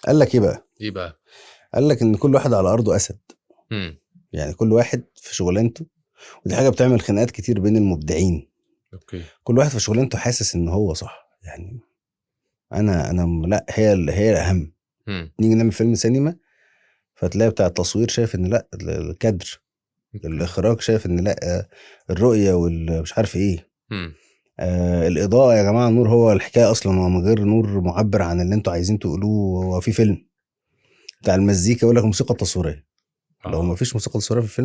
قال لك ايه بقى؟ ايه بقى؟ قال لك ان كل واحد على ارضه اسد. يعني كل واحد في شغلانته، ودي حاجة بتعمل خناقات كتير بين المبدعين. okay. كل واحد في شغلانته حاسس ان هو صح، يعني انا لا، هي الاهم. نيجي نعمل فيلم سينما فتلاقي بتاع التصوير شايف ان لا الكادر، الاخراج شايف ان لا الرؤية والمش عارف ايه، الاضاءة يا جماعة، النور هو الحكاية اصلا، هو من غير نور معبر عن اللي انتوا عايزين تقولوه. هو في فيلم بتاع المزيكا يقول لك موسيقى تصويرية، لو ما فيش موسيقى تصويرية في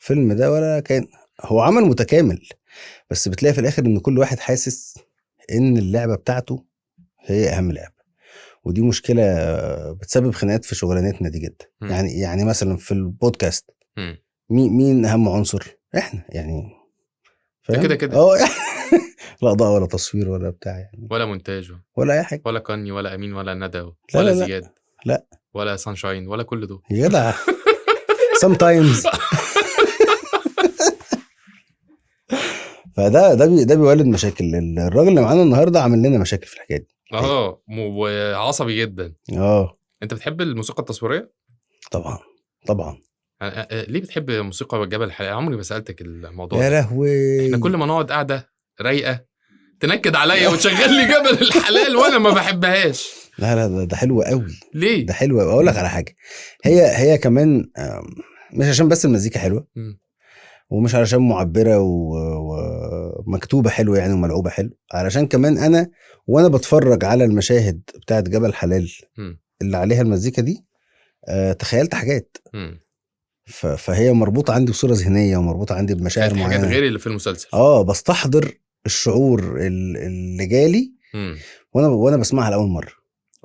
الفيلم ده ولا كان هو عمل متكامل. بس بتلاقي في الاخر ان كل واحد حاسس ان اللعبة بتاعته هي اهم لعبه، ودي مشكلة بتسبب خناقات في شغلانتنا دي جدا. يعني مثلا في البودكاست مين اهم عنصر؟ احنا يعني، فاهم كده كده. لا اضاءه ولا تصوير ولا بتاع يعني، ولا مونتاج ولا اي حاجة، ولا كاني ولا امين ولا ندى ولا زياد، لا ولا سانشاين ولا كل دول يا جدع. sometimes. فده ده بيولد مشاكل. الراجل اللي معانا النهارده عامل لنا مشاكل في الحكاية دي. وعصبي جدا. انت بتحب الموسيقى التصويرية؟ طبعا طبعا. ليه بتحب موسيقى جبل الحلال؟ عمري ما سالتك الموضوع. يا لهوي، احنا كل ما نقعد قاعدة رايقة تنكد عليا وتشغل لي جبل الحلال وانا ما بحبهاش. لا لا، ده حلو قوي. ليه ده حلو قوي؟ اقول لك على حاجة، هي كمان مش عشان بس المزيكا حلوة، ومش علشان معبرة ومكتوبه حلو يعني وملعوبه حلو، علشان كمان انا وانا بتفرج على المشاهد بتاعت جبل حلال اللي عليها المزيكا دي، تخيلت حاجات. فهي مربوطة عندي بصورة ذهنية ومربوطه عندي بمشاعر معينة، حاجات غير اللي في المسلسل. بستحضر الشعور اللي جالي وانا بسمعها لاول مرة.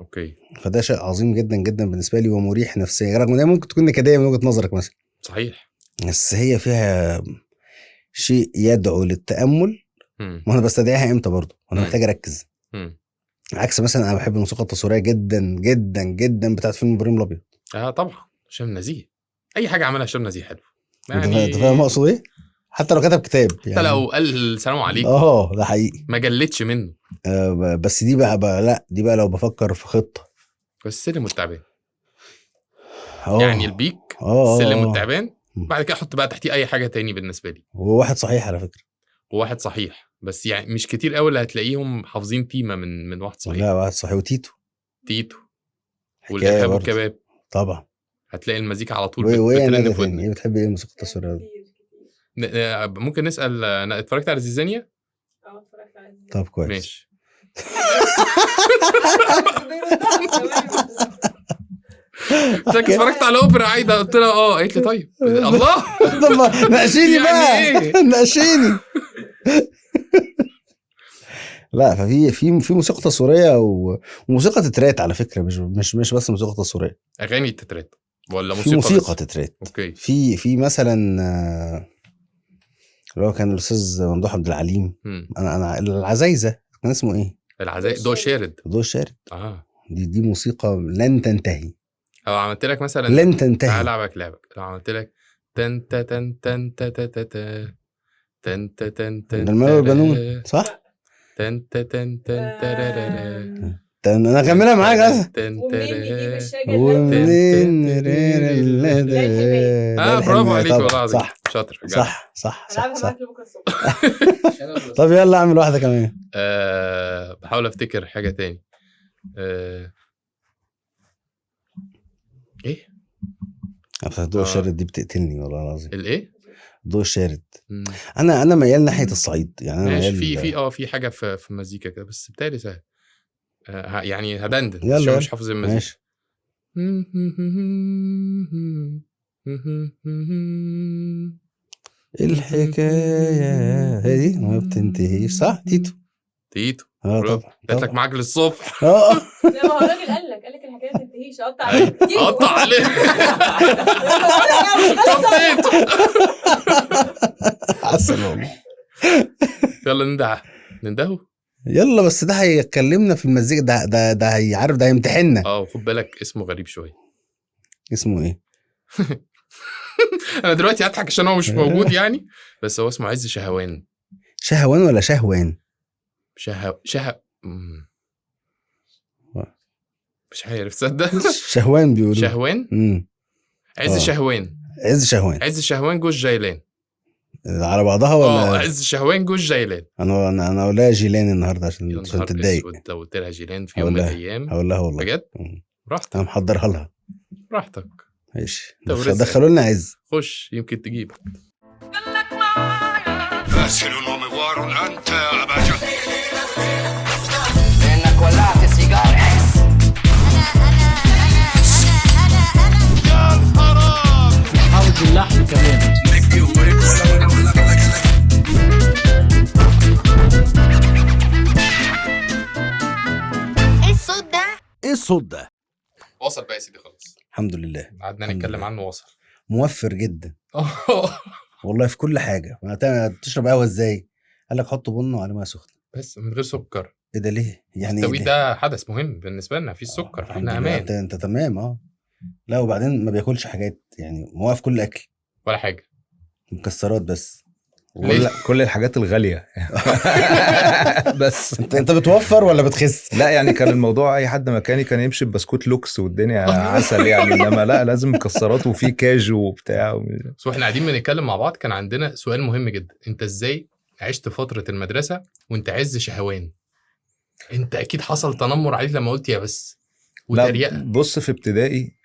okay. فده شيء عظيم جدا جدا بالنسبة لي ومريح نفسيا، رغم انها ممكن تكون نكديه من وجهه نظرك مثلا. صحيح، بس هي فيها شيء يدعو للتامل. وانا بستدعيها امتى برضو؟ وانا محتاج اركز. عكس مثلا انا بحب الموسيقى التصويرية جدا جدا جدا بتاعت فيلم ابراهيم الابيض. طبعا هشام نزيه، اي حاجة عملها هشام نزيه حلو يعني. انت فاهم اقصد ايه؟ حتى لو كتب كتاب يعني، حتى لو قال السلام عليكم. ده حقيقي، ما جلتش منه. بس دي بقى لا، دي بقى لو بفكر في خطه. بس السلم والتعبان، يعني البيك السلم والتعبان، بعد كده احط بقى تحتيه اي حاجة تاني بالنسبة لي. هو واحد صحيح على فكرة، وواحد صحيح، بس يعني مش كتير قوي اللي هتلاقيهم حافظين تيمة من واحد صحيح. لا، واحد صحيح وتيتو. تيتو والارهاب والكباب طبعا، هتلاقي المزيكا على طول بترن في ودنك. ايه بتحب ايه الموسيقى التصويرية؟ ممكن نسال. انا اتفرجت على زيزانيا. اتفرجت على زيزانيا. طب كويس، ماشي. اتفرجت على اوبرا عايدة، قلت لها قالت لي طيب. الله، طب ناقشيني بقى، ناقشيني. لا، ففي في في موسيقى تصويرية وموسيقى تترات على فكرة، مش مش بس موسيقى تصويرية، اغاني تترات ولا موسيقى؟ في موسيقى تترات. okay. في مثلا اللي هو كان الاستاذ ممدوح عبد العليم، انا العزايزه كان اسمه ايه؟ العزايزه، ضوء شارد. ضوء شارد. دي موسيقى لن تنتهي. او عملت لك مثلا لن تنتهي. تعال العبك لعبك. لو عملت لك تن تن تن تن تن تن تن، المال والبنون، صح؟ تن تن تن تن، انا هكملها معاك اصلا. ومنين برافو عليك والله العظيم، صح، شاطر. صح صح صح صح. طب يلا اعمل واحدة كمان. بحاول افتكر حاجة تاني. ايه الضوء الشارد دي بتقتلني والله العظيم. الايه؟ الضوء الشارد. انا ميال ناحية الصعيد يعني. انا ماشي. ميال في حاجة في المزيكا كده، بس بتالي سهل. يعني هدندن عشان مش حافظ المزيكا. ماشي. الحكاية هي دي ما بتنتهيش، صح؟ تيتو. تيتو. طبعا. قلت لك معاك للصبح. لا، ما هو الراجل قال لك الحكاية ما تنتهيش، قطع عليك. قطع عليك. طب تيتو. عسل والله. يلا نندهه. يلا، بس ده هيكلمنا في المزيكا، ده هيعرف، ده هيمتحننا. خد بالك اسمه غريب شوية. اسمه ايه؟ انا دلوقتي هضحك عشان هو مش موجود يعني، بس هو اسمه عز شهوان. شهوان ولا شهوان؟ شه شه مش عارف تصدق. شهوان بيقولوا. شهوان. عز شهوان. عز شهوان. عز شهوان جوز جيلان على بعضها ولا؟ عز شهوان جوز جيلان. انا اقول لها جيلان النهارده عشان تتضايق. لو قلت لها جيلان في يوم من الايام هقول لها والله بجد. راحتك. انا محضرها لها. راحتك. ماشي، دخلوا لنا عز. خش يمكن تجيب. انت يا باشا انك ولعت سيجار اكس. يا الحرام حاول اللحم كمان. ايه الصوت ده؟ ايه الصوت ده؟ وصل بقى يا سيدي خلاص. الحمد لله قعدنا نتكلم عنه. وصل موفر جدا والله في كل حاجة. تشرب قهوة ازاي؟ قال لك حط بن وعلى مية سخنة بس من غير سكر. ايه ده ليه يعني؟ التوقيت ده حدث مهم بالنسبة لنا، في السكر فاحنا امان. انت تمام. لا وبعدين ما بياكلش حاجات يعني، موقف كل اكل ولا حاجة، مكسرات بس، كل الحاجات الغالية بس. انت بتوفر ولا بتخس؟ لا يعني كان الموضوع اي حد مكاني كان يمشي ببسكوت لوكس والدنيا عسل يعني، انما لا لازم مكسرات وفي كاجو وبتاع. بس واحنا قاعدين بنتكلم مع بعض كان عندنا سؤال مهم جدا، انت ازاي عشت فترة المدرسة وانت عز شهوان؟ انت اكيد حصل تنمر عليك لما قلت يا بس وتريقه. بص في ابتدائي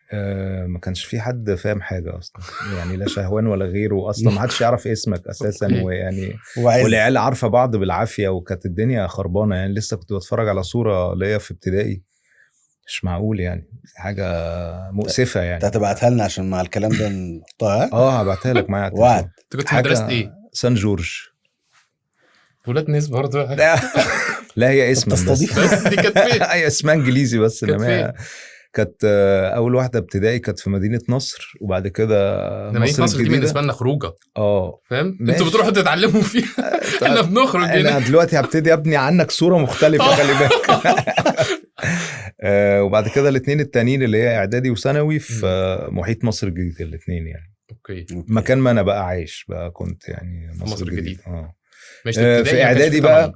ما كانش في حد فاهم حاجة أصلا يعني، لا شهوان ولا غيره أصلا، ما حدش يعرف اسمك أساسا، ويعني والعيال عارفة بعض بالعافية، وكانت الدنيا خربانة يعني. لسه كنت بتفرج على صورة ليا في ابتدائي، مش معقول يعني، حاجة مؤسفة يعني. انت هتبعتها لنا عشان مع الكلام ده نحطها؟ هبعتها لك معايا. وعد. انت كنت في مدرسة ايه؟ سان جورج. ولاد ناس برضه. لا هي اسم بس دي كانت فين؟ هي اسمها انجليزي بس، انما كانت اول واحدة ابتدائي كانت في مدينة نصر، وبعد كده مدينة نصر دي بالنسبة لنا خروجه. فاهم؟ انتوا بتروحوا تتعلموا فيها، احنا بنخرج هنا. انا دلوقتي هبتدي ابني عنك صوره مختلفة، خلي بالك. وبعد كده الاثنين التانيين اللي هي اعدادي وثانوي في محيط مصر الجديدة الاثنين يعني. okay. مكان ما انا بقى عايش بقى كنت يعني مصر الجديدة. في اعدادي بقى،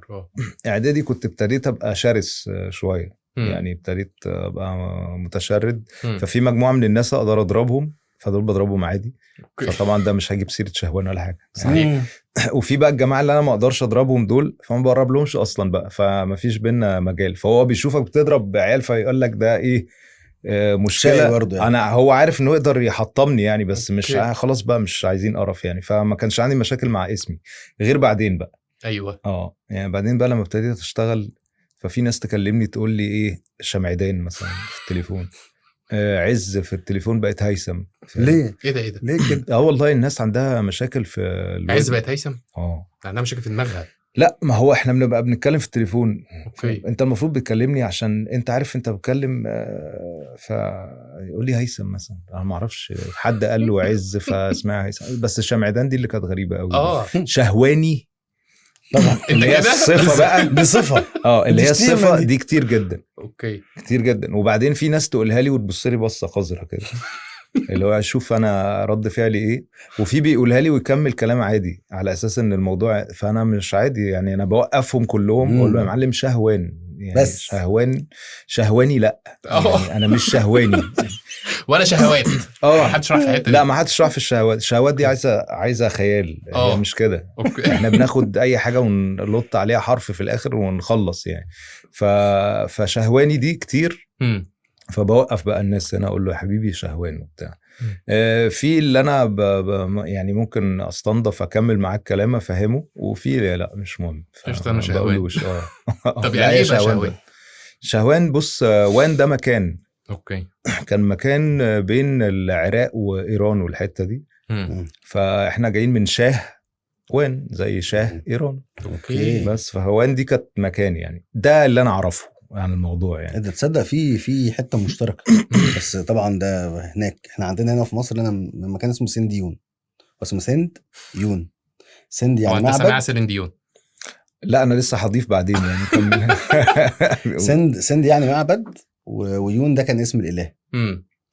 اعدادي كنت ابتديت ابقى شرس شوية يعني، ابتديت ابقى متشرد. ففي مجموعة من الناس اقدر اضربهم، فدول بضربهم عادي. okay. فطبعا ده مش هجيب سيره شهوان ولا حاجة. صحيح. وفي بقى الجماعة اللي انا ما اقدرش اضربهم دول، فما بقرب لهمش اصلا بقى، فما فيش بينا مجال. فهو بيشوفك بتضرب عيال فيقول لك ده ايه مشكلة برضه يعني. انا هو عارف انه يقدر يحطمني يعني، بس مش خلاص بقى مش عايزين قرف يعني. فما كانش عندي مشاكل مع اسمي غير بعدين بقى. ايوه. يعني بعدين بقى لما ابتديت اشتغل، ففي ناس تكلمني تقول لي ايه شمعدان مثلا في التليفون، عز في التليفون بقت هيثم. ليه؟ ايه ده ايه ده؟ ليه كده؟ والله الناس عندها مشاكل في عز بقت هيثم؟ عندها مشاكل في دماغها. لا ما هو احنا بنبقى بنتكلم في التليفون. okay. انت المفروض بتكلمني عشان انت عارف انت بتكلم، فيقول لي هيثم مثلا، انا ما اعرفش حد قال له عز فاسمها هيثم. بس شمعدان دي اللي كانت غريبة قوي. شهواني طبعا اللي هي الصفة بقى، دي صفة. اللي هي الصفة دي كتير جدا. okay. كتير جدا. وبعدين في ناس تقولها لي وتبص لي بصة قذرة كده، اللي هو اشوف انا رد فعلي ايه. وفي بيقولها لي ويكمل كلام عادي على اساس ان الموضوع، فانا مش عادي يعني، انا بوقفهم كلهم اقول له يا معلم شهوان يعني، بس شهوان شهواني لا يعني انا مش شهواني ولا شهوات. ما حدش راح في حتة. لا ما حدش راح في الشهوات. الشهوات دي عايزه خيال، هي مش كده. احنا بناخد اي حاجة ونلط عليها حرف في الاخر ونخلص يعني. فشهواني دي كتير. فبوقف بقى الناس هنا اقول له يا حبيبي شهوان وبتاع. في اللي انا يعني ممكن استنضف اكمل معاك كلام افهمه، وفي لا مش مهم. انا شهوان. طب يعني ايه شهوان؟ شهوان بص، وان ده مكان. okay. كان مكان بين العراق وايران والحتة دي. فاحنا جايين من شاه وان، زي شاه ايران. okay. بس فهوان دي كانت مكان يعني، ده اللي انا اعرفه عن الموضوع يعني. انت تصدق في حتة مشتركة بس طبعا ده هناك، احنا عندنا هنا في مصر هنا من مكان اسمه سنديون، اسمه سند يون. سند يعني معبد. انت سامع سنديون؟ لا انا لسه هضيف بعدين يعني. سند يعني معبد، ويون ده كان اسم الاله.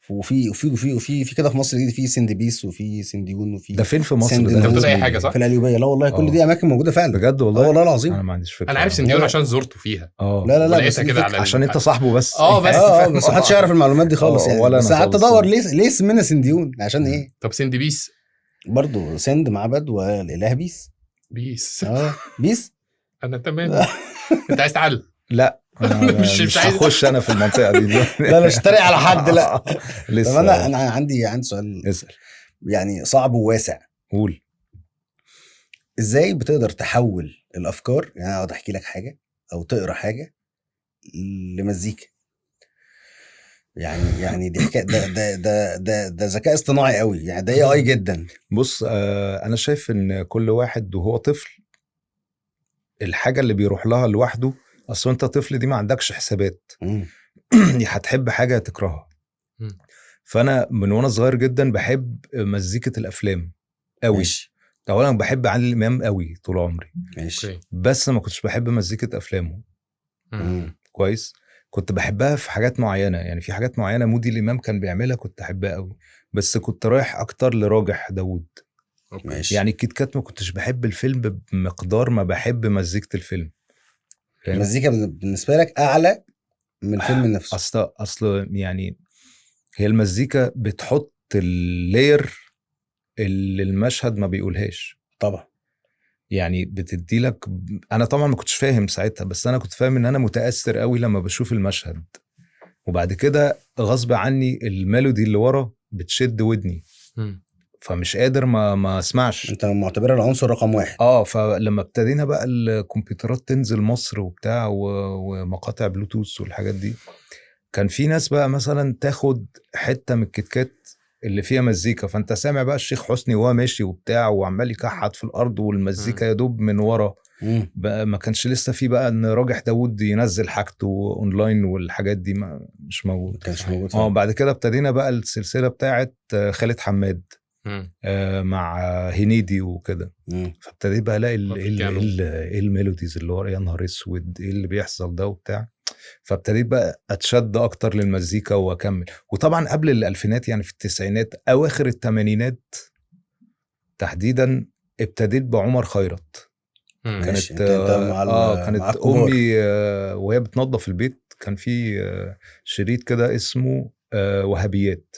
وفي وفي وفي وفي في كده في مصر الجديدة في سندبيس وفي سنديون وفي ده فين في مصر؟ سند ده انت بتقول اي حاجة صح؟ في القليوبيه. لا والله كل دي اماكن موجودة فعلا. بجد والله؟ والله العظيم انا ما عنديش فكرة. انا عارف سنديون عشان زرته فيها. لا لا لا، بس كده على عشان انت صاحبه بس. بس بس محدش يعرف المعلومات دي خالص يعني. ولا بس قعدت ادور ليه اسمنا سنديون عشان ايه. طب سندبيس برضه سند معبد والاله بيس. بيس بيس. انا تمام. انت عايز تعلم؟ لا مش هخش انا في المنطقة دي. لا مش هتريق على حد. لا لسه. طب انا عندي سؤال. اسال. يعني صعب وواسع. قول. ازاي بتقدر تحول الافكار، يعني اقعد احكي لك حاجة او تقرا حاجة لمزيكا؟ يعني دي حكاية، ده ده ده ده ده ذكاء اصطناعي قوي يعني، ده AI جدا. بص، انا شايف ان كل واحد وهو طفل الحاجة اللي بيروح لها لوحده، اصل انت طفل دي ما عندكش حسابات، هتحب حاجة تكرهها. فانا من وانا صغير جدا بحب مزيكة الافلام قوي. اولا بحب عادل امام قوي طول عمري. ماشي. بس ما كنتش بحب مزيكة افلامه. كويس. كنت بحبها في حاجات معينة، يعني في حاجات معينة مودي الامام كان بيعملها كنت احبها قوي، بس كنت رايح اكتر لراجح داوود. ماشي. يعني الكيت كات ما كنتش بحب الفيلم بمقدار ما بحب مزيكة الفيلم. المزيكا بالنسبة لك اعلى من الفيلم نفسه؟ اصل يعني هي المزيكا بتحط ال layer اللي المشهد ما بيقولهاش. طبعا. يعني بتدي لك. انا طبعا ما كنتش فاهم ساعتها، بس انا كنت فاهم ان انا متاثر قوي لما بشوف المشهد، وبعد كده غصب عني ال melody اللي ورا بتشد ودني، فمش قادر ما اسمعش. انت معتبرها العنصر رقم 1. فلما ابتدينا بقى الكمبيوترات تنزل مصر وبتاع ومقاطع بلوتوث والحاجات دي، كان في ناس بقى مثلا تاخد حتة من الكتكات اللي فيها مزيكا، فانت سامع بقى الشيخ حسني وهو ماشي وبتاع وعمال يكحت في الارض والمزيكا يا دوب من ورا. بقى ما كانش لسه في بقى ان راجح داوود ينزل حاجته اونلاين والحاجات دي، ما مش موجود. ما كانش موجود. بعد كده ابتدينا بقى السلسلة بتاعه خالد حماد مع هنيدي وكده. فابتديت بقى الاقي ايه ال melodies اللي ورا، يا نهار اسود ايه اللي بيحصل ده وبتاع. فابتديت بقى اتشد اكتر للمزيكا واكمل. وطبعا قبل الالفينات، يعني في التسعينات اواخر الثمانينات تحديدا، ابتديت بعمر خيرت. كانت كانت امي وهي بتنظف البيت كان في شريط كده اسمه وهابيات.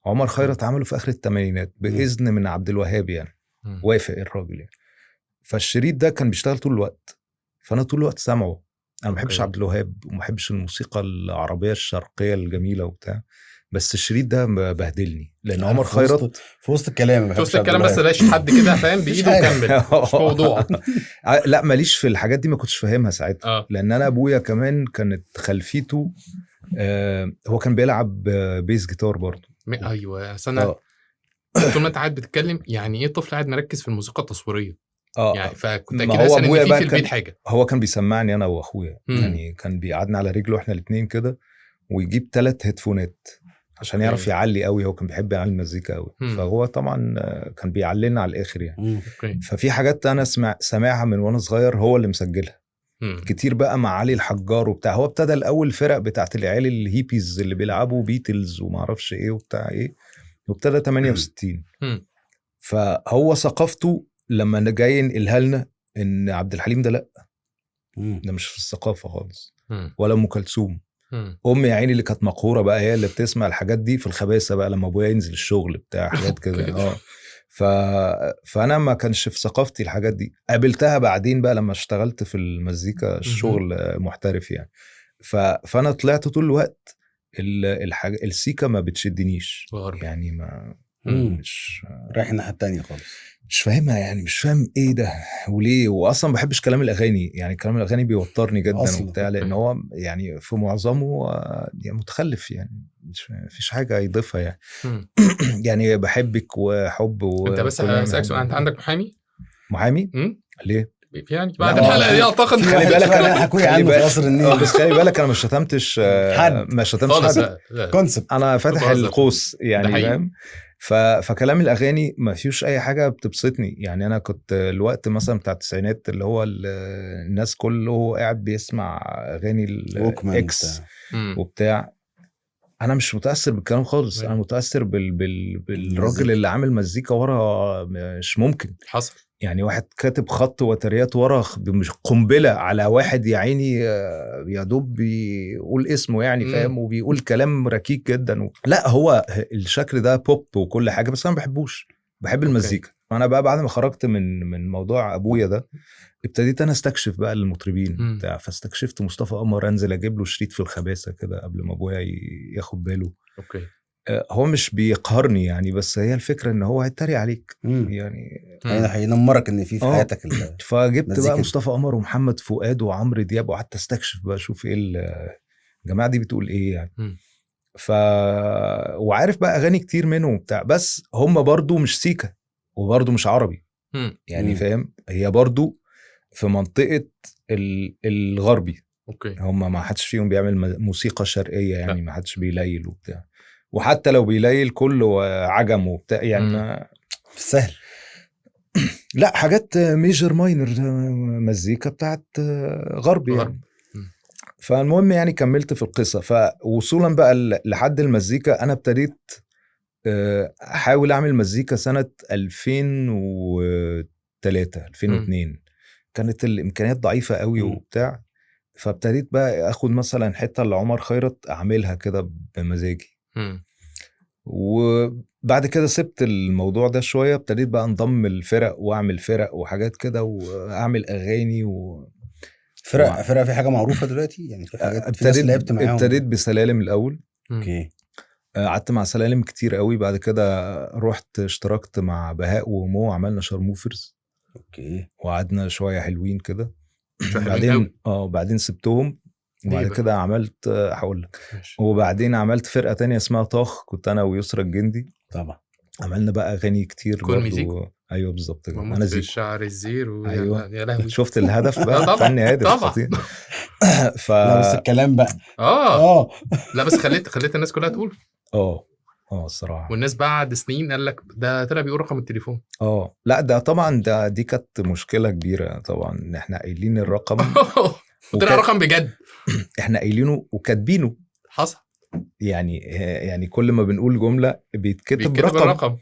عمر خيرت عمله في اخر الثمانينات باذن من عبد الوهاب، يعني وافق الراجل يعني. فالشريط ده كان بيشتغل طول الوقت، فانا طول الوقت سامعه. انا ما بحبش عبد الوهاب وما بحبش الموسيقى العربية الشرقية الجميلة وبتاع، بس الشريط ده بهدلني لان عمر خيرت في وسط الكلام، في وسط الكلام، بس لاش حد كده فاهم بايده وكمل، مش موضوع. لا ماليش في الحاجات دي، ما كنتش فاهمها ساعتها. لان انا ابويا كمان كانت خلفيته، هو كان بيلعب bass guitar برضه. ايوه انا طول ما انت قاعد بتتكلم يعني ايه طفل قاعد مركز في الموسيقى التصويرية، يعني فكنت اكيد حاسس ان في البيت حاجة. هو كان بيسمعني انا واخويا، يعني كان بيقعدنا على رجله احنا الاثنين كده، ويجيب 3 headphoneات عشان يعرف يعلي قوي. هو كان بيحب يعلي المزيكا قوي، فهو طبعا كان بيعلينا على الاخر يعني. ففي حاجات انا سامعها من وانا صغير هو اللي مسجلها كتير بقى مع علي الحجار وبتاع. هو ابتدى الاول فرق بتاعت العيال الهيبيز اللي بيلعبوا بيتلز وما اعرفش ايه وبتاع ايه، وابتدى 68. فهو ثقافته لما جاي ينقلها لنا ان عبد الحليم ده لا، ده مش في الثقافة خالص، ولا ام كلثوم. امي يا عيني اللي كانت مقهوره بقى، هي اللي بتسمع الحاجات دي في الخباثه بقى لما ابويا ينزل الشغل بتاع حاجات كده. فانا ما كانش في ثقافتي الحاجات دي. قابلتها بعدين بقى لما اشتغلت في المزيكا الشغل محترف يعني. فانا طلعت طول الوقت الحاجة السيكا ما بتشدنيش يعني، ما مش رايح الناحية التانية خالص، مش فاهمها يعني، مش فاهم ايه ده وليه. واصلا ما بحبش كلام الاغاني يعني، كلام الاغاني بيوترني جدا وبتاع، لان هو يعني في معظمه يعني متخلف يعني، مش فيش حاجة يضيفها يعني. يعني بحبك وحب انت بس هسألك سؤال، انت عندك محامي؟ محامي؟ ليه؟ يعني بعد الحلقة دي اعتقد. خلي بالك انا حكوا عنه في قصر النيل، بس خلي بالك انا ما شتمتش حد، ما شتمتش حد concept، انا فاتح القوس يعني فاهم. فكلام الاغاني ما فيهوش اي حاجة بتبسطني يعني. انا كنت الوقت مثلا بتاع التسعينات اللي هو الناس كله قاعد بيسمع اغاني ال ex وبتاع، انا مش متاثر بالكلام خالص، انا متاثر بالراجل اللي عامل مزيكا ورا، مش ممكن حصل يعني. واحد كاتب خط وتريات ورا مش قنبلة على واحد يا عيني يا دوب بيقول اسمه يعني فاهم، وبيقول كلام ركيك جدا لا هو الشكل ده بوب وكل حاجة، بس انا ما بحبوش، بحب المزيكا. انا بقى بعد ما خرجت من موضوع ابويا ده ابتديت انا استكشف بقى المطربين بتاع، فاستكشفت مصطفى قمر، انزل اجيب له شريط في الخباثه كده قبل ما ابويا ياخد باله. okay. هو مش بيقهرني يعني، بس هي الفكرة ان هو هيتريق عليك يعني هينمرك ان في حياتك. فجبت بقى مصطفى قمر ومحمد فؤاد وعمرو دياب، وقعدت استكشف بقى اشوف ايه الجماعة دي بتقول ايه يعني. وعارف بقى اغاني كتير منهم بتاع، بس هم برضو مش سيكا وبرضو مش عربي يعني فاهم، هي برضو في منطقة الغربي. okay. هم ما حدش فيهم بيعمل موسيقى شرقية يعني، ما حدش بيليل وبتاع، وحتى لو بيليل كله عجم وبتاع يعني سهل. لا حاجات major minor، مزيكا بتاعت غربي يعني. فالمهم يعني كملت في القصة، فوصولا بقى لحد المزيكا أنا ابتديت أحاول أعمل مزيكا سنة 2003 2002 كانت الإمكانيات ضعيفة قوي وبتاع، فابتديت بقى أخد مثلا حتة لعمر خيرت أعملها كده بمزاجي. وبعد كده سبت الموضوع ده شوية، ابتديت بقى انضم الفرق وأعمل فرق وحاجات كده وأعمل أغاني فرق في حاجة معروفة دلوقتي يعني، في حاجات في ناس لعبت معاهم. ابتديت بسلالم الأول. okay. قعدت مع سلالم كتير قوي، بعد كده رحت اشتركت مع بهاء ومو، عملنا شرموفرز. okay. وقعدنا شوية حلوين كده، بعدين بعدين سبتهم، وبعد كده عملت هقول لك، وبعدين عملت فرقة تانية اسمها طاخ، كنت انا ويسرا الجندي. طبعا عملنا بقى اغاني كتير برضو. ايوه بالظبط كده، انا زيكو الشعر الزير أيوة. يا لهوي شفت الهدف بقى فني هادف خطير. لا بس الكلام بقى لا بس خليت الناس كلها تقول الصراحة، والناس بعد سنين قال لك ده طلع بيقول رقم التليفون. لا ده طبعا دي كانت مشكلة كبيرة طبعا، ان احنا قايلين الرقم وطلع رقم بجد، احنا قايلينه وكاتبينه. حصل يعني كل ما بنقول جملة بيتكتب رقم.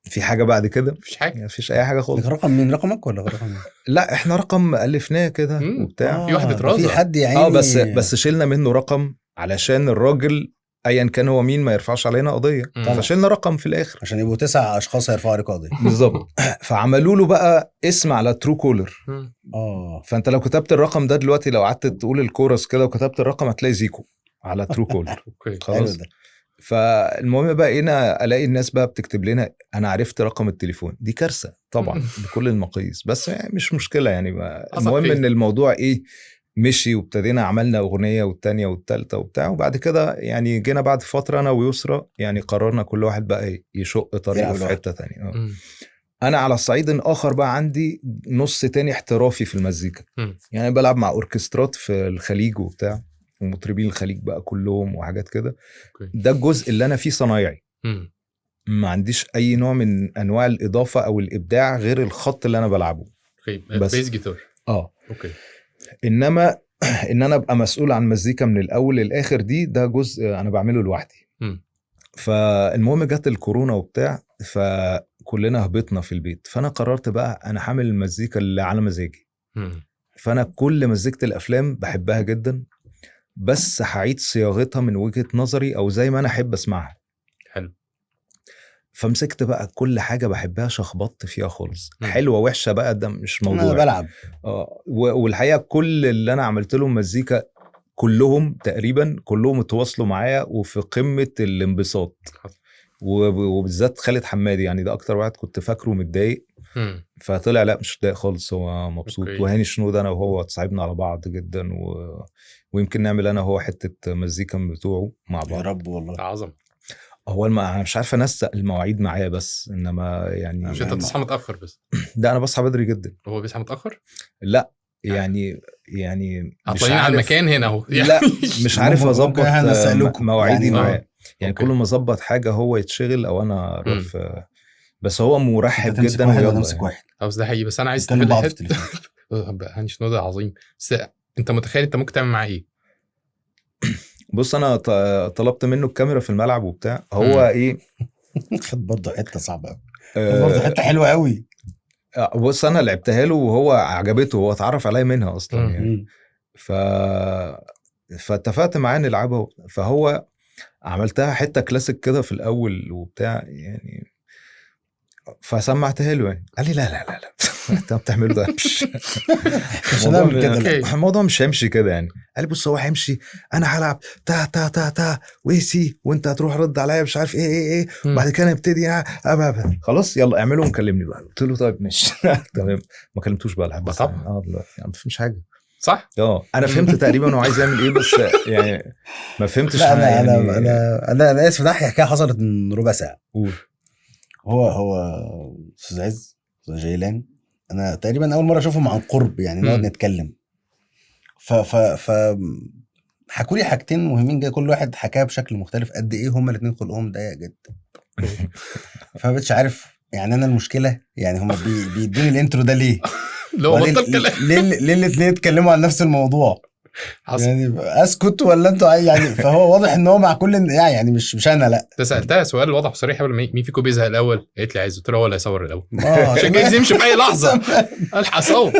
في حاجة بعد كده؟ مفيش حاجة، مفيش اي حاجة خالص. رقم مين؟ رقمك ولا رقم مين؟ لا احنا رقم الفناه كده وبتاع، في واحدة رازه في حد يعني بس شلنا منه رقم علشان الراجل ايا كان هو مين ما يرفعش علينا قضية، فشلنا رقم في الاخر عشان يبقوا 9 اشخاص هيرفعوا عليك قضية بالظبط. فعملوا له بقى اسم على Truecaller. فانت لو كتبت الرقم ده دلوقتي، لو قعدت تقول الكورس كده وكتبت الرقم هتلاقي زيكو على Truecaller. خلاص. فالمهم بقى هنا الاقي الناس بقى بتكتب لنا انا عرفت رقم التليفون، دي كارثة طبعا بكل المقاييس، بس يعني مش مشكلة يعني. المهم ان الموضوع ايه مشي، وابتدينا عملنا اغنية والتانية والتالتة وبتاع، وبعد كده يعني جينا بعد فترة انا ويسرا يعني قررنا كل واحد بقى يشق طريقه في حتة تانية. انا على الصعيد الاخر بقى عندي نص تاني احترافي في المزيكا، يعني بلعب مع اوركسترات في الخليج وبتاع، ومطربين الخليج بقى كلهم وحاجات كده. ده الجزء اللي انا فيه صنايعي، ما عنديش اي نوع من انواع الاضافة او الابداع غير الخط اللي انا بلعبه. okay، bass guitar. okay. انما ان انا ابقى مسؤول عن مزيكا من الاول للاخر دي، ده جزء انا بعمله لوحدي. فالمهم جت الكورونا وبتاع، فكلنا هبطنا في البيت، فانا قررت بقى انا حامل المزيكا اللي على مزاجي. فانا كل مزيكة الافلام بحبها جدا، بس هعيد صياغتها من وجهة نظري او زي ما انا احب اسمعها. حلو. فمسكت بقى كل حاجة بحبها شخبطت فيها خالص. حلوة وحشة بقى ده مش موضوع، انا بلعب. والحقيقة كل اللي انا عملت لهم مزيكا كلهم تقريبا كلهم اتواصلوا معايا وفي قمة الانبساط، وبالذات خالد حمادي يعني ده اكتر واحد كنت فاكره متضايق، فطلع لا مش متضايق خالص، هو مبسوط. وهاني شنودة انا وهو اتصاحبنا على بعض جدا، ويمكن نعمل انا وهو حتة مزيكا من بتوعه مع بعض. يا رب والله عظم. هو انا مش عارف انسق المواعيد معايا، بس انما يعني مش انت بتصحى متاخر؟ بس ده انا بصحى بدري جدا. هو بيصحى متاخر؟ لا يعني مش عارف على المكان هنا اهو يعني لا مش عارف اظبط مواعيدي معاه يعني. كل ما اظبط حاجة هو يتشغل او انا اروح. بس هو مرحب جدا. ويلا نمسك واحد. بس ده حقيقي. بس انا عايز استغل حتة هاني شنودة عظيم. بس انت متخيل انت ممكن تعمل معاه ايه؟ بص انا طلبت منه الكاميرا في الملعب وبتاع، هو ايه خد برضه حتة صعبة قوي، برضه حتة حلوة قوي. بص انا لعبتها له وهو عجبته، وهو اتعرف عليا منها اصلا يعني. فاتفقت معاه نلعبها، فهو عملتها حتة كلاسيك كده في الاول وبتاع يعني، فسمعتها له يعني. قال لي لا لا لا لا انت بتعمله ده مش كده، الموضوع مش هيمشي كده يعني. قال لي بص هو هيمشي، انا هلعب تا تا تا تا ويسي، وانت هتروح رد عليا مش عارف ايه ايه ايه، وبعد كده نبتدي خلاص يلا اعمله وكلمني بقى. قلت له طيب ماشي تمام. ما كلمتوش بقى لحد طبعا دلوقتي يعني ما فهمش حاجة صح. انا فهمت تقريبا هو عايز يعمل ايه، بس يعني ما فهمتش. لا انا يعني انا انا اسف، ده حكاية حصلت من ربع ساعة. قول. هو استاذ عز، استاذ جيلان، انا تقريبا اول مرة اشوفهم عن قرب يعني، نقعد نتكلم. ف ف ف حكوا لي حاجتين مهمين جدا، كل واحد حكاها بشكل مختلف. قد ايه هما الاثنين خلقهم ضيق جدا. فما بقتش عارف يعني انا المشكلة يعني هما بيدوني ال intro ده ليه؟ لو بطل كلام ليه الاثنين يتكلموا عن نفس الموضوع؟ يعني اسكت ولا انتوا يعني؟ فهو واضح ان هو مع كل يعني مش انا. لا انت سالتها سؤال واضح وصريح قبل، مين فيكم بيزهق الاول؟ قالت لي عايز. قلت له هو اللي هيصور الاول عشان جايز يمشي في اي لحظة. الحق اصور.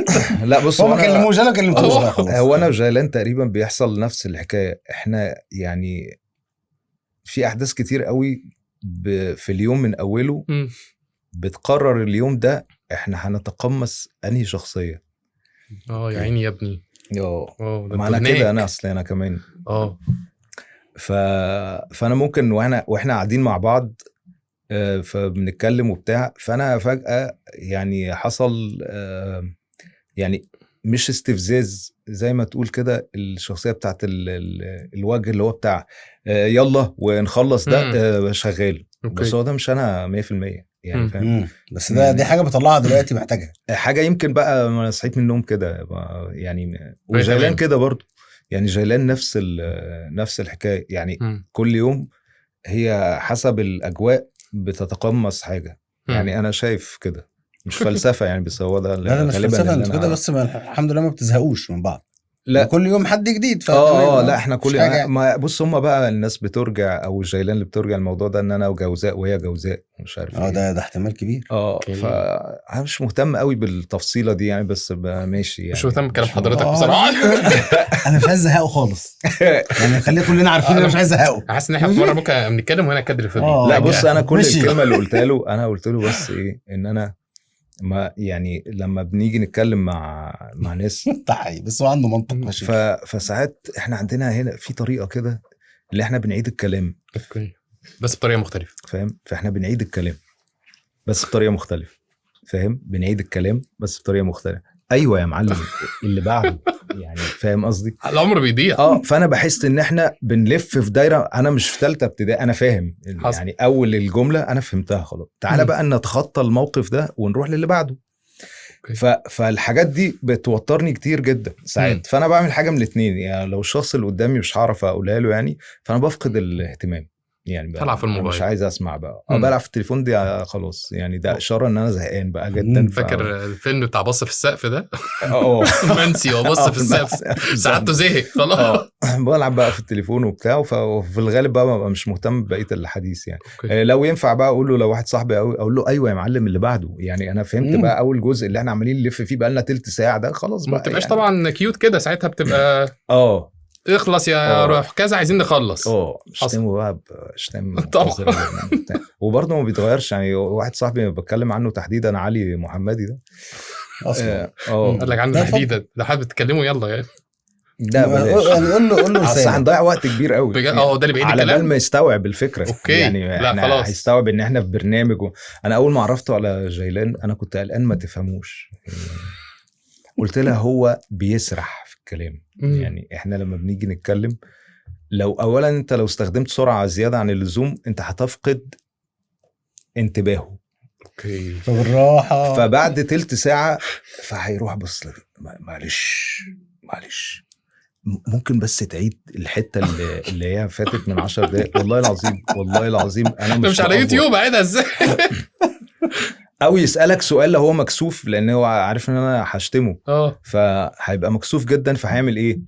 لا بص هو ما كلموش، انا كلمتوش بقى خلاص. هو انا وجيلان تقريبا بيحصل نفس الحكاية. احنا يعني في احداث كتير قوي في اليوم من اوله بتقرر اليوم ده احنا هنتقمص انهي شخصية. يا عيني يا ابني. ما انا كده، انا اصلي انا كمان فانا ممكن واحنا قاعدين مع بعض فبنتكلم وبتاع، فانا فجأة يعني حصل يعني مش استفزاز زي ما تقول كده، الشخصية بتاعت الوجه اللي هو بتاع يلا ونخلص ده شغال. بس هو ده مش انا 100% يعني فاهم. بس ده دي حاجة بطلعها دلوقتي محتاجها حاجة يمكن بقى ما صحيت من النوم كده يعني. وجيلان كده برضو يعني، جيلان نفس الحكاية يعني. كل يوم هي حسب الاجواء بتتقمص حاجة يعني. انا شايف كده مش فلسفة يعني، بس هو ده. لا مش فلسفة انتوا كده، بس الحمد لله ما بتزهقوش من بعض. لا كل يوم حد جديد. لا احنا كل يوم ما بص، هم بقى الناس بترجع او جيلان اللي بترجع الموضوع ده ان انا وجوزاء وهي جوزاء مش عارف ايه. ده احتمال كبير. فانا مش مهتم قوي بالتفصيله دي يعني، بس ماشي يعني. مش مهتم بكلام حضرتك بصراحة. انا مش عايز ازهقه خالص يعني، خلي كلنا عارفين انا مش عايز ازهقه. حاسس ان احنا في مرة ممكن بنتكلم وهنا كادر في. لا بص انا كل الكلمة اللي قلتها له، انا قلت له بس ايه ان انا ما يعني لما بنيجي نتكلم مع ناس طيب، بس هو عنده منطق ماشي. فساعات احنا عندنا هنا في طريقه كده اللي احنا بنعيد الكلام. okay بس بطريقة مختلفة فاهم. فاحنا بنعيد الكلام بس بطريقة مختلفة فاهم. بنعيد الكلام بس بطريقة مختلفة. ايوه يا معلم اللي بعده يعني فاهم قصدي. العمر بيضيع. فانا بحس ان احنا بنلف في دايرة. انا مش في ثالثة ابتدائي، انا فاهم يعني اول الجملة انا فهمتها خلاص. تعالى بقى نتخطى الموقف ده ونروح للي بعده. فالحاجات دي بتوترني كتير جدا ساعات. فانا بعمل حاجة من الاثنين يعني، لو الشخص اللي قدامي مش هعرف اقولها له يعني، فانا بفقد الاهتمام يعني، بلعب في الموبايل مش عايز اسمع بقى. بلعب في التليفون دي خلاص يعني، ده اشارة ان انا زهقان بقى جدا. فاكر الفيلم بتاع بص في السقف ده؟ منسي وبص في السقف ساعته زهق خلاص. بلعب بقى في التليفون وبتاع، وفي الغالب بقى ببقى مش مهتم ببقية الحديث يعني. لو ينفع بقى اقول له، لو واحد صاحبي اقول له ايوه يا معلم اللي بعده يعني. انا فهمت بقى اول جزء اللي احنا عمالين نلف فيه بقى لنا تلت ساعة ده خلاص بقى. ما بتبقاش يعني طبعا cute كده ساعتها، بتبقى اخلص يا روح كذا عايزين نخلص. شتمه بقى شتم طبعا. وبرضه ما بيتغيرش يعني. واحد صاحبي بتكلم عنه تحديدا، علي محمدي ده اصلا قال لك عنه تحديدا، لو حد بتكلمه يلا يعني. ده بلاش قول له قول له اصل هنضيع وقت كبير قوي. ده اللي بعيد الكلام على بال ما يستوعب الفكرة. okay. يعني لا خلاص هيستوعب ان احنا في برنامج انا اول ما عرفته على جيلان انا كنت قلقان ما تفهموش. قلت لها هو بيسرح في الكلام يعني. احنا لما بنيجي نتكلم، لو اولا انت لو استخدمت سرعة زيادة عن اللزوم انت هتفقد انتباهه. okay بالراحة. فبعد تلت ساعة فهيروح بص لك معلش ممكن بس تعيد الحتة اللي هي فاتت من 10 دقايق. والله العظيم والله العظيم انا مش على يوتيوب عيدها ازاي. او يسالك سؤال لو هو مكسوف، لان هو عارف ان انا هشتمه، فهيبقى مكسوف جدا. فهيعمل ايه؟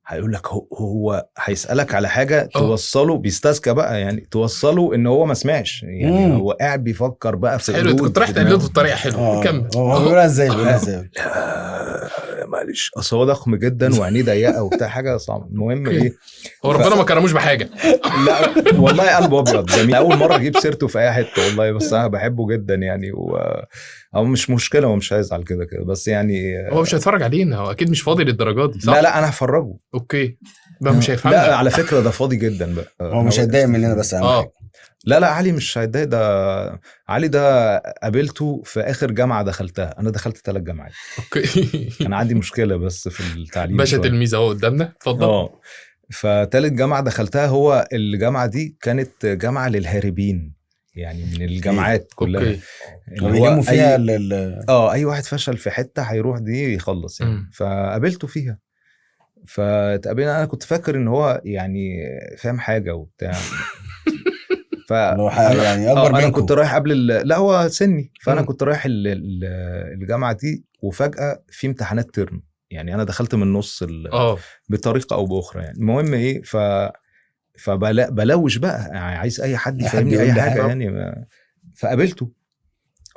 هيقول لك هو هيسالك على حاجة توصله، بيستذكى بقى يعني، توصله ان هو ما سمعش يعني. هو قاعد بيفكر بقى في حلو. انت كنت رايح تقلده بطريقة حلوة. كمل. هو بيقولها ازاي؟ لا معلش، اصل هو ضخم جدا وعينيه ضيقه وبتاع، حاجة صعبة. المهم ايه، هو ربنا ما كرموش بحاجة. لا والله قلبه ابيض جميل. اول مرة اجيب سيرته في اي حتة والله، بس انا بحبه جدا يعني او مش مشكلة، هو مش هيزعل كده كده، بس يعني هو مش هيتفرج علينا، هو اكيد مش فاضي للدرجات دي، صح؟ لا لا انا هفرجه. okay ده مش هيفهم. لا على فكرة ده فاضي جدا بقى، هو مش هيتضايق مننا بس اهم حاجة. لا لا علي مش هيتضايق. ده علي ده قابلته في اخر جامعه دخلتها، انا دخلت 3 جامعات. okay. انا عندي مشكلة بس في التعليم. باشا تلميذ اهو قدامنا، اتفضل. فتالت جامعه دخلتها، هو الجامعة دي كانت جامعه للهاربين يعني، من الجامعات كلها اللي هو فيها اي واحد فشل في حتة هيروح دي يخلص يعني. فقابلته فيها، فتقابلنا. انا كنت فاكر ان هو يعني فاهم حاجة وبتاع. يعني اكبر انا كنت رايح قبل لا هو سني، فانا كنت رايح الجامعة دي، وفجاة في امتحانات ترم يعني، انا دخلت من نص بطريقة او باخرى يعني. المهم ايه، فبلوش بقى يعني، عايز اي حد يفهمني اي حاجة يعني. فقابلته،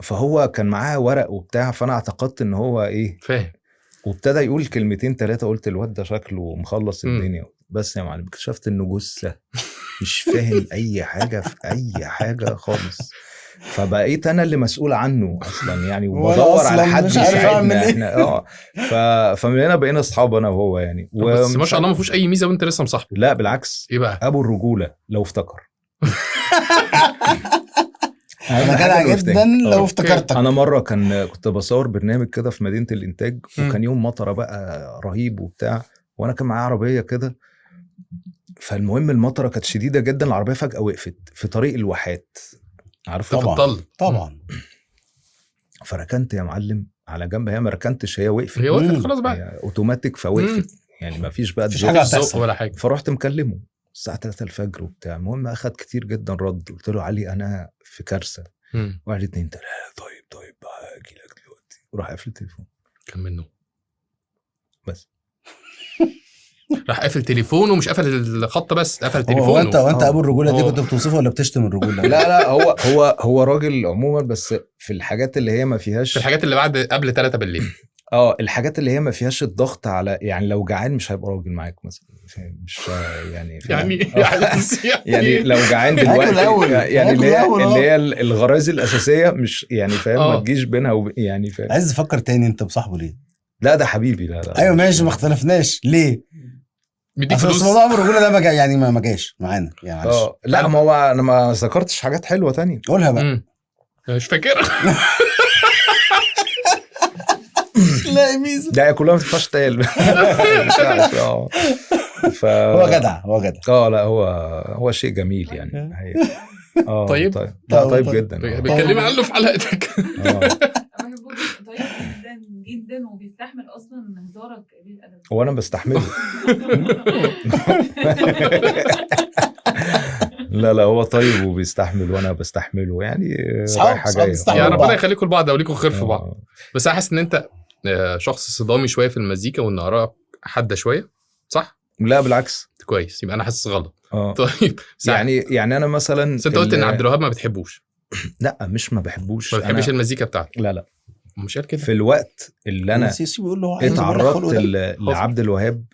فهو كان معاه ورق وبتاع، فانا اعتقدت ان هو ايه فاهم، وابتدى يقول كلمتين 3، قلت الواد ده شكله مخلص الدنيا. بس يا معلم اكتشفت انه جثة مش فاهم اي حاجة في اي حاجة خالص. فبقيت انا اللي مسؤول عنه اصلا يعني، وبدور على حد يساعدنا احنا. فمن هنا بقينا اصحاب انا وهو يعني. بس ما شاء الله ما فيهوش اي ميزة وانت لسه مصاحبه. لا بالعكس. ايه بقى؟ ابو الرجولة لو افتكر. انا جدع جدا لو افتكرتك. انا مرة كنت بصور برنامج كده في مدينة الانتاج، وكان يوم مطره بقى رهيب وبتاع، وانا كان معايا عربية كده. فالمهم المطره كانت شديدة جدا، العربية فجاة وقفت في طريق الواحات، عارف؟ طبعا طبعا. فركنت يا معلم على جنب، هي ما ركنتش، هي وقفت، هي وقفت خلاص بقى اوتوماتيك، فوقفت يعني ما فيش بقى حاجة ولا حاجة. فرحت مكلمه الساعة 3 الفجر وبتاع. المهم اخد كتير جدا رد، قلت له علي انا في كارثة، 1 2 3. طيب هاجي لك دلوقتي. وراح قافل التليفون. كان منه بس. راح قافل تليفونه، مش قفل الخط بس قفل تليفونه. هو انت ابو الرجولة دي كنت بتوصفه ولا بتشتم الرجولة؟ لا لا هو راجل عموما، بس في الحاجات اللي هي ما فيهاش، في الحاجات اللي بعد قبل 3 بالليل. الحاجات اللي هي ما فيهاش الضغط على يعني، لو جعان مش هيبقى راجل معاك مثلا، مش يعني يعني لو جعان دلوقتي يعني اللي هي الغرائز الاساسية مش يعني فاهم، ما تجيش بينها يعني فاهم. عايز افكر تاني، انت بصاحبه ليه؟ لا ده حبيبي. لا لا ايوه ماشي، ما اختلفناش. ليه؟ بس موضوع الرجولة ده ما جا يعني، ما جاش معانا يعني، معلش. لا ما هو انا ما ذكرتش حاجات حلوة تانية، قولها بقى. مش فاكر. لا ميزة، لا كلها ما تنفعش تقال. هو جدع، هو جدع. لا هو شيء جميل يعني. طيب طيب جدا. بتكلم عنه في حلقتك. طيب جدا جدا، وبيستحمل اصلا هزارك قليل الادب. هو انا بستحمله. لا لا هو طيب وبيستحمل وانا بستحمله يعني، رايحة جاية يعني. ربنا يخليكم لبعض وليكم خير في بعض. بس انا حاسس ان انت شخص صدامي شوية في المزيكا، وان ارائك حادة شوية، صح؟ لا بالعكس. كويس، يبقى انا حاسس غلط. طيب يعني انا مثلا، بس انت قلت ان عبد الوهاب ما بتحبوش. لا مش ما بحبوش، ما بتحبش المزيكا بتاعته. لا لا مش قال كده. في الوقت اللي انا اتعرضت لعبد الوهاب،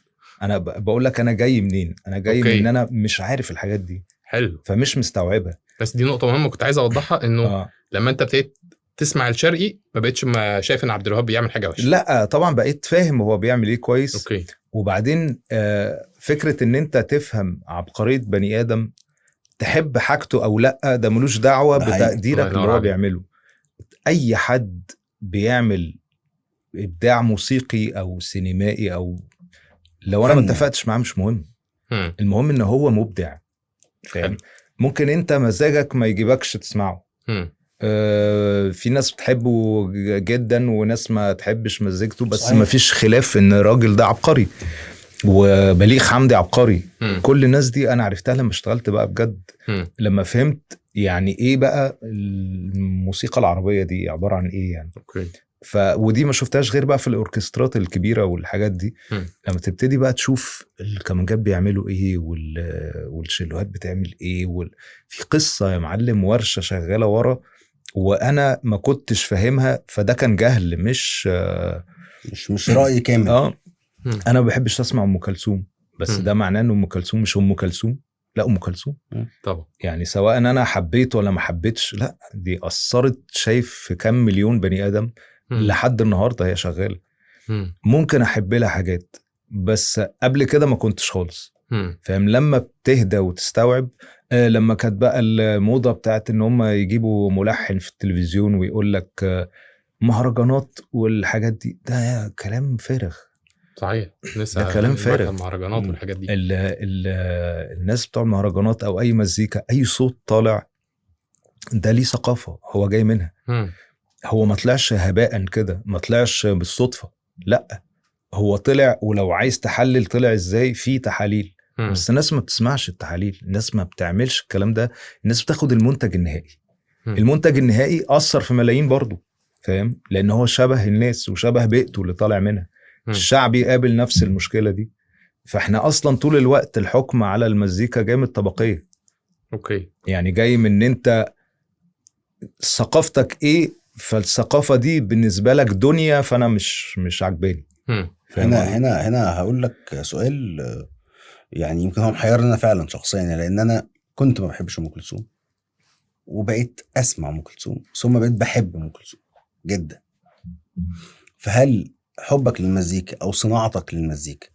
انا بقول لك انا جاي منين. انا جاي من ان انا مش عارف الحاجات دي. حلو. فمش مستوعبها. بس دي نقطة مهمة كنت عايز اوضحها، انه لما انت ابتديت تسمع الشرقي ما بقتش ما شايف ان عبد الوهاب بيعمل حاجة وحشة. لا طبعا بقيت فاهم هو بيعمل ايه كويس. okay. وبعدين فكرة ان انت تفهم عبقرية بني ادم، تحب حاجته او لا، ده ملوش دعوه بتقديرك اللي هو بيعمله. اي حد بيعمل ابداع موسيقي او سينمائي، او لو انا ما اتفقتش معاه مش مهم. المهم ان هو مبدع، فاهم؟ ممكن انت مزاجك ما يجيبكش تسمعه. في ناس بتحبه جدا وناس ما تحبش مزيكته، بس ما فيش خلاف ان الراجل ده عبقري، وبليغ حمدي عبقري. كل الناس دي انا عرفتها لما اشتغلت بقى بجد، لما فهمت يعني ايه بقى الموسيقى العربية دي عبارة عن ايه يعني. okay. ودي ما شفتهاش غير بقى في الاوركسترات الكبيرة والحاجات دي. لما تبتدي بقى تشوف الكمانجات بيعملوا ايه والشيلوهات بتعمل ايه في قصة يا معلم، ورشه شغالة ورا وانا ما كنتش فاهمها، فده كان جهل مش مش راي كامل. انا ما بحبش اسمع ام كلثوم، بس ده معناه ان ام كلثوم مش ام كلثوم؟ لا، ام كلثوم طبعا، يعني سواء انا حبيت ولا ما حبيتش، لا دي اثرت، شايف في كم مليون بني ادم لحد النهارده هي شغالة. ممكن احب لها حاجات، بس قبل كده ما كنتش خالص. فاهم؟ لما بتهدى وتستوعب. لما كانت بقى الموضة بتاعت ان هم يجيبوا ملحن في التلفزيون ويقول لك مهرجانات والحاجات دي، ده كلام فارغ. صحيح، لسه ده كلام فارغ. المهرجانات والحاجات دي، الناس بتوع المهرجانات او اي مزيكا، اي صوت طالع ده ليه ثقافة هو جاي منها. هو ما طلعش هباء كده، ما طلعش بالصدفة، لا هو طلع، ولو عايز تحلل طلع ازاي في تحاليل. بس الناس ما بتسمعش التحاليل، الناس ما بتعملش الكلام ده، الناس بتاخد المنتج النهائي. المنتج النهائي أثر في ملايين برضو، فاهم؟ لأن هو شبه الناس وشبه بيئته اللي طالع منها. الشعبي قابل نفس المشكلة دي. فاحنا أصلا طول الوقت الحكم على المزيكا جاي من الطبقية. okay، يعني جاي من ان انت ثقافتك ايه، فالثقافة دي بالنسبة لك دنيا، فأنا مش عاجباني. هنا هقول لك سؤال، يعني يمكن هو محيرنا فعلا شخصيا، لأن أنا كنت ما بحبش أم كلثوم وبقيت أسمع أم كلثوم، ثم بقيت بحب أم كلثوم جدا. فهل حبك للمزيكا أو صناعتك للمزيكا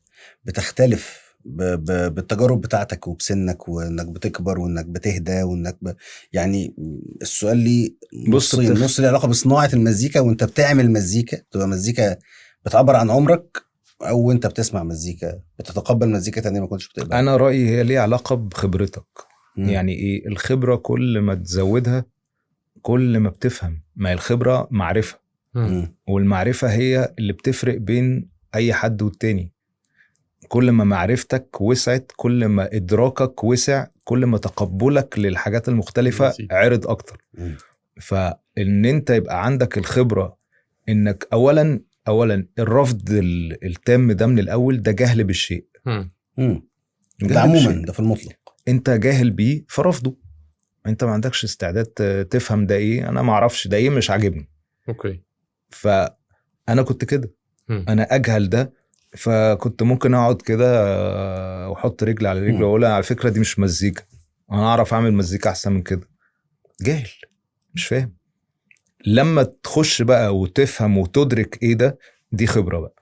بتختلف بالتجارب بتاعتك وبسنك، وإنك بتكبر وإنك بتهدى وإنك يعني السؤال لي نص ليه علاقة بصناعة المزيكا، وإنت بتعمل مزيكا تبقى مزيكا بتعبر عن عمرك، او انت بتسمع مزيكا بتتقبل مزيكا تانية ما كنتش بتقبلها. انا رايي هي ليها علاقة بخبرتك. يعني ايه الخبرة؟ كل ما تزودها كل ما بتفهم. ما هي الخبرة معرفة، والمعرفة هي اللي بتفرق بين اي حد والتاني. كل ما معرفتك وسعت، كل ما ادراكك وسع، كل ما تقبلك للحاجات المختلفة عرض اكتر. فان انت يبقى عندك الخبرة، انك اولا الرفض التام ده من الأول ده جهل بالشيء. ده عموما، ده في المطلق انت جاهل بيه فرفضه. انت ما عندكش استعداد تفهم ده ايه، انا ما اعرفش ده ايه، مش عاجبني. okay. فانا كنت كده، انا اجهل ده، فكنت ممكن اقعد كده واحط رجل على رجل واقول على فكرة دي مش مزيكا، انا اعرف اعمل مزيكا احسن من كده. جاهل، مش فاهم. لما تخش بقى وتفهم وتدرك ايه ده، دي خبرة بقى.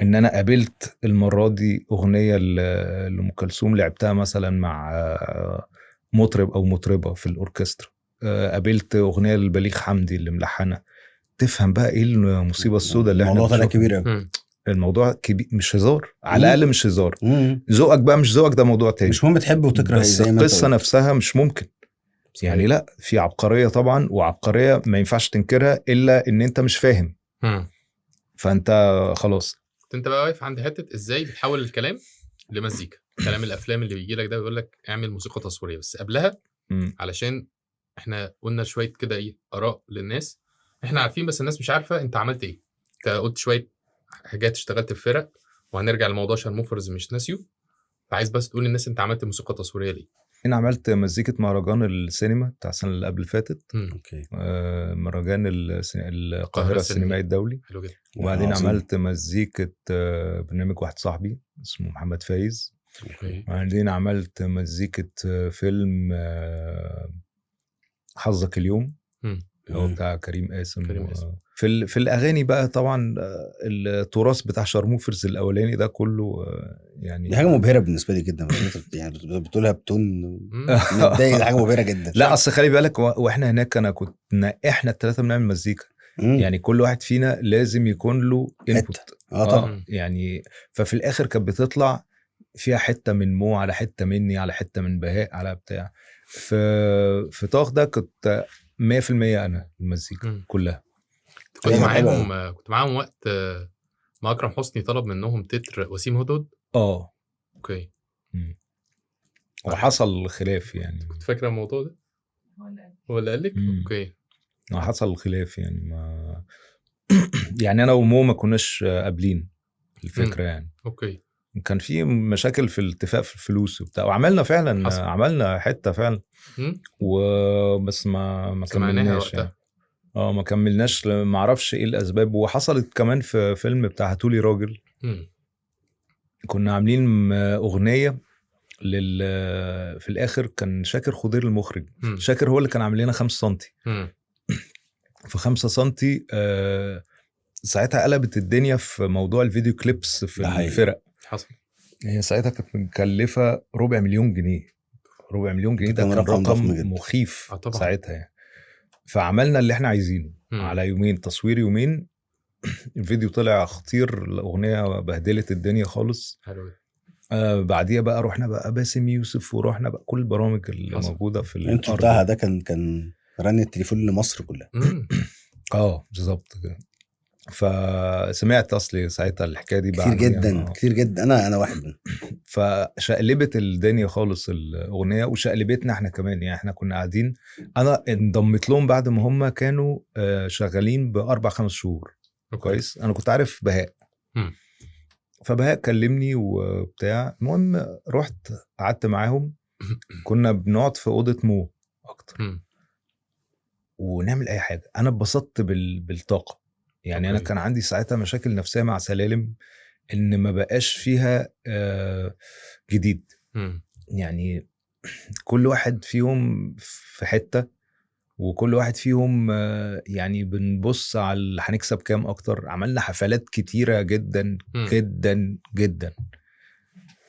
ان انا قابلت المرة دي اغنية لأم كلثوم لعبتها مثلا مع مطرب او مطربة في الاوركسترا، قابلت اغنية لبليغ حمدي اللي ملحنة، تفهم بقى ايه المصيبة السوداء اللي احنا الموضوع طلع كبير قوي. الموضوع كبير، مش هزار، على الاقل مش هزار. ذوقك بقى مش ذوقك ده موضوع تاني، مش مهم تحب وتكره، بس زي ما القصة نفسها مش ممكن. يعني لا، في عبقرية طبعا، وعبقرية ما ينفعش تنكرها إلا إن أنت مش فاهم. فأنت خلاص انت بقى واقف عند حتة إزاي بتحول الكلام لمزيكا. كلام الأفلام اللي بيجي لك ده بيقول لك اعمل موسيقى تصويرية، بس قبلها علشان احنا قلنا شوية كده إيه آراء للناس احنا عارفين، بس الناس مش عارفة أنت عملت إيه. أنت قلت شوية حاجات، اشتغلت في فرق، وهنرجع لموضوع شرموفرز مش ناسيو. فعايز بس تقول للناس أنت عملت موسيقى تصويرية ليه؟ انا عملت مزيكة مهرجان السينما بتاع السنة اللي قبل فاتت. okay. مهرجان القاهرة السينمائي الدولي. حلو جدا. وبعدين عملت مزيكة برنامج واحد صاحبي اسمه محمد فايز. okay. وبعدين عملت مزيكة فيلم حظك اليوم، هو بتاع كريم قاسم. في الاغاني بقى طبعا التراث بتاع شرموفرز الاولاني ده كله، يعني دي حاجة مبهرة بالنسبة لي جدا. يعني بتقولها ب tone متضايق، دي حاجة مبهرة جدا. لا اصل خلي بالك، واحنا هناك انا كنت احنا الثلاثة بنعمل مزيكا. يعني كل واحد فينا لازم يكون له input. طبعا. يعني ففي الاخر كانت بتطلع فيها حتة من مو، على حتة مني، على حتة من بهاء، على بتاع. في طاق ده كنت 100% انا المزيكا كلها. كنت معاهم وقت ما اكرم حسني طلب منهم تتر وسيم هدهد. okay. وحصل خلاف يعني. كنت فاكره الموضوع ده؟ هو اللي قال لك؟ okay. حصل خلاف يعني، ما يعني انا ومو ما كناش قابلين الفكرة يعني. okay. كان في مشاكل في الاتفاق في الفلوس وبتاع، وعملنا فعلا حصل. عملنا حتة فعلا وبس ما كملناش يعني. ما كملناش، ما اعرفش ايه الاسباب. وحصلت كمان في فيلم بتاع هاتولي راجل، كنا عاملين اغنية في الاخر كان شاكر خضير المخرج. شاكر هو اللي كان عامل لنا 5 سنتي. في 5 سنتي ساعتها قلبت الدنيا في موضوع ال video clips في الفرق. حصل. هي ساعتها كانت مكلفة 250,000 جنيه. 250,000 جنيه ده كان رقم مخيف ساعتها يعني. فعملنا اللي احنا عايزينه على يومين تصوير، يومين. الفيديو طلع خطير، الأغنية بهدلت الدنيا خالص. حلو. بعديها بقى رحنا بقى باسم يوسف، ورحنا بقى كل البرامج اللي موجودة في الانترو بتاعها ده كان رن التليفون لمصر كلها. بالظبط كده. فسمعت اصلي ساعتها الحكاية دي كتير جدا يعني. كتير جدا. انا واحد منهم. فشقلبت الدنيا خالص الاغنية، وشقلبتنا احنا كمان يعني. احنا كنا قاعدين، انا انضمت لهم بعد ما هم كانوا شغالين ب4-5 شهور. كويس. انا كنت عارف بهاء، فبهاء كلمني وبتاع. المهم رحت قعدت معاهم، كنا بنقعد في اوضة مو اكتر ونعمل اي حاجة. انا اتبسطت بالطاقة يعني. انا كان عندي ساعتها مشاكل نفسية مع سلالم، ان ما بقاش فيها جديد. يعني كل واحد فيهم في حتة، وكل واحد فيهم يعني بنبص على هنكسب كام اكتر. عملنا حفلات كتيرة جدا جدا جدا،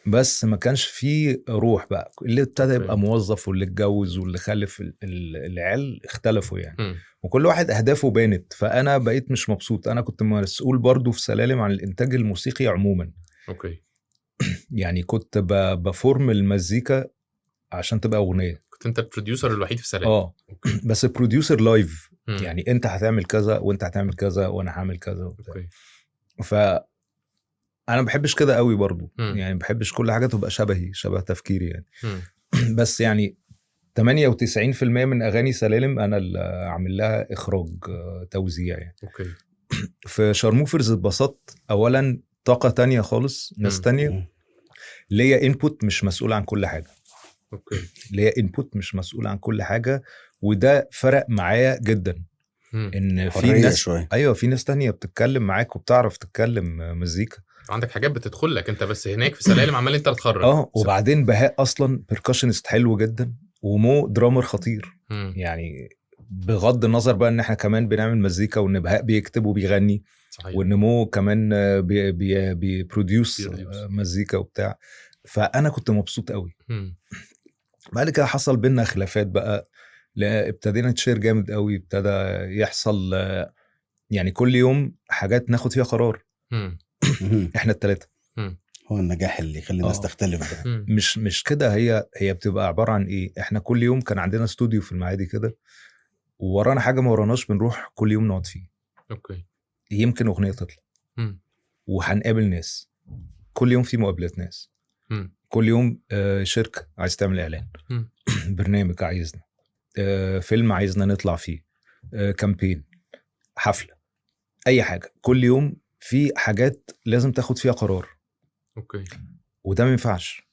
بس ما كانش فيه روح بقى. اللي ابتدى يبقى موظف، واللي اتجوز، واللي خلف، العيال اختلفوا يعني. وكل واحد اهدافه بانت. فانا بقيت مش مبسوط. انا كنت مسؤول برضو في سلالم عن الانتاج الموسيقي عموما. okay. يعني كنت ب form المزيكا عشان تبقى اغنية. كنت انت ال producer الوحيد في سلالم. بس producer live. يعني انت هتعمل كذا وانت هتعمل كذا وانا هعمل كذا وبتاع. ف انا ما بحبش كده قوي برضو. يعني ما بحبش كل حاجة تبقى شبهي، شبه تفكيري يعني. بس يعني 98% من اغاني سلالم انا اللي عامل لها اخراج توزيع يعني. okay. في شارموفرز اتبسطت. اولا طاقة تانية خالص، ناس تانية، ليا input مش مسؤول عن كل حاجة. okay. ليا input مش مسؤول عن كل حاجة، وده فرق معايا جدا. ان في ناس شوية. ايوه، في ناس تانية بتتكلم معاك وبتعرف تتكلم مزيكا. عندك حاجات بتدخل لك انت، بس هناك في سلالم عمال انت تتخرج. وبعدين بهاء اصلا percussionist حلو جدا، ومو drummer خطير. يعني بغض النظر بقى ان احنا كمان بنعمل مزيكا، وان بهاء بيكتب وبيغني. صحيح. وان مو كمان بي produce مزيكا وبتاع. فانا كنت مبسوط قوي. بعد كده حصل بينا خلافات بقى، ابتدينا نتشير جامد قوي. ابتدى يحصل يعني كل يوم حاجات ناخد فيها قرار. احنا الثلاثة. هو النجاح اللي يخلي الناس تختلف ده. مش كده. هي بتبقى عبارة عن ايه؟ احنا كل يوم كان عندنا استوديو في المعادي كده، وورانا حاجة ما وراناش بنروح كل يوم نقعد فيه. okay. يمكن اغنية تطلع، وهنقابل ناس كل يوم، في مقابلات ناس. كل يوم شركة عايز تعمل اعلان، برنامج عايزنا، فيلم عايزنا نطلع فيه، campaign، حفلة، اي حاجة. كل يوم في حاجات لازم تاخد فيها قرار. okay. وده ما ينفعش.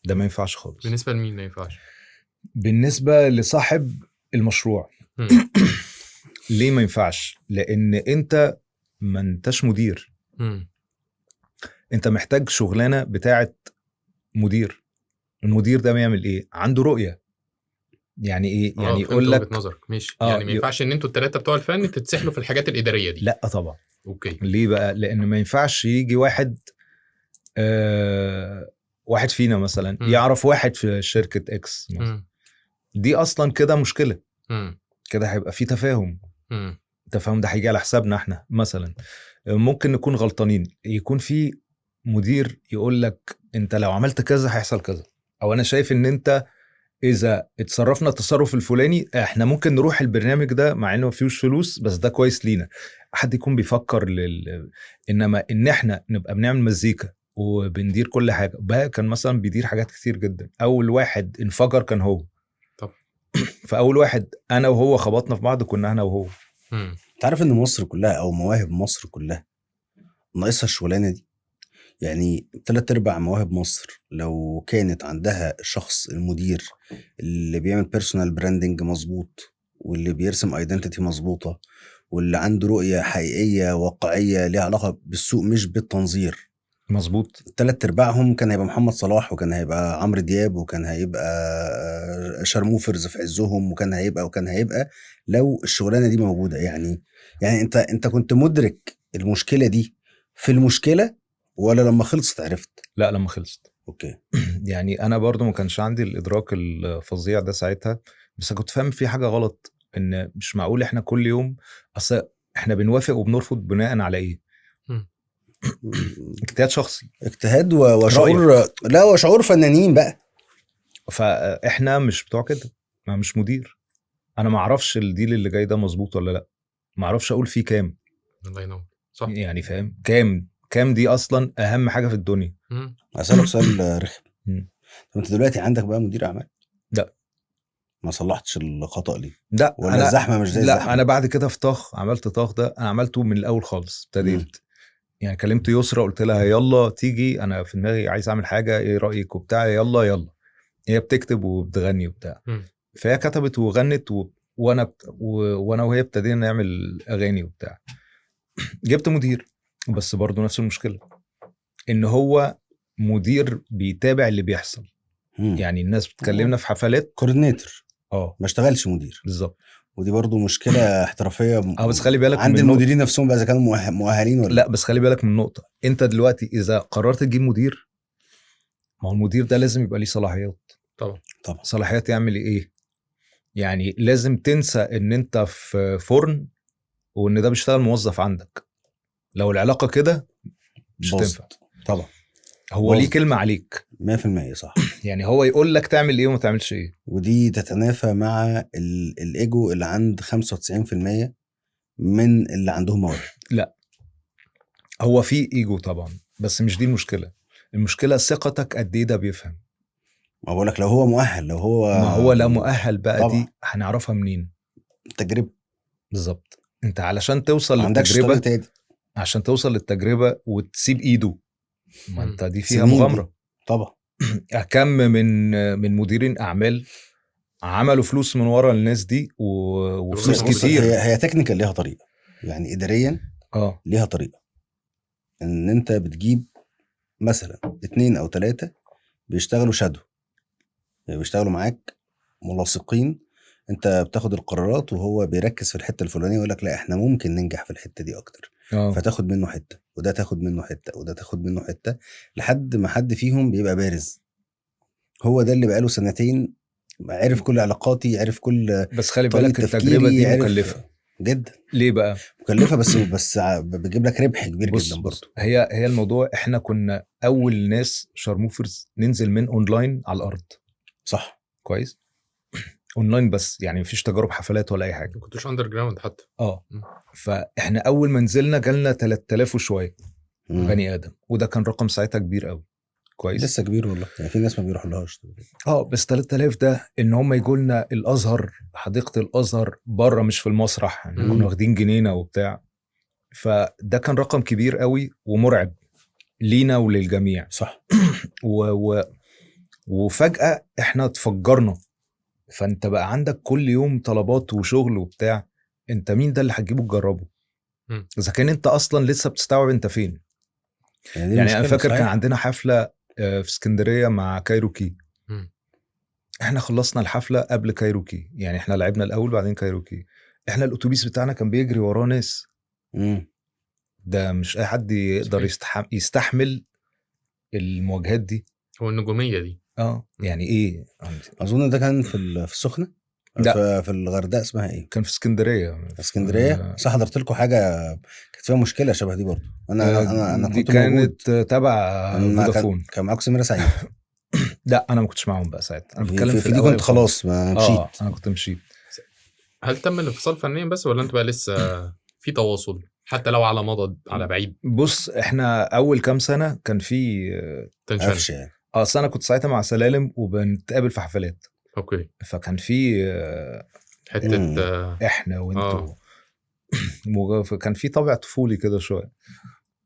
ده ما ينفعش خالص. بالنسبة لمين ما ينفعش؟ بالنسبة لصاحب المشروع. ليه ما ينفعش؟ لان انت ما انتش مدير. انت محتاج شغلانة بتاعه مدير. المدير ده بيعمل ايه؟ عنده رؤية. يعني ايه؟ يعني يقول لك نظرك ماشي. يعني ما ينفعش ان انتوا الثلاثة بتوع الفن تتسحلوا في الحاجات الادارية دي. لا طبعا. okay. ليه بقى؟ لان ما ينفعش يجي واحد واحد فينا مثلا يعرف واحد في شركة X مثلا. دي اصلا كده مشكلة. كده هيبقى في تفاهم. التفاهم ده هيجي على حسابنا احنا مثلا. ممكن نكون غلطانين، يكون في مدير يقول لك انت لو عملت كذا هيحصل كذا، او انا شايف ان انت اذا اتصرفنا التصرف الفلاني احنا ممكن نروح البرنامج ده مع انه ما فيهوش فلوس بس ده كويس لينا. حد يكون بيفكر انما ان احنا نبقى بنعمل مزيكا وبندير كل حاجة. بقى كان مثلا بيدير حاجات كتير جدا. اول واحد انفجر كان هو. طب فاول واحد انا وهو خبطنا في بعض، كنا انا وهو. انت عارف ان مصر كلها او مواهب مصر كلها ناقصها الشغلانة دي. يعني 3/4 مواهب مصر لو كانت عندها الشخص المدير اللي بيعمل personal branding مظبوط، واللي بيرسم identity مظبوطة، واللي عنده رؤية حقيقية واقعية ليها علاقة بالسوق مش بالتنظير مظبوط، 3/4 كان هيبقى محمد صلاح، وكان هيبقى عمرو دياب، وكان هيبقى شرموفرز في عزهم، وكان هيبقى وكان هيبقى، لو الشغلانة دي موجودة. يعني انت كنت مدرك المشكلة دي في المشكلة ولا لما خلصت عرفت؟ لا لما خلصت. okay. يعني انا برضو ما كانش عندي الادراك الفظيع ده ساعتها، بس كنت فاهم في حاجة غلط، ان مش معقول احنا كل يوم، اصل احنا بنوافق وبنرفض بناء على ايه؟ اجتهاد شخصي، اجتهاد وشعور، لا وشعور فنانين بقى. فاحنا مش بتوع كده، ما مش مدير، انا ما اعرفش ال deal اللي جاي ده مظبوط ولا لا، ما اعرفش اقول فيه كام. الله ينور. صح. يعني فاهم كام دي اصلا اهم حاجة في الدنيا. اسالك سؤال رخم، طب انت دلوقتي عندك بقى مدير اعمال؟ لا. ما صلحتش الخطأ ليه؟ لا ولا الزحمة مش زي لا الزحمة؟ انا بعد كده في طاخ، عملت طاخ ده انا عملته من الاول خالص، ابتديت يعني كلمت يسرا قلت لها يلا تيجي، انا في دماغي عايز اعمل حاجة، ايه رايك وبتاع، يلا يلا. هي بتكتب وبتغني وبتاع، فهي كتبت وغنت وانا وهي ابتدينا نعمل اغاني وبتاع. جبت مدير، بس برضو نفس المشكلة، ان هو مدير بيتابع اللي بيحصل. يعني الناس بتكلمنا في حفلات coordinator، ما اشتغلش مدير بالظبط، ودي برضو مشكلة احترافية. بس خلي بالك عند المديرين نفسهم بقى اذا كانوا مؤهلين ولا لا. بس خلي بالك من نقطة، انت دلوقتي اذا قررت تجيب مدير، ما هو المدير ده لازم يبقى ليه صلاحيات. طبعا طبعا. صلاحيات يعمل ايه؟ يعني لازم تنسى ان انت في فرن وان ده بيشتغل موظف عندك. لو العلاقة كده مش هتنفع. طبعا هو ليه كلمة عليك 100%. صح. يعني هو يقول لك تعمل ايه وما تعملش ايه، ودي تتنافى مع الايجو اللي عند 95% من اللي عندهم مواهب. لا هو في ايجو طبعا، بس مش دي المشكلة. المشكلة ثقتك قد ايه ده بيفهم. ما بقول لك لو هو مؤهل، لو هو ما هو لا مؤهل بقى طبعا. دي هنعرفها منين؟ تجربه. بالظبط. انت علشان توصل للتجربه، عشان توصل للتجربه وتسيب ايده، ما انت دي فيها مغامرة طبعا. كم من مديرين اعمال عملوا فلوس من ورا الناس دي وفلوس كتير. هي technical ليها طريقه، يعني اداريا ليها طريقه، ان انت بتجيب مثلا 2 أو 3 بيشتغلوا shadow، يعني بيشتغلوا معاك ملاصقين، انت بتاخد القرارات وهو بيركز في الحتة الفلانية ويقول لك لا احنا ممكن ننجح في الحتة دي اكتر. فتاخد منه حتة، وده تاخد منه حتة، وده تاخد منه حتة، لحد ما حد فيهم بيبقى بارز. هو ده اللي بقاله سنتين عرف كل علاقاتي، عرف كل. بس خلي بالك التجربة دي مكلفة جدا. ليه بقى مكلفة؟ بس بتجيب لك ربح كبير جدا برضه. هي الموضوع، احنا كنا اول ناس شرموفرز ننزل من اونلاين على الارض. صح. كويس. اونلاين بس، يعني مفيش تجارب حفلات ولا اي حاجة، ما كنتوش underground حتى. فاحنا اول ما نزلنا جالنا 3000 وشوية بني ادم، وده كان رقم ساعتها كبير قوي. كويس، لسه كبير والله، يعني في ناس ما بيروحوا لهاش. بس 3000 ده ان هم يجوا لنا الازهر، حديقة الازهر بره مش في المسرح، يعني كنا واخدين جنينة وبتاع. فده كان رقم كبير قوي ومرعب لينا وللجميع. صح. وفجاة احنا اتفجرنا. فانت بقى عندك كل يوم طلبات وشغل وبتاع، انت مين ده اللي هتجيبه تجربه؟ اذا كان انت اصلا لسه بتستوعب انت فين. يعني انا فاكر كان عندنا حفلة في اسكندرية مع كايروكي. احنا خلصنا الحفلة قبل كايروكي، يعني احنا لعبنا الاول بعدين كايروكي. احنا الاتوبيس بتاعنا كان بيجري وراه ناس. ده مش اي حد يقدر يستحمل المواجهات دي، هو النجومية دي. يعني ايه؟ اظن ده كان في السخنة. لا في الغردقه، اسمها ايه؟ كان في اسكندرية. اسكندرية صح. حضرت لكم حاجة كانت فيها مشكلة شبه دي برضو. انا انا انا كنت كانت تبع فودافون. كان معاكم سميرة سعيد؟ لا انا ما كنتش معاهم بقى ساعتها. انا بتكلم في دي كنت خلاص ما مشيت. انا كنت مشيت. هل تم الانفصال فنيا بس، ولا انت بقى لسه في تواصل حتى لو على مضض على بعيد؟ بص، احنا اول كام سنة كان في tension يعني. اصل انا كنت ساعتها مع سلالم وبنتقابل في حفلات. okay. فكان في حتة احنا وانتوا. كان في طابع طفولي كده شوية.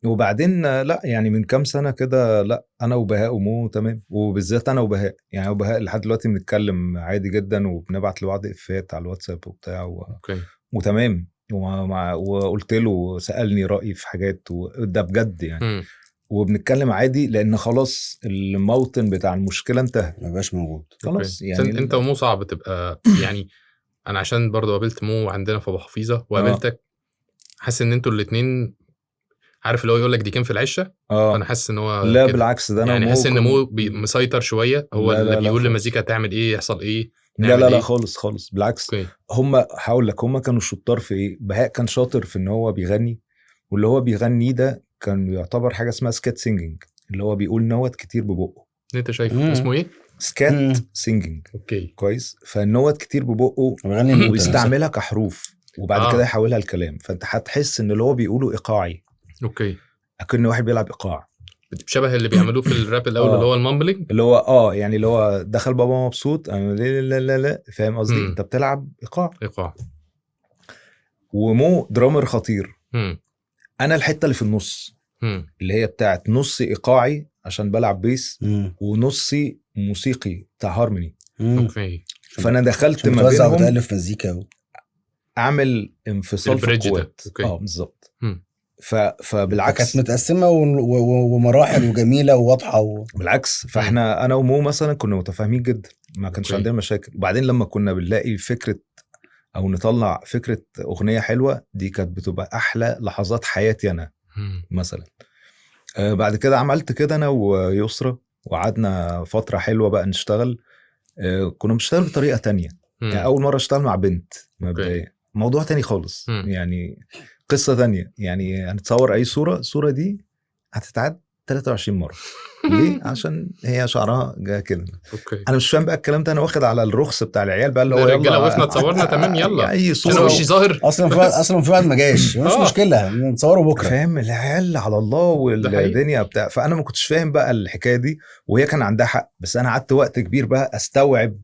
وبعدين لا يعني من كام سنة كده لا انا وبهاء ومو تمام، وبالذات انا وبهاء، يعني وبهاء لحد دلوقتي بنتكلم عادي جدا وبنبعت لبعض افيهات على الواتساب وبتاع okay. وتمام، وقلت له سالني رايي في حاجات وده بجد يعني. وبنتكلم عادي لان خلاص الموطن بتاع المشكلة انتهى، ما بقاش موجود خلاص. يعني انت ومو صعب تبقى يعني، انا عشان برضو قابلت مو عندنا في ابو حفيظة وقابلتك، حاسس ان انتوا الاثنين عارف اللي هو يقول لك دي كان في العشه. انا حاسس ان هو لا بالعكس، ده انا يعني حاسس ان مو مسيطر شوية، هو لا اللي بيقول للمزيكا تعمل ايه يحصل ايه. لا لا لا خالص خالص بالعكس. هم هقول لك هم كانوا شطار في ايه. بهاء كان شاطر في ان هو بيغني، واللي هو بيغنيه ده كان يعتبر حاجة اسمها scat singing، اللي هو بيقول نوت كتير ببقه. انت شايف اسمه ايه؟ scat singing. okay كويس. فالنوت كتير ببقه وبيستعملها كحروف، وبعد كده يحولها لكلام، فانت هتحس ان اللي هو بيقوله ايقاعي. okay، اكن واحد بيلعب ايقاع، شبه اللي بيعملوه في الراب الاول اللي هو ال mumbling، اللي هو يعني اللي هو دخل بابا مبسوط انا لا لا لا، فاهم قصدي؟ انت بتلعب ايقاع. ومو drummer خطير. انا الحتة اللي في النص اللي هي بتاعت نص ايقاعي عشان بلعب bass، ونصي موسيقي بتاع harmony. okay، فانا دخلت ما بينهم وتالف مزيكا، اعمل انفصال في القوات. بالظبط. فبالعكس كانت متقسمه ومراحل وجميلة وواضحة بالعكس. فاحنا انا ومو مثلا كنا متفاهمين جدا، ما كانش عندنا مشاكل. وبعدين لما كنا بنلاقي فكرة او نطلع فكرة اغنية حلوة، دي كانت بتبقى احلى لحظات حياتي انا مثلا. بعد كده عملت كده انا ويسرا، وقعدنا فترة حلوة بقى نشتغل. كنا بنشتغل بطريقة تانية. يعني اول مرة اشتغل مع بنت مبدئيا، موضوع تاني خالص. يعني قصة تانية. يعني هنتصور اي صوره، الصورة دي هتتعاد 23 مرة. ليه؟ عشان هي شعرها جا كده. انا مش فاهم بقى الكلام ده، انا واخد على الرخص بتاع العيال بقى اللي هو يلا وقفنا اتصورنا تمام يلا اي صوره، انا وشي ظاهر اصلا في واحد ما جاش، مش مشكلة نتصوره بكره، فاهم؟ العيال على الله والدنيا بتاع. فانا ما كنتش فاهم بقى الحكاية دي، وهي كان عندها حق، بس انا قعدت وقت كبير بقى استوعب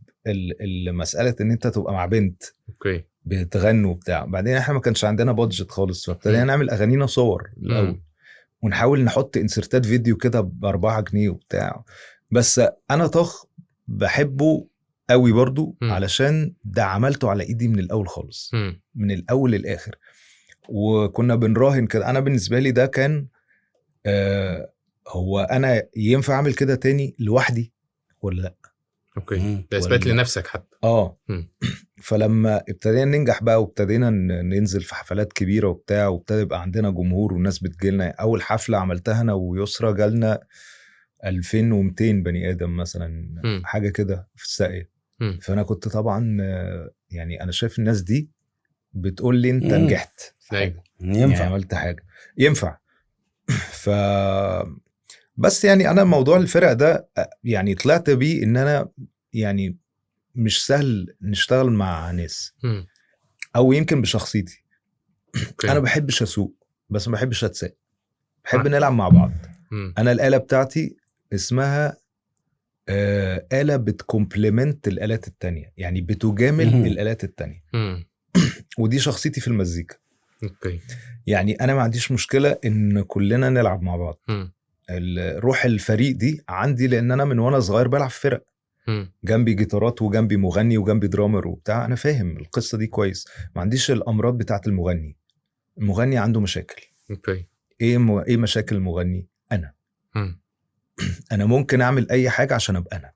المسالة ان انت تبقى مع بنت okay بتغنوا وبتاع. بعدين احنا ما كانش عندنا budget خالص، فابتدينا نعمل اغانينا صور الاول، ونحاول نحط insert ات فيديو كده ب4 جنيه وبتاع. بس انا طخ بحبه قوي برضو، علشان ده عملته على ايدي من الاول خالص، من الاول للاخر. وكنا بنراهن كده. انا بالنسبة لي ده كان هو انا ينفع اعمل كده تاني لوحدي ولا لا؟ okay، ده اثبات لنفسك حتى. فلما ابتدينا ننجح بقى، وابتدينا ننزل في حفلات كبيرة وبتاع، وابتدى يبقى عندنا جمهور والناس بتجيلنا. اول حفلة عملتها انا ويسرا جالنا 2200 بني ادم مثلا، حاجة كده في الساقيه. فانا كنت طبعا يعني انا شايف الناس دي بتقول لي انت نجحت في حاجة، ينفع يعني عملت حاجة ينفع. ف بس يعني انا موضوع الفرق ده يعني طلعت بيه ان انا يعني مش سهل نشتغل مع ناس، او يمكن بشخصيتي. انا بحبش اسوق، بس ما بحبش اتساق، بحب نلعب مع بعض. انا الآلة بتاعتي اسمها آلة بت complement الآلات التانية، يعني بتجامل الآلات التانية. ودي شخصيتي في المزيكا. okay. يعني انا ما عنديش مشكلة ان كلنا نلعب مع بعض. روح الفريق دي عندي، لان انا من وانا صغير بلعب في فرق، جنبي جيتارات وجنبي مغني وجنبي drummer وبتاع. انا فاهم القصة دي كويس. ما عنديش الامراض بتاعت المغني. المغني عنده مشاكل. okay. ايه مشاكل المغني؟ انا انا ممكن اعمل اي حاجة عشان ابقى انا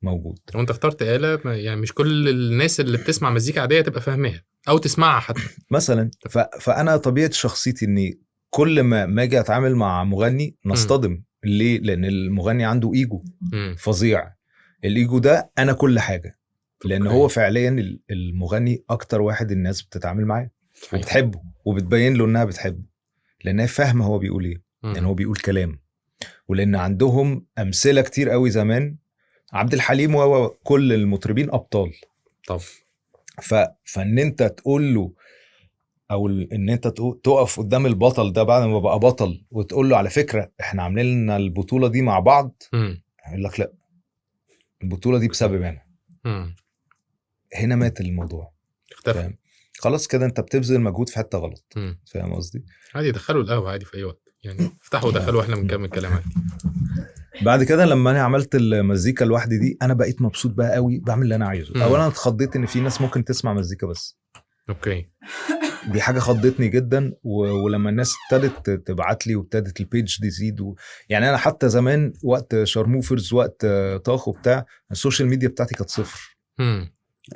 موجود. وانت اخترت آلة يعني مش كل الناس اللي بتسمع مزيكا عادية تبقى فاهماها او تسمعها حتى مثلا. فانا طبيعة شخصيتي اني كل ما اجي اتعامل مع مغني نصطدم. ليه؟ لان المغني عنده ايجو فظيع. الايجو ده انا كل حاجة، لان هو فعليا المغني اكتر واحد الناس بتتعامل معاه وبتحبه وبتبين له انها بتحبه، لانها فاهمه هو بيقول ايه، لان هو بيقول كلام، ولان عندهم امثلة كتير قوي زمان. عبد الحليم وكل المطربين ابطال. طب فان انت تقول له، او ان انت تقف قدام البطل ده بعد ما بقى بطل وتقول له على فكرة احنا عاملين لنا البطولة دي مع بعض، هيقول لك لا، البطولة دي بسبب انا. هنا مات الموضوع، اختفى. خلاص كده انت بتبذل مجهود في حتة غلط. فاهم قصدي؟ عادي دخلوا القهوة عادي في اي وقت يعني، افتحوا ودخلوا واحنا بنكمل كلام عادي. بعد كده لما انا عملت المزيكا لوحدي دي انا بقيت مبسوط بقى قوي، بعمل اللي انا عايزه. اولا اتخضيت ان في ناس ممكن تسمع مزيكا بس. okay دي حاجة خضتني جدا. ولما الناس ابتدت تبعت لي وابتدت ال page دي تزيد يعني انا حتى زمان وقت شارموفرز وقت طاخ وبتاع، ال social media بتاعتي كانت صفر.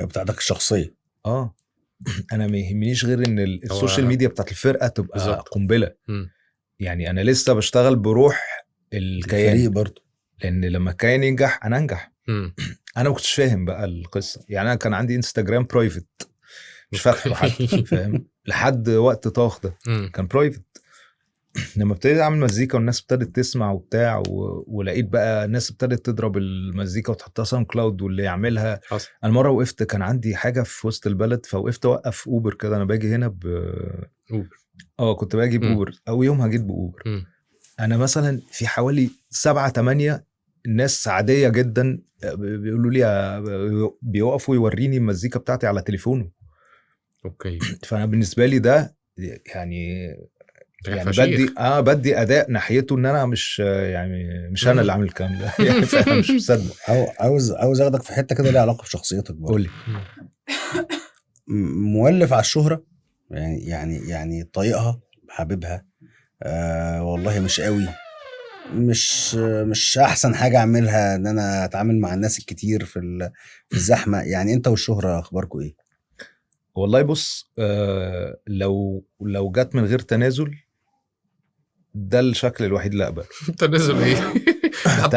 بتاعتك الشخصية. انا ما يهمنيش غير ان ال social media بتاعت الفرقة تبقى بالزبط. قنبلة. يعني انا لسه بشتغل بروح الكيان برضه، لان لما الكيان ينجح انا انجح. انا ما كنتش فاهم بقى القصة يعني. انا كان عندي انستجرام private مش فاتحة حد، فاهم، لحد وقت طاخ ده كان private. لما ابتديت اعمل مزيكا والناس ابتدت تسمع وبتاع ولقيت بقى الناس ابتدت تضرب المزيكا وتحطها SoundCloud واللي يعملها. انا مرة وقفت، كان عندي حاجة في وسط البلد، فوقفت اوقف اوبر كده. انا باجي هنا باوبر، كنت باجي باوبر او يومها جيت باوبر. انا مثلا في حوالي 7-8 ناس عادية جدا بيقولوا لي، بيوقفوا يوريني المزيكا بتاعتي على تليفونه. okay. فانا بالنسبة لي ده يعني بدي بدي اداء ناحيته ان انا مش يعني مش انا اللي عامل الكلام ده يعني، فانا مش مصدق. عاوز اخدك في حتة كده ليها علاقة بشخصيتك برضه. قولي. مولف على الشهرة يعني، يعني طايقها، حاببها؟ والله مش قوي، مش احسن حاجة اعملها ان انا اتعامل مع الناس الكتير في الزحمة يعني. انت والشهرة اخباركم ايه؟ والله بص، لو جت من غير تنازل، ده الشكل الوحيد اللي اقبله. تنازل ايه؟ حد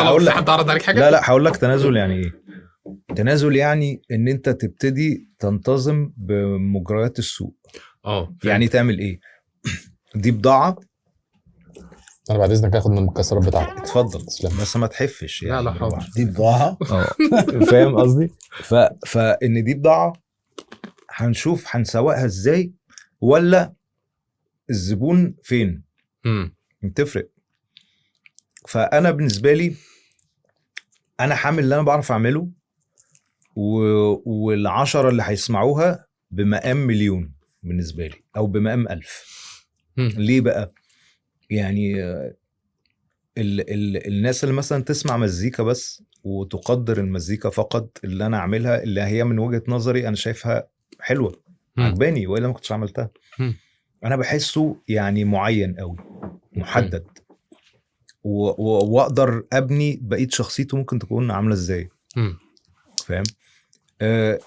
عرض عليك حاجة؟ لا هقول لك تنازل يعني ايه. تنازل يعني ان انت تبتدي تنتظم بمجريات السوق. يعني تعمل ايه؟ دي بضاعة. انا بعد اذنك هاخد من المكسرات بتاعتك. اتفضل، بس ما تحفش يعني. لا حاضر. دي بضاعة. فاهم قصدي؟ فان دي بضاعة، هنشوف هنسوقها ازاي، ولا الزبون فين. بتفرق. فانا بالنسبة لي انا حامل اللي انا بعرف اعمله، والعشرة اللي هيسمعوها بمقام مليون بالنسبة لي، او بمقام 1000. ليه بقى؟ يعني الناس اللي مثلا تسمع مزيكا بس وتقدر المزيكا فقط اللي انا اعملها، اللي هي من وجهة نظري انا شايفها حلوة عجباني، والا ما كنتش عملتها. انا بحسه يعني معين قوي، محدد، واقدر ابني بقية شخصيته ممكن تكون عامله ازاي. فاهم؟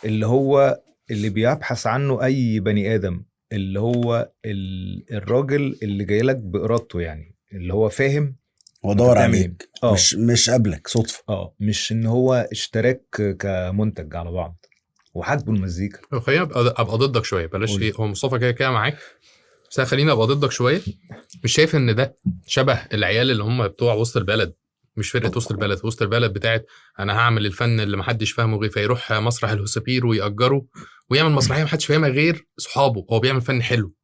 اللي هو اللي بيبحث عنه اي بني ادم، اللي هو الراجل اللي جاي لك بارادته، يعني اللي هو فاهم ودور عليك، مش قبلك صدفة. مش ان هو اشتراك كمنتج على بعض وحاجبه المزيكا. خلينا ابقى ضدك شوية، بلاش ايه، هو مصطفى كده كده معاك، بس خلينا ابقى ضدك شوية. مش شايف ان ده شبه العيال اللي هم بتوع وسط البلد؟ مش فرقه وسط البلد، وسط البلد بتاعت انا هعمل الفن اللي محدش فاهمه غير، فيروح مسرح الهوسبير ويأجره ويعمل مسرحية محدش فاهمها غير صحابه. هو بيعمل فن حلو،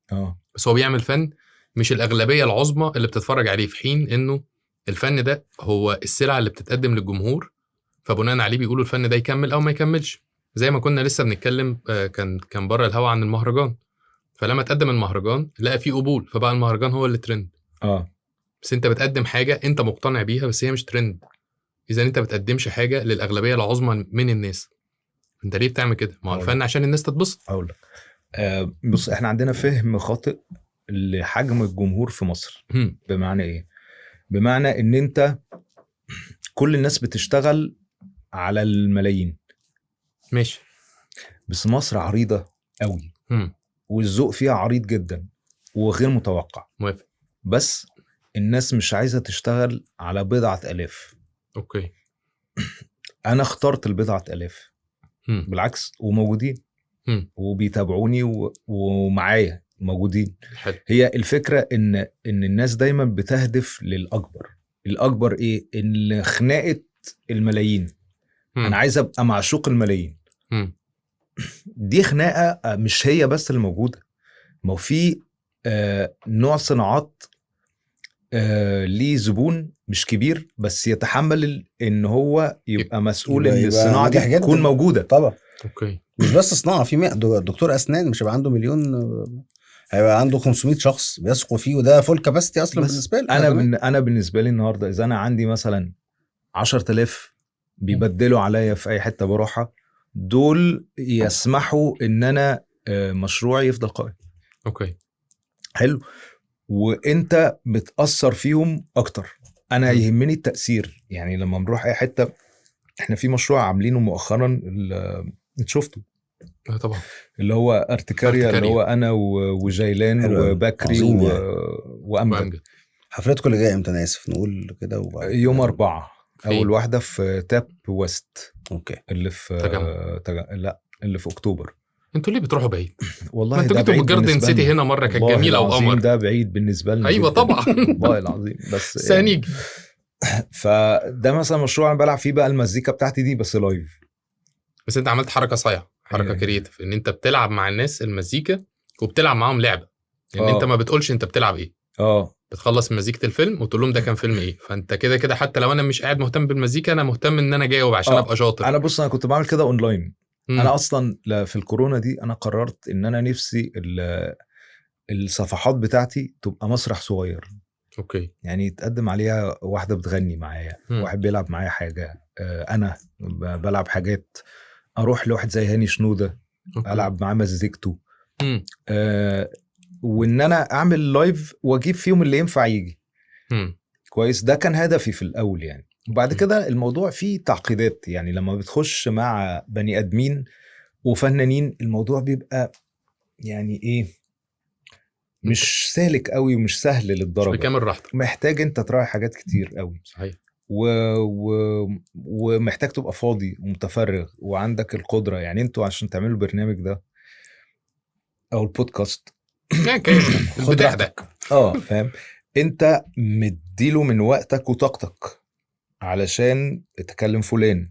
بس هو بيعمل فن مش الاغلبية العظمى اللي بتتفرج عليه، في حين انه الفن ده هو السلعة اللي بتتقدم للجمهور، فبناء عليه بيقولوا الفن ده يكمل او ما يكملش. زي ما كنا لسه بنتكلم، كان بره الهوا عن المهرجان، فلما تقدم المهرجان لقى فيه قبول، فبقى المهرجان هو اللي ترند. بس انت بتقدم حاجة انت مقتنع بيها، بس هي مش ترند. اذا انت بتقدمش حاجة للاغلبيه العظمى من الناس، انت ليه بتعمل كده؟ ما هو الفن عشان الناس تتبسط. اقول لك، بص، احنا عندنا فهم خاطئ لحجم الجمهور في مصر. بمعنى ايه؟ بمعنى ان انت كل الناس بتشتغل على الملايين، ماشي، بس مصر عريضة قوي، والذوق فيها عريض جدا وغير متوقع. موافق. بس الناس مش عايزة تشتغل على بضعة آلاف. okay. أنا اخترت البضعة آلاف. بالعكس، وموجودين وبيتابعوني ومعايا موجودين. حلو. هي الفكرة إن الناس دايما بتهدف للأكبر. الأكبر إيه؟ إن خناقة الملايين. أنا عايز أبقى معشوق الملايين. دي خناقة مش هي بس اللي موجودة، ما هو في نوع صناعات ليه زبون مش كبير بس يتحمل ان هو يبقى مسؤول ان الصناعة دي تكون موجودة. طبعا. okay. مش بس صناعة، في دكتور اسنان مش هيبقى عنده مليون، هيبقى عنده 500 شخص بيثقوا فيه، وده full capacity اصلا بالنسبة له. انا بالنسبة لي النهارده اذا انا عندي مثلا 10,000 بيبدلوا عليا في اي حتة بروحها، دول يسمحوا ان انا مشروعي يفضل قائم. okay حلو. وانت بتاثر فيهم اكتر. انا يهمني التاثير. يعني لما بنروح اي حتة، احنا في مشروع عاملينه مؤخرا انت شفته طبعا، اللي هو ارتكاريا، اللي هو انا وجيلان وبكري وامجد. حفلتكم اللي جاية امتى؟ انا اسف نقول كده. يوم 4 اول واحدة في تاب ويست. okay. اللي في لا اللي في اكتوبر. انتوا ليه بتروحوا بعيد؟ والله انتوا جيتوا من جاردن سيتي هنا مرة كانت جميلة وقمر. ده بعيد بالنسبة لنا. ايوه طبعا. والله العظيم. بس سانيج. فده مثلا مشروع انا بلعب فيه بقى المزيكا بتاعتي دي بس live. بس انت عملت حركة صايعه، حركة creative، ان انت بتلعب مع الناس المزيكا وبتلعب معاهم لعبه، ان انت ما بتقولش انت بتلعب ايه. بتخلص مزيكة الفيلم وتقول لهم ده كان فيلم ايه. فانت كده كده حتى لو انا مش قاعد مهتم بالمزيكا، انا مهتم ان انا جاوب عشان ابقى شاطر. انا بص، انا كنت بعمل كده اونلاين. انا اصلا في الكورونا دي انا قررت ان انا نفسي الصفحات بتاعتي تبقى مسرح صغير. okay. يعني يتقدم عليها واحدة بتغني معايا، واحد بيلعب معايا حاجة، انا بلعب حاجات، اروح لواحد زي هاني شنودة العب معاه مزيكته، وان انا اعمل live واجيب فيهم اللي ينفع يجي. كويس. ده كان هدفي في الاول يعني. وبعد كده الموضوع فيه تعقيدات، يعني لما بتخش مع بني ادمين وفنانين الموضوع بيبقى يعني ايه، مش سالك قوي ومش سهل للدرجة، مش بكامل راحتك، محتاج انت تراعي حاجات كتير قوي. صحيح. ومحتاج تبقى فاضي ومتفرغ وعندك القدرة. يعني انتوا عشان تعملوا البرنامج ده او البودكاست البتاع ده، فاهم، انت مديله من وقتك وطاقتك علشان تكلم فلان،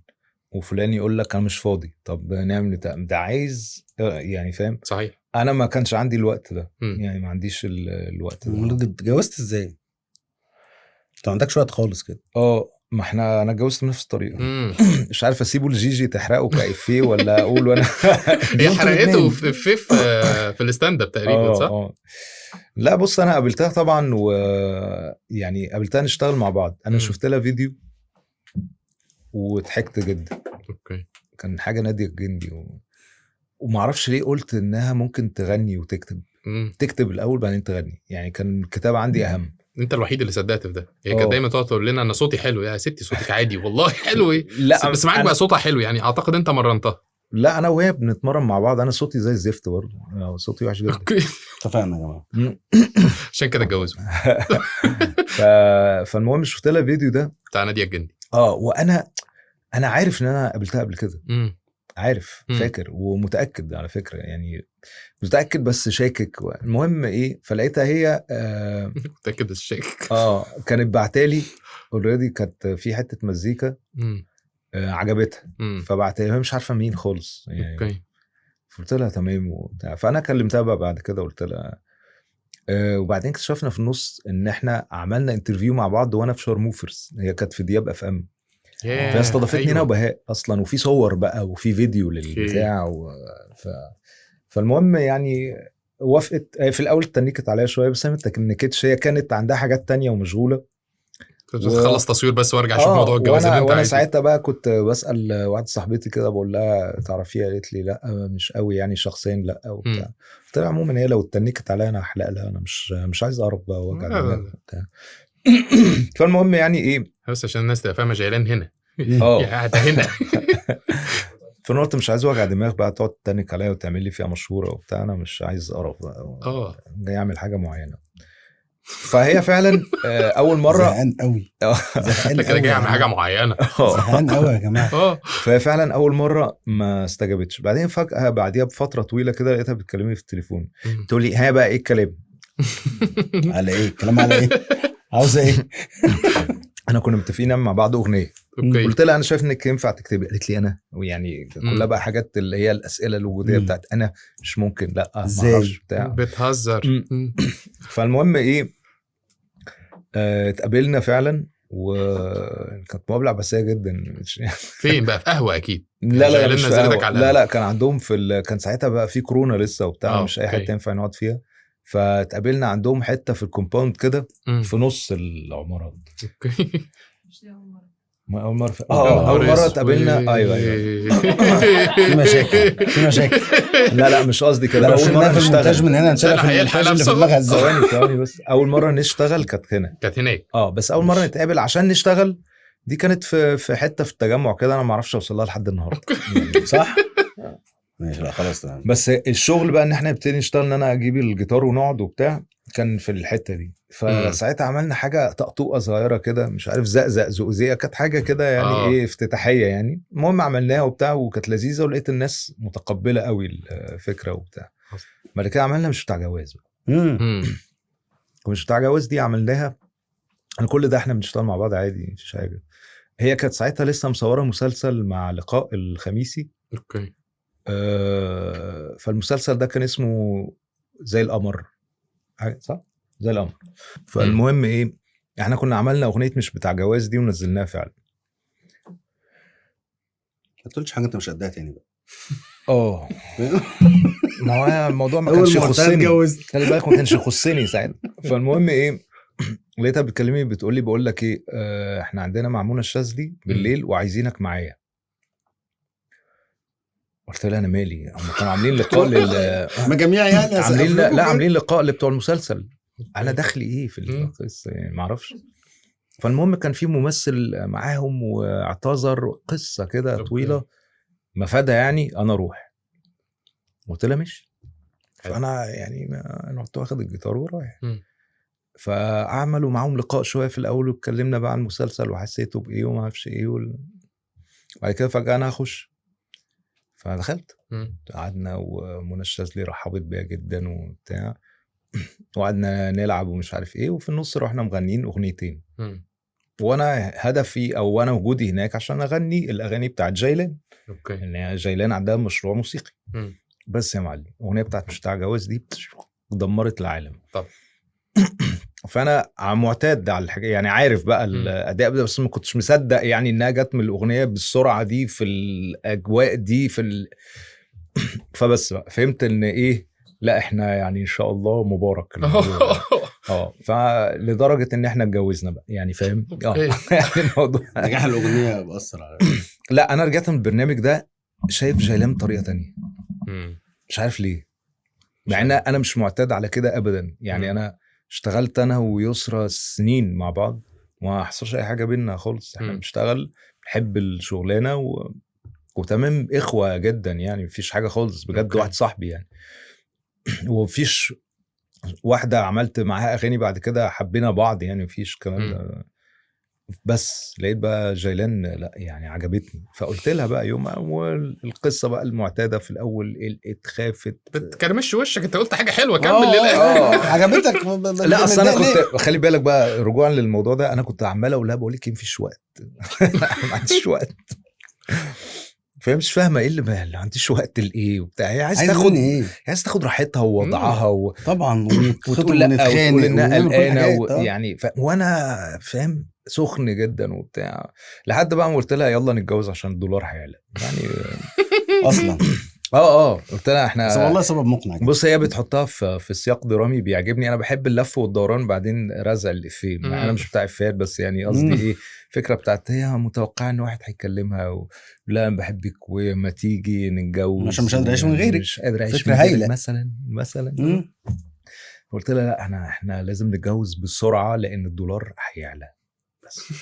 وفلان يقول لك انا مش فاضي، طب نعمل ده عايز يعني، فاهم؟ صحيح. انا ما كانش عندي الوقت ده. يعني ما عنديش الوقت ده. اتجوزت ازاي؟ انت عندك شوية خالص كده. ما احنا انا اتجوزت بنفس الطريقة. مش عارف اسيبه لجيجي تحرقه كإفيه ولا اقول وانا هي حرقته في في ال stand up تقريبا، صح؟ لا بص، انا قابلتها طبعا، ويعني قابلتها نشتغل مع بعض. انا شفت لها فيديو وضحكت جدا. okay. كان حاجة نادية الجندي وما اعرفش ليه قلت انها ممكن تغني وتكتب. تكتب الاول بعدين تغني، يعني كان الكتابة عندي اهم. انت الوحيد اللي صدقت في ده. هي كانت دايما تقعد تقول لنا انا صوتي حلو. يا ستي صوتك عادي والله حلو ايه. لا بس معاك بقى صوتها حلو، يعني اعتقد انت مرنتها. لا انا وهي بنتمرن مع بعض. انا صوتي زي الزفت برضه، صوتي وحش جدا. okay. اتفقنا يا جماعة. عشان كده اتجوزوا. فالمهم شفت لها فيديو ده بتاع نادية الجندي. وانا عارف ان انا قابلتها قبل كده. عارف، فاكر ومتاكد على فكرة، يعني متاكد بس شاكك. المهم ايه، فلقيتها هي متاكد بس شاكك. كانت بعتالي already، كانت في حتة مزيكا عجبتها، فبعتها لي، مش عارفه مين خالص يعني. okay. فقلت لها تمام وبتاع. فانا كلمتها بقى بعد كده قلت لها وبعدين اكتشفنا في النص ان احنا عملنا interview مع بعض وانا في شارموفرز، هي كانت في دياب FM، فهي استضافتني انا وبهاء اصلا، وفي صور بقى وفي فيديو للبتاع فالمهم يعني وافقت. في الاول تنكت عليها شوية، بس هي ما تنكتش، هي كانت عندها حاجات تانية ومشغوله، تخلص تصوير بس وارجع اشوف موضوع الجواز اللي انت عايزه. وانا ساعتها بقى كنت بسال واحدة صاحبتي كده، بقول لها تعرفيها؟ قالت لي لا مش قوي يعني شخصيا لا وبتاع. قلت لها عموما هي لو اتنكت عليا انا هحلق لها، انا مش عايز اقرب بقى وجع دماغ وبتاع. فالمهم يعني ايه، بس عشان الناس تبقى فاهمه جيلان هنا قاعدة هنا. فانا مش عايز وجع دماغ بقى تقعد تتنك عليا وتعمل لي فيها مشهورة وبتاع، انا مش عايز قرف بقى، جاي اعمل حاجة معينة. فهي فعلا اول مرة زهقان قوي، زهقان قوي، جاي اعمل حاجة معينة، زهقان قوي يا جماعة. فهي فعلا اول مرة ما استجابتش. بعدين فجاة بعديها بفترة طويلة كده لقيتها بتكلمني في التليفون، تقول لي ها بقى ايه الكلام؟ على ايه الكلام؟ على ايه؟ عاوزه ايه؟ انا كنا متفقين نعمل مع بعض اغنية. قلت لها انا شايف انك ينفع تكتبي. قالت لي انا، ويعني كلها بقى حاجات اللي هي الاسئلة الوجودية بتاعت انا مش ممكن، لا ما اعرفش بتاع، بتهزر. فالمهم ايه، اتقابلنا فعلا وكانت مقابله عباسيه جدا. فين بقى؟ في قهوة اكيد. لا لا مش في قهوة. لا لا كان عندهم في كان ساعتها بقى في كورونا لسه وبتاع، مش اي حتة ينفع نقعد فيها، فتقابلنا عندهم حتة في ال compound كده في نص العمارات. okay. مش اول مرة. ما اول مرة اول مرة اتقابلنا. ايوه في مشاكل، في مشاكل. لا لا مش قصدي كده. اول مرة نشتغل من هنا نشتغل في المونتاج اللي في دماغها. ثواني بس، اول مرة نشتغل كانت هنا، كانت هناك. بس اول مرة نتقابل عشان نشتغل دي كانت في حتة في التجمع كده، انا ما اعرفش اوصل لها لحد النهارده. صح؟ ماشي، لا خلاص تمام. بس الشغل بقى ان احنا نبتدي نشتغل، ان انا اجيب الجيتار ونقعد وبتاع، كان في الحتة دي. فساعتها عملنا حاجة طقطوقه صغيرة كده، مش عارف زقزق زقزيقه، كانت حاجة كده يعني ايه افتتاحيه يعني. المهم عملناها وبتاع، وكانت لذيذة، ولقيت الناس متقبله قوي الفكرة وبتاع. بعد كده عملنا مش بتاع جواز بقى. مش بتاع جواز دي عملناها، انا كل ده احنا بنشتغل مع بعض عادي مفيش حاجة. هي كانت ساعتها لسه مصوره مسلسل مع لقاء الخميسي. okay. فالمسلسل ده كان اسمه زي القمر، صح؟ زي القمر. فالمهم ايه، احنا كنا عملنا اغنية مش بتاع جواز دي ونزلناها فعلا. ما تقولش حاجة انت مش قدها تاني بقى. ما هو الموضوع ما كانش يخصني، خلي بالك ما كانش يخصني ساعتها. فالمهم ايه، لقيتها بتكلمني بتقول لي بقول لك ايه، احنا عندنا مع منى الشاذلي بالليل وعايزينك معايا. قلت لها انا مالي، هم كانوا عاملين لقاء لل مجاميع يعني، عاملين لا عاملين لقاء لبتوع المسلسل، انا دخلي ايه في القصة يعني ما اعرفش. فالمهم كان في ممثل معاهم واعتذر، قصة كده طويلة مفادها يعني انا اروح. قلت لها ماشي. فانا يعني انا كنت واخد الجيتار ورايح. فعملوا معاهم لقاء شوية في الاول، واتكلمنا بقى عن المسلسل وحسيته بايه وما اعرفش ايه وبعد كده فجاة انا هخش. فدخلت قعدنا، ومنى الشاذلي رحبت بيا جدا وبتاع، وقعدنا نلعب ومش عارف ايه، وفي النص رحنا مغنيين اغنيتين. وانا هدفي او انا وجودي هناك عشان اغني الاغاني بتاعت جيلان. okay. ان جيلان عندها مشروع موسيقي. بس يا معلم الاغنية بتاعت مش بتاع جواز دي دمرت العالم. طب فانا معتاد على الحاجة يعني، عارف بقى الاداء ده، بس ما كنتش مصدق يعني انها جت من الاغنية بالسرعة دي في الاجواء دي في فبس بقى فهمت ان ايه، لا احنا يعني ان شاء الله مبارك. فلدرجه ان احنا اتجوزنا بقى يعني، فاهم؟ يعني الموضوع نجاح الاغنية بأثر على لا انا رجعت من البرنامج ده شايف جيلان بطريقة تانية، مش عارف ليه، مع ان انا مش معتاد على كده ابدا يعني. انا اشتغلت انا ويسرا سنين مع بعض وما حصلش اي حاجة بينا خالص، احنا بنشتغل بنحب الشغلانة وتمام، اخوه جدا يعني، مفيش حاجة خالص بجد. واحد صاحبي يعني، ومفيش واحدة عملت معاها اغاني بعد كده حبينا بعض يعني، مفيش كلام ده. بس لقيت بقى جيلان لا يعني عجبتني، فقلت لها بقى يوم والقصه بقى المعتادة في الاول، اتخافت بتكرمش وشك، انت قلت حاجة حلوة كمل للاخر. عجبتك؟ لا اصل انا كنت خلي بالك بقى رجوعا للموضوع ده، انا كنت عمال اقول لها بقول لك مفيش وقت ما عنديش وقت، فهي مش فاهمه ايه اللي ما عنديش وقت لايه وبتاع، هي عايز تاخد إيه؟ عايز تاخد راحتها ووضعها طبعا، وتقول لا وتقول انها قلقانة يعني وانا فاهم سخن جدا وبتاع، لحد بقى ما قلت لها يلا نتجوز عشان الدولار هيعلى يعني اصلا. قلت لها احنا بس والله سبب مقنع. بص هي بتحطها في سياق درامي بيعجبني، انا بحب اللف والدوران بعدين رزع الافيه، انا مش بتاع افيهات بس يعني قصدي ايه، فكرة بتاعت هي متوقعه ان واحد هيكلمها لا انا بحبك وما تيجي نتجوز عشان مش قادر اعيش من غيرك، مش قادر اعيش من غيرك مثلا. قلت لها لا احنا لازم نتجوز بسرعة لان الدولار هيعلى بس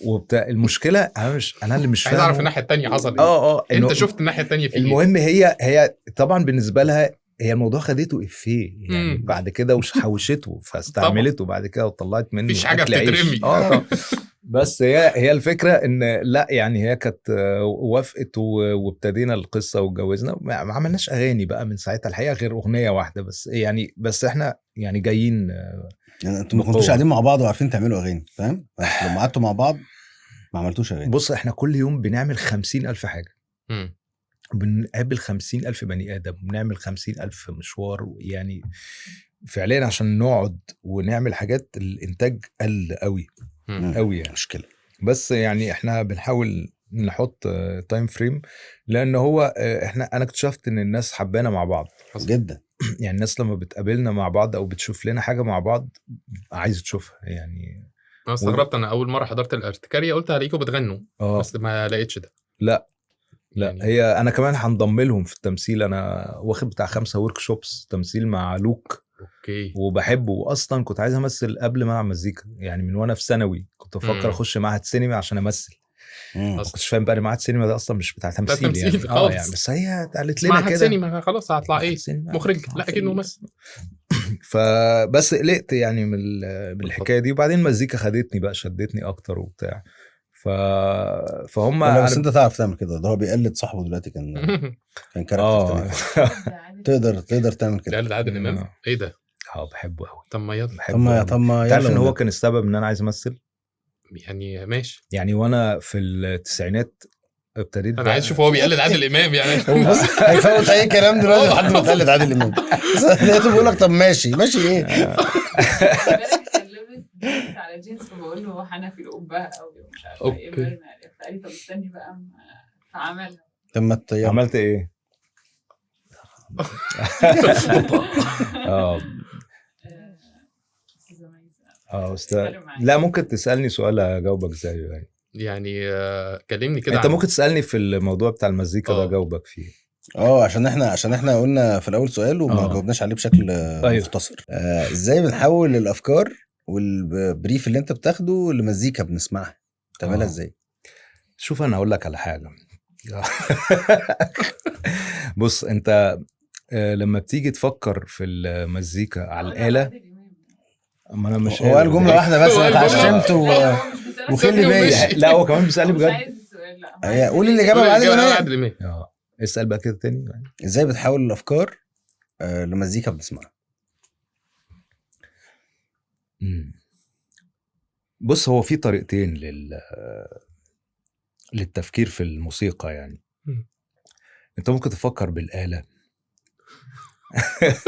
وبتاع. المشكلة انا مش انا اللي مش عايز اعرف الناحية الثانية حصل ايه. انت شفت الناحية الثانية في ايه؟ المهم هي طبعا بالنسبة لها هي الموضوع خدته افيه يعني بعد كده وحوشته فاستعملته بعد كده وطلعت منه مفيش حاجة بتترمي. بس هي الفكرة ان لا يعني هي كانت وافقت وابتدينا القصة واتجوزنا. ما عملناش اغاني بقى من ساعتها الحقيقة غير اغنية واحدة بس يعني، بس احنا يعني جايين يعني انتوا ما كنتوش قاعدين مع بعض وعارفين تعملوا اغاني، فاهم؟ لما قعدتوا مع بعض ما عملتوش اغاني. بص احنا كل يوم بنعمل 50,000 حاجة، بنقابل 50,000 بني ادم، بنعمل 50,000 مشوار يعني فعليا عشان نقعد ونعمل حاجات. الانتاج قل قوي. قوي يعني مشكلة. بس يعني احنا بنحاول نحط time frame، لان هو انا اكتشفت ان الناس حبانا مع بعض جدا. يعني الناس لما بتقابلنا مع بعض او بتشوف لنا حاجة مع بعض عايزه تشوفها يعني. انا استغربت، انا اول مرة حضرت الارتكاريه قلت عليكم بتغنوا بس ما لقيتش ده. لا يعني هي انا كمان هنضم لهم في التمثيل. انا واخد بتاع 5 workshops تمثيل مع لوك. okay. وبحبه، واصلا كنت عايز امثل قبل ما العب مزيكا يعني، من وانا في ثانوي كنت بفكر اخش معهد سينما عشان امثل. ما كنتش فاهم بقى معهد سينما ده اصلا مش بتاع تمثيل يعني. يعني بس هي قالت لنا كده معهد سينما خلاص هطلع ايه مخرج، لا اكيد ممثل. فبس قلقت يعني من الحكاية دي، وبعدين المزيكا خدتني بقى، شدتني اكتر وبتاع. فهم بس انت تعرف تعمل كده، ده هو بيقلد صاحبه دلوقتي، كان character تاني. تقدر تعمل كده. بيقلد عادل امام. ايه ده؟ بحبه قوي. طب ما يلا، طب ما تعرف ان هو كان السبب ان انا عايز امثل يعني. ماشي يعني، وانا في التسعينات ابتديت. انا عايز اشوف هو بيقلد عادل امام يعني. بص هيفوت اي كلام دلوقتي لحد ما تقلد عادل امام. لقيته بيقول لك طب ماشي ايه. لابس على جينز، فبقول له حنفي القبة قوي ومش عارفه ايه، مرمي عليه. فقال لي طب استني بقى، فعملها. طب عملت ايه؟ استاذ، لا ممكن تسالني سؤال اجاوبك زيه يعني. كلمني كده. انت ممكن تسالني في الموضوع بتاع المزيكا ده اجاوبك فيه. عشان احنا قلنا في الاول سؤال وما جاوبناش عليه بشكل مختصر. ازاي بنحول الافكار وال brief اللي انت بتاخده لمزيكا بنسمعها، تعملها ازاي؟ شوف انا هقول لك على حاجة. بص انت لما بتيجي تفكر في المزيكا على الاله، ما انا مش هو قال جملة واحدة بس انا اتعشمت وخلي بالي. لا هو كمان بيسالني بجد. قول الاجابة بعد امام. اسال بقى كده تاني. ازاي بتحول الافكار لمزيكا بنسمعها؟ بص هو في طريقتين للتفكير في الموسيقى يعني. انت ممكن تفكر بالآلة.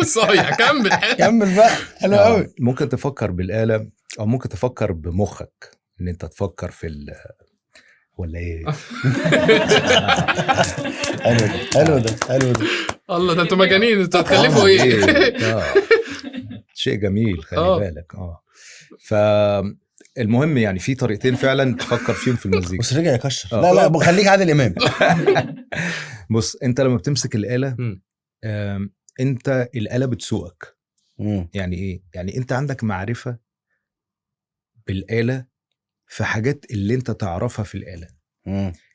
صحيح، كمل كمل بقى، حلو قوي. ممكن تفكر بالآلة او ممكن تفكر بمخك، ان انت تفكر في ولا ايه. حلو ده حلو ده. الله، ده انتوا مجانين، انتوا هتخلفوا ايه؟ شيء جميل، خلي بالك. فالمهم يعني في طريقتين فعلا تفكر فيهم في المزيكا. بس رجع يكشر. لا لا خليك عادل امام. بص انت لما بتمسك الآلة، انت الآلة بتسوقك. يعني ايه؟ يعني انت عندك معرفة بالآلة في حاجات اللي انت تعرفها في الآلة،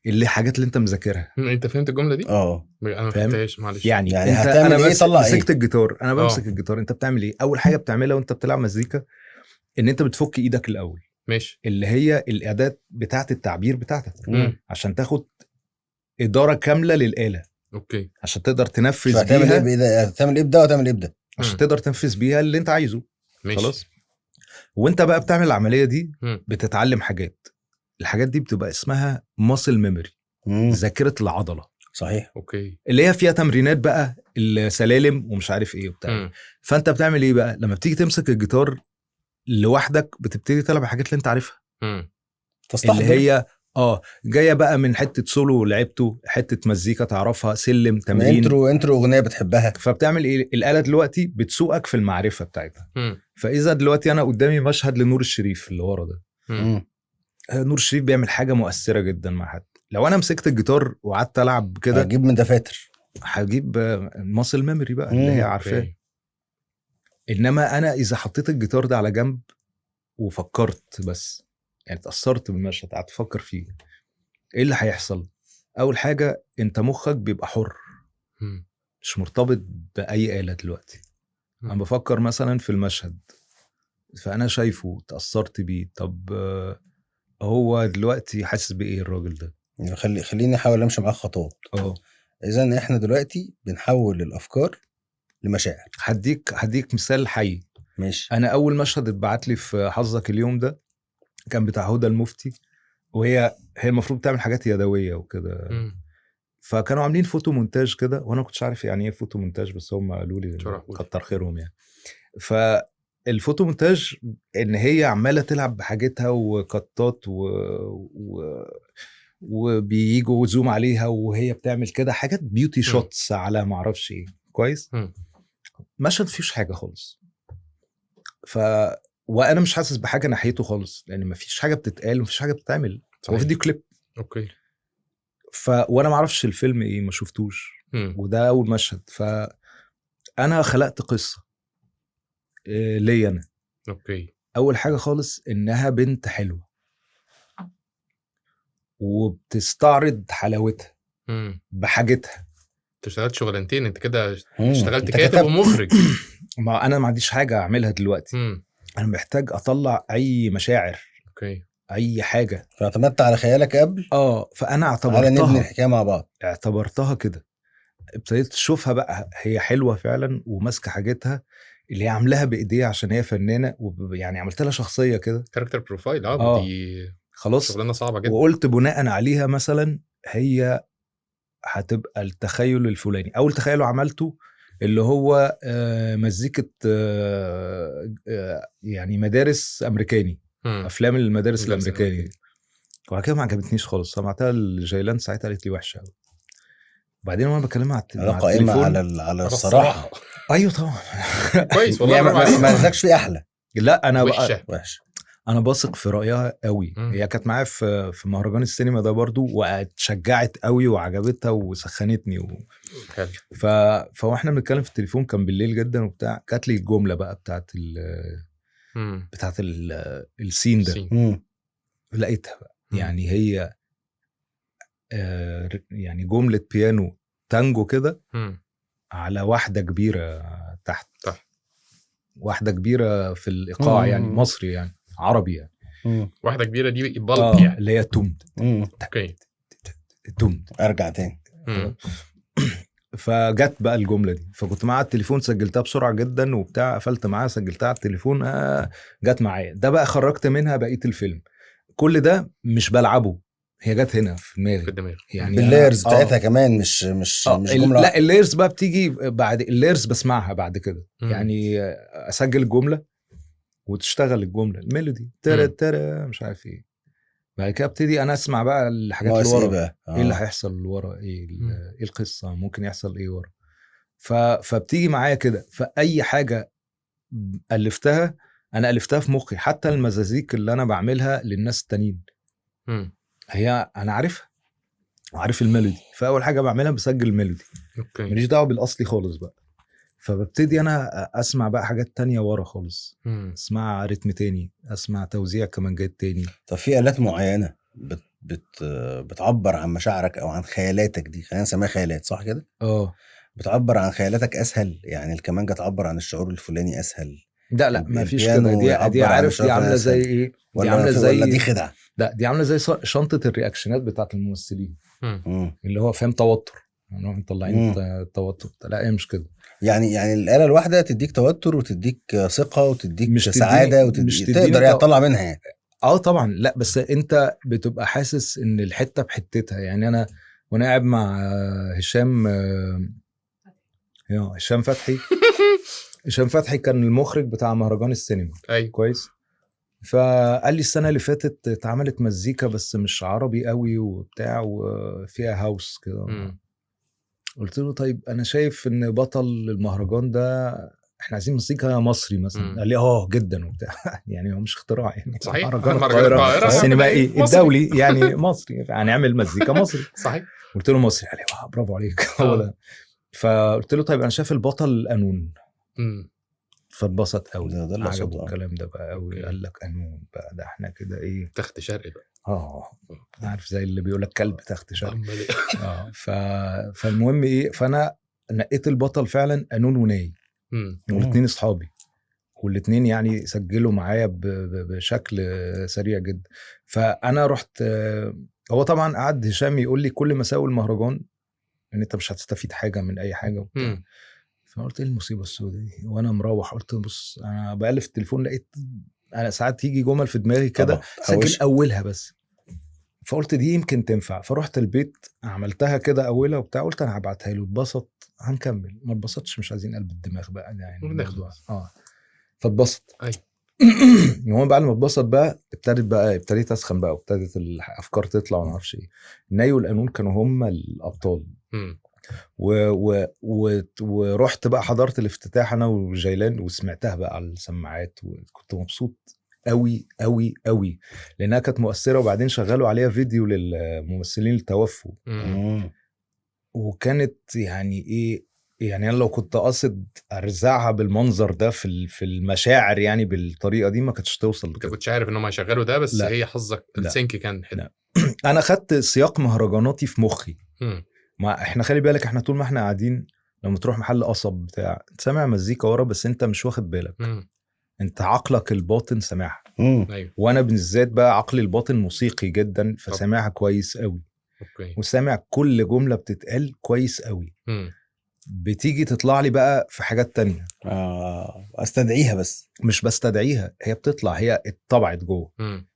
اللي حاجات اللي انت مذاكرها. انت فهمت الجملة دي؟ انا ما فهمتهاش معلش. يعني انت انا بس مسكت الجيتار، انا بمسك الجيتار، انت بتعمل ايه؟ اول حاجة بتعملها وانت بتلعب مزيكا ان انت بتفك ايدك الاول، ماشي، اللي هي الاداة بتاعه التعبير بتاعتك، عشان تاخد ادارة كاملة للآلة. okay، عشان تقدر تنفذ بيها. تعمل ايه بده وتعمل ايه بده، عشان تقدر تنفذ بيها اللي انت عايزه. ماشي. خلاص. وانت بقى بتعمل العملية دي بتتعلم حاجات. الحاجات دي بتبقى اسمها muscle memory، ذاكره العضلة. صحيح. okay، اللي هي فيها تمرينات بقى، السلالم ومش عارف ايه وبتاع. فانت بتعمل ايه بقى لما بتيجي تمسك الجيتار لوحدك؟ بتبتدي تلعب الحاجات اللي انت عارفها، اللي هي جاية بقى من حتة سولو لعبته، حتة مزيكا تعرفها، سلم، تمرين، intro اغنية بتحبها. فبتعمل ايه؟ الاله دلوقتي بتسوقك في المعرفة بتاعتها. فاذا دلوقتي انا قدامي مشهد لنور الشريف اللي ورا ده. نور الشريف بيعمل حاجة مؤثرة جدا مع حد. لو انا مسكت الجيتار وقعدت العب كده، هجيب من دفاتر، هجيب muscle memory بقى اللي هي عارفاه. انما انا اذا حطيت الجيتار ده على جنب وفكرت بس، يعني اتأثرت بالمشهد، قعدت افكر فيه، ايه اللي هيحصل؟ اول حاجة انت مخك بيبقى حر، مش مرتبط باي آلة دلوقتي. انا بفكر مثلا في المشهد، فانا شايفه، اتأثرت بيه. طب هو دلوقتي حاسس بايه الراجل ده؟ خليني احاول امشي معاك خطوات. اذا احنا دلوقتي بنحول الافكار لمشاعر. هديك مثال حي. ماشي. انا اول مشهد اتبعت لي في حظك اليوم ده كان بتاع هدى المفتي، وهي المفروض بتعمل حاجات يدوية وكده. فكانوا عاملين photo montage كده، وانا ما كنتش عارف يعني ايه photo montage، بس هم قالوا لي كتر خيرهم يعني. فال photomontage ان هي عماله تلعب بحاجتها وقطات وبييجوا zoom عليها وهي بتعمل كده حاجات beauty shots على ما اعرفش ايه. كويس. مشهد فيهوش حاجة خالص. وانا مش حاسس بحاجة ناحيته خالص، لان مفيش حاجة بتتقال ومفيش حاجة بتتعمل، هو video clip. okay. وانا ما اعرفش الفيلم ايه، ما شفتوش. وده اول مشهد. فانا خلقت قصة ليا انا. okay. اول حاجة خالص انها بنت حلوة وبتستعرض حلاوتها بحاجتها. انت اشتغلت شغلانتين، انت كده اشتغلت كاتب ومخرج. ما انا ما عنديش حاجة اعملها دلوقتي. انا محتاج اطلع اي مشاعر. okay. اي حاجة. فاعتمدت على خيالك قبل. فانا اعتبرتها على نبني الحكاية مع بعض، اعتبرتها كده. ابتديت اشوفها بقى هي حلوة فعلا وماسكه حاجتها اللي هي عاملاها بايديها عشان هي فنانة، ويعني عملت لها شخصية كده character profile. دي خلاص شغلانة صعبة جدا. وقلت بناء عليها مثلا هي هتبقى التخيل الفلاني. اول تخيل عملته اللي هو مزيكة يعني مدارس امريكاني. افلام المدارس الامريكاني. وبعد كده ما عجبتنيش خالص، سمعتها لجيلان ساعتها قالت لي وحشة قوي. وبعدين وانا بكلمها على التليفون على الصراحة. ايوه طبعا. كويس والله. ما قالتلكش في احلى؟ لا انا وحشة. انا بثق في رايها قوي. هي كانت معايا في مهرجان السينما ده برضو، واتشجعت قوي وعجبتها وسخنتني فواحنا بنتكلم في التليفون كان بالليل جدا وبتاع، كانت لي الجملة بقى بتاعت بتاعت ال scene ده. لقيتها بقى. يعني هي يعني جملة بيانو تانجو كده على واحدة كبيرة تحت. واحدة كبيرة في الايقاع، يعني مصري يعني عربي يعني. واحدة كبيرة دي bulk يعني اللي هي توم. okay. توم. ارجع تاني. فجت بقى الجملة دي، فكنت معاها التليفون سجلتها بسرعة جدا وبتاع، قفلت معاها سجلتها على التليفون. جت معايا. ده بقى خرجت منها بقية الفيلم. كل ده مش بلعبه، هي جت هنا في دماغي، في الدماغ يعني بال layers بتاعتها كمان، مش مش مش جملة. لا ال layers بقى بتيجي بعد، ال layers بسمعها بعد كده. يعني اسجل الجملة وتشتغل الجملة ال melody ترى ترى مش عارف ايه. بعد كده ابتدي انا اسمع بقى الحاجات اللي ورا، ايه اللي هيحصل اللي ورا، ايه القصة، ممكن يحصل ايه ورا. فبتيجي معايا كده. فاي حاجة الفتها انا الفتها في مخي، حتى المزازيك اللي انا بعملها للناس التانيين هي انا عارفها وعارف ال melody. فاول حاجة بعملها بسجل ال melody. okay. ماليش دعوه بالاصلي خالص بقى. فببتدي انا اسمع بقى حاجات تانية ورا خالص. اسمع رتم تاني، اسمع توزيع كمانجات تاني. طب في آلات معينة بت بت بتعبر عن مشاعرك او عن خيالاتك دي، خلينا نسميها خيالات صح كده؟ بتعبر عن خيالاتك اسهل، يعني الكمانجة تعبر عن الشعور الفلاني اسهل؟ لا لا ما فيش كده. دي عارف دي عامله زي ايه؟ دي عامله زي، ولا دي خدعه؟ لا دي عامله زي شنطه ال reaction ات بتاعت الممثلين. اللي هو فاهم توتر، يعني هم مطلعين التوتر. لا هي مش كده. يعني الآلة الواحدة تديك توتر وتديك ثقة وتديك مش سعادة وتديك تقدر يعني تطلع منها يعني. طبعا. لا بس انت بتبقى حاسس ان الحتة بحتتها. يعني انا وانا قاعد مع هشام فتحي. هشام فتحي كان المخرج بتاع مهرجان السينما. أيوة. كويس. فقال لي السنة اللي فاتت اتعملت مزيكا بس مش عربي قوي وبتاع وفيها هاوس كده. قلت له طيب انا شايف ان بطل المهرجان ده احنا عايزين مزيكا مصري مثلا. قال لي جدا وبتاع. يعني هو مش اختراع يعني. صحيح. مهرجان القاهرة السينمائي الدولي يعني مصري، هنعمل مزيكا مصري. صحيح. قلت له مصري. قال لي برافو عليك. هو ده. فقلت له طيب انا شايف البطل قانون. فاتبسط قوي، ده عجبه الكلام ده بقى قوي. قال لك قانون بقى، ده احنا كده ايه، تخت شرقي بقى. عارف زي اللي بيقول لك كلب تخت شرقي. فالمهم ايه، فانا نقيت البطل فعلا قانون وناي، والاثنين اصحابي، والاثنين يعني سجلوا معايا بشكل سريع جدا. فانا رحت، هو طبعا قعد هشام يقول لي كل مساوئ المهرجان ان انت مش هتستفيد حاجة من اي حاجة وبتاع. فقلت ايه المصيبة السوداء دي. وانا مروح قلت بص، انا بقلب في التليفون لقيت انا ساعات يجي جمل في دماغي كده سجل اولها بس، فقلت دي يمكن تنفع. فرحت البيت عملتها كده اولها وبتاع، قلت انا هبعتها له، اتبسط هنكمل، ما اتبسطش مش عايزين قلب الدماغ بقى يعني. فاتبسط. ايوه. المهم بعد ما اتبسط بقى ابتديت اسخن بقى، وابتدت الافكار تطلع وما اعرفش ايه. الناي والقانون كانوا هم الابطال. ورحت بقى حضرت الافتتاح انا وجيلان، وسمعتها بقى على السماعات، وكنت مبسوط قوي قوي قوي لانها كانت مؤثرة. وبعدين شغلوا عليها فيديو للممثلين اللي توفوا، وكانت يعني ايه، يعني انا لو كنت قاصد ارزعها بالمنظر ده في المشاعر يعني بالطريقة دي ما كانتش توصل. انت كنتش عارف ان هم هيشغلوا ده، بس لا. هي حظك ال sync كان حلو. انا خدت سياق مهرجاناتي في مخي. ما احنا خلي بالك، احنا طول ما احنا قاعدين لما تروح محل قصب بتاع تسمع مزيكا ورا، بس انت مش واخد بالك. انت عقلك الباطن سامعها. أيوه. وانا بالذات بقى عقلي الباطن موسيقي جدا، فسامعها كويس قوي. okay. وسامع كل جملة بتتقال كويس قوي. بتيجي تطلع لي بقى في حاجات تانية. استدعيها، بس مش بستدعيها، هي بتطلع، هي اتطبعت جوه.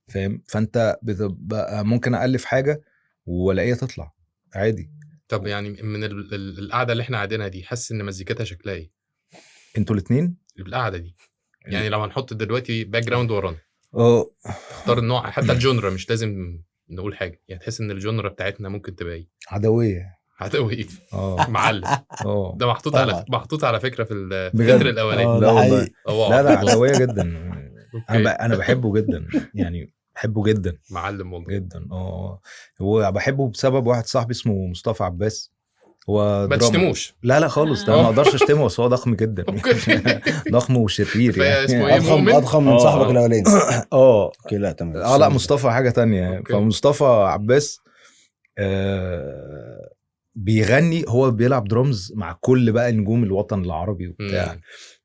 فاهم؟ فانت بتبقى ممكن ألف حاجة ولاقيها تطلع عادي. طب يعني من القعدة اللي احنا قاعدينها دي، حاسس ان مزيكتها شكلها ايه؟ انتوا الاثنين القعدة دي يعني لو هنحط دلوقتي background ورانا، اختار النوع، حتى ال genre مش لازم نقول حاجة، يعني تحس ان ال genre بتاعتنا ممكن تبقى ايه؟ عدويه. عدويه. معلم. ده محطوط على محطوط على فكرة في التتر الاولاني. لا والله. لا لا، عدويه جدا. انا بحبه جدا، يعني بحبه جدا. معلم والله جدا. هو بحبه بسبب واحد صاحبي اسمه مصطفى عباس. هو ما تشتموش؟ لا لا خالص، ده ما اقدرش اشتمه، بس هو ضخم جدا. ضخم وشرير يعني. اضخم من صاحبك الاولاني. okay. لا تمام. لا مصطفى حاجة تانية. فمصطفى عباس بيغني، هو بيلعب درامز مع كل بقى نجوم الوطن العربي وبتاع.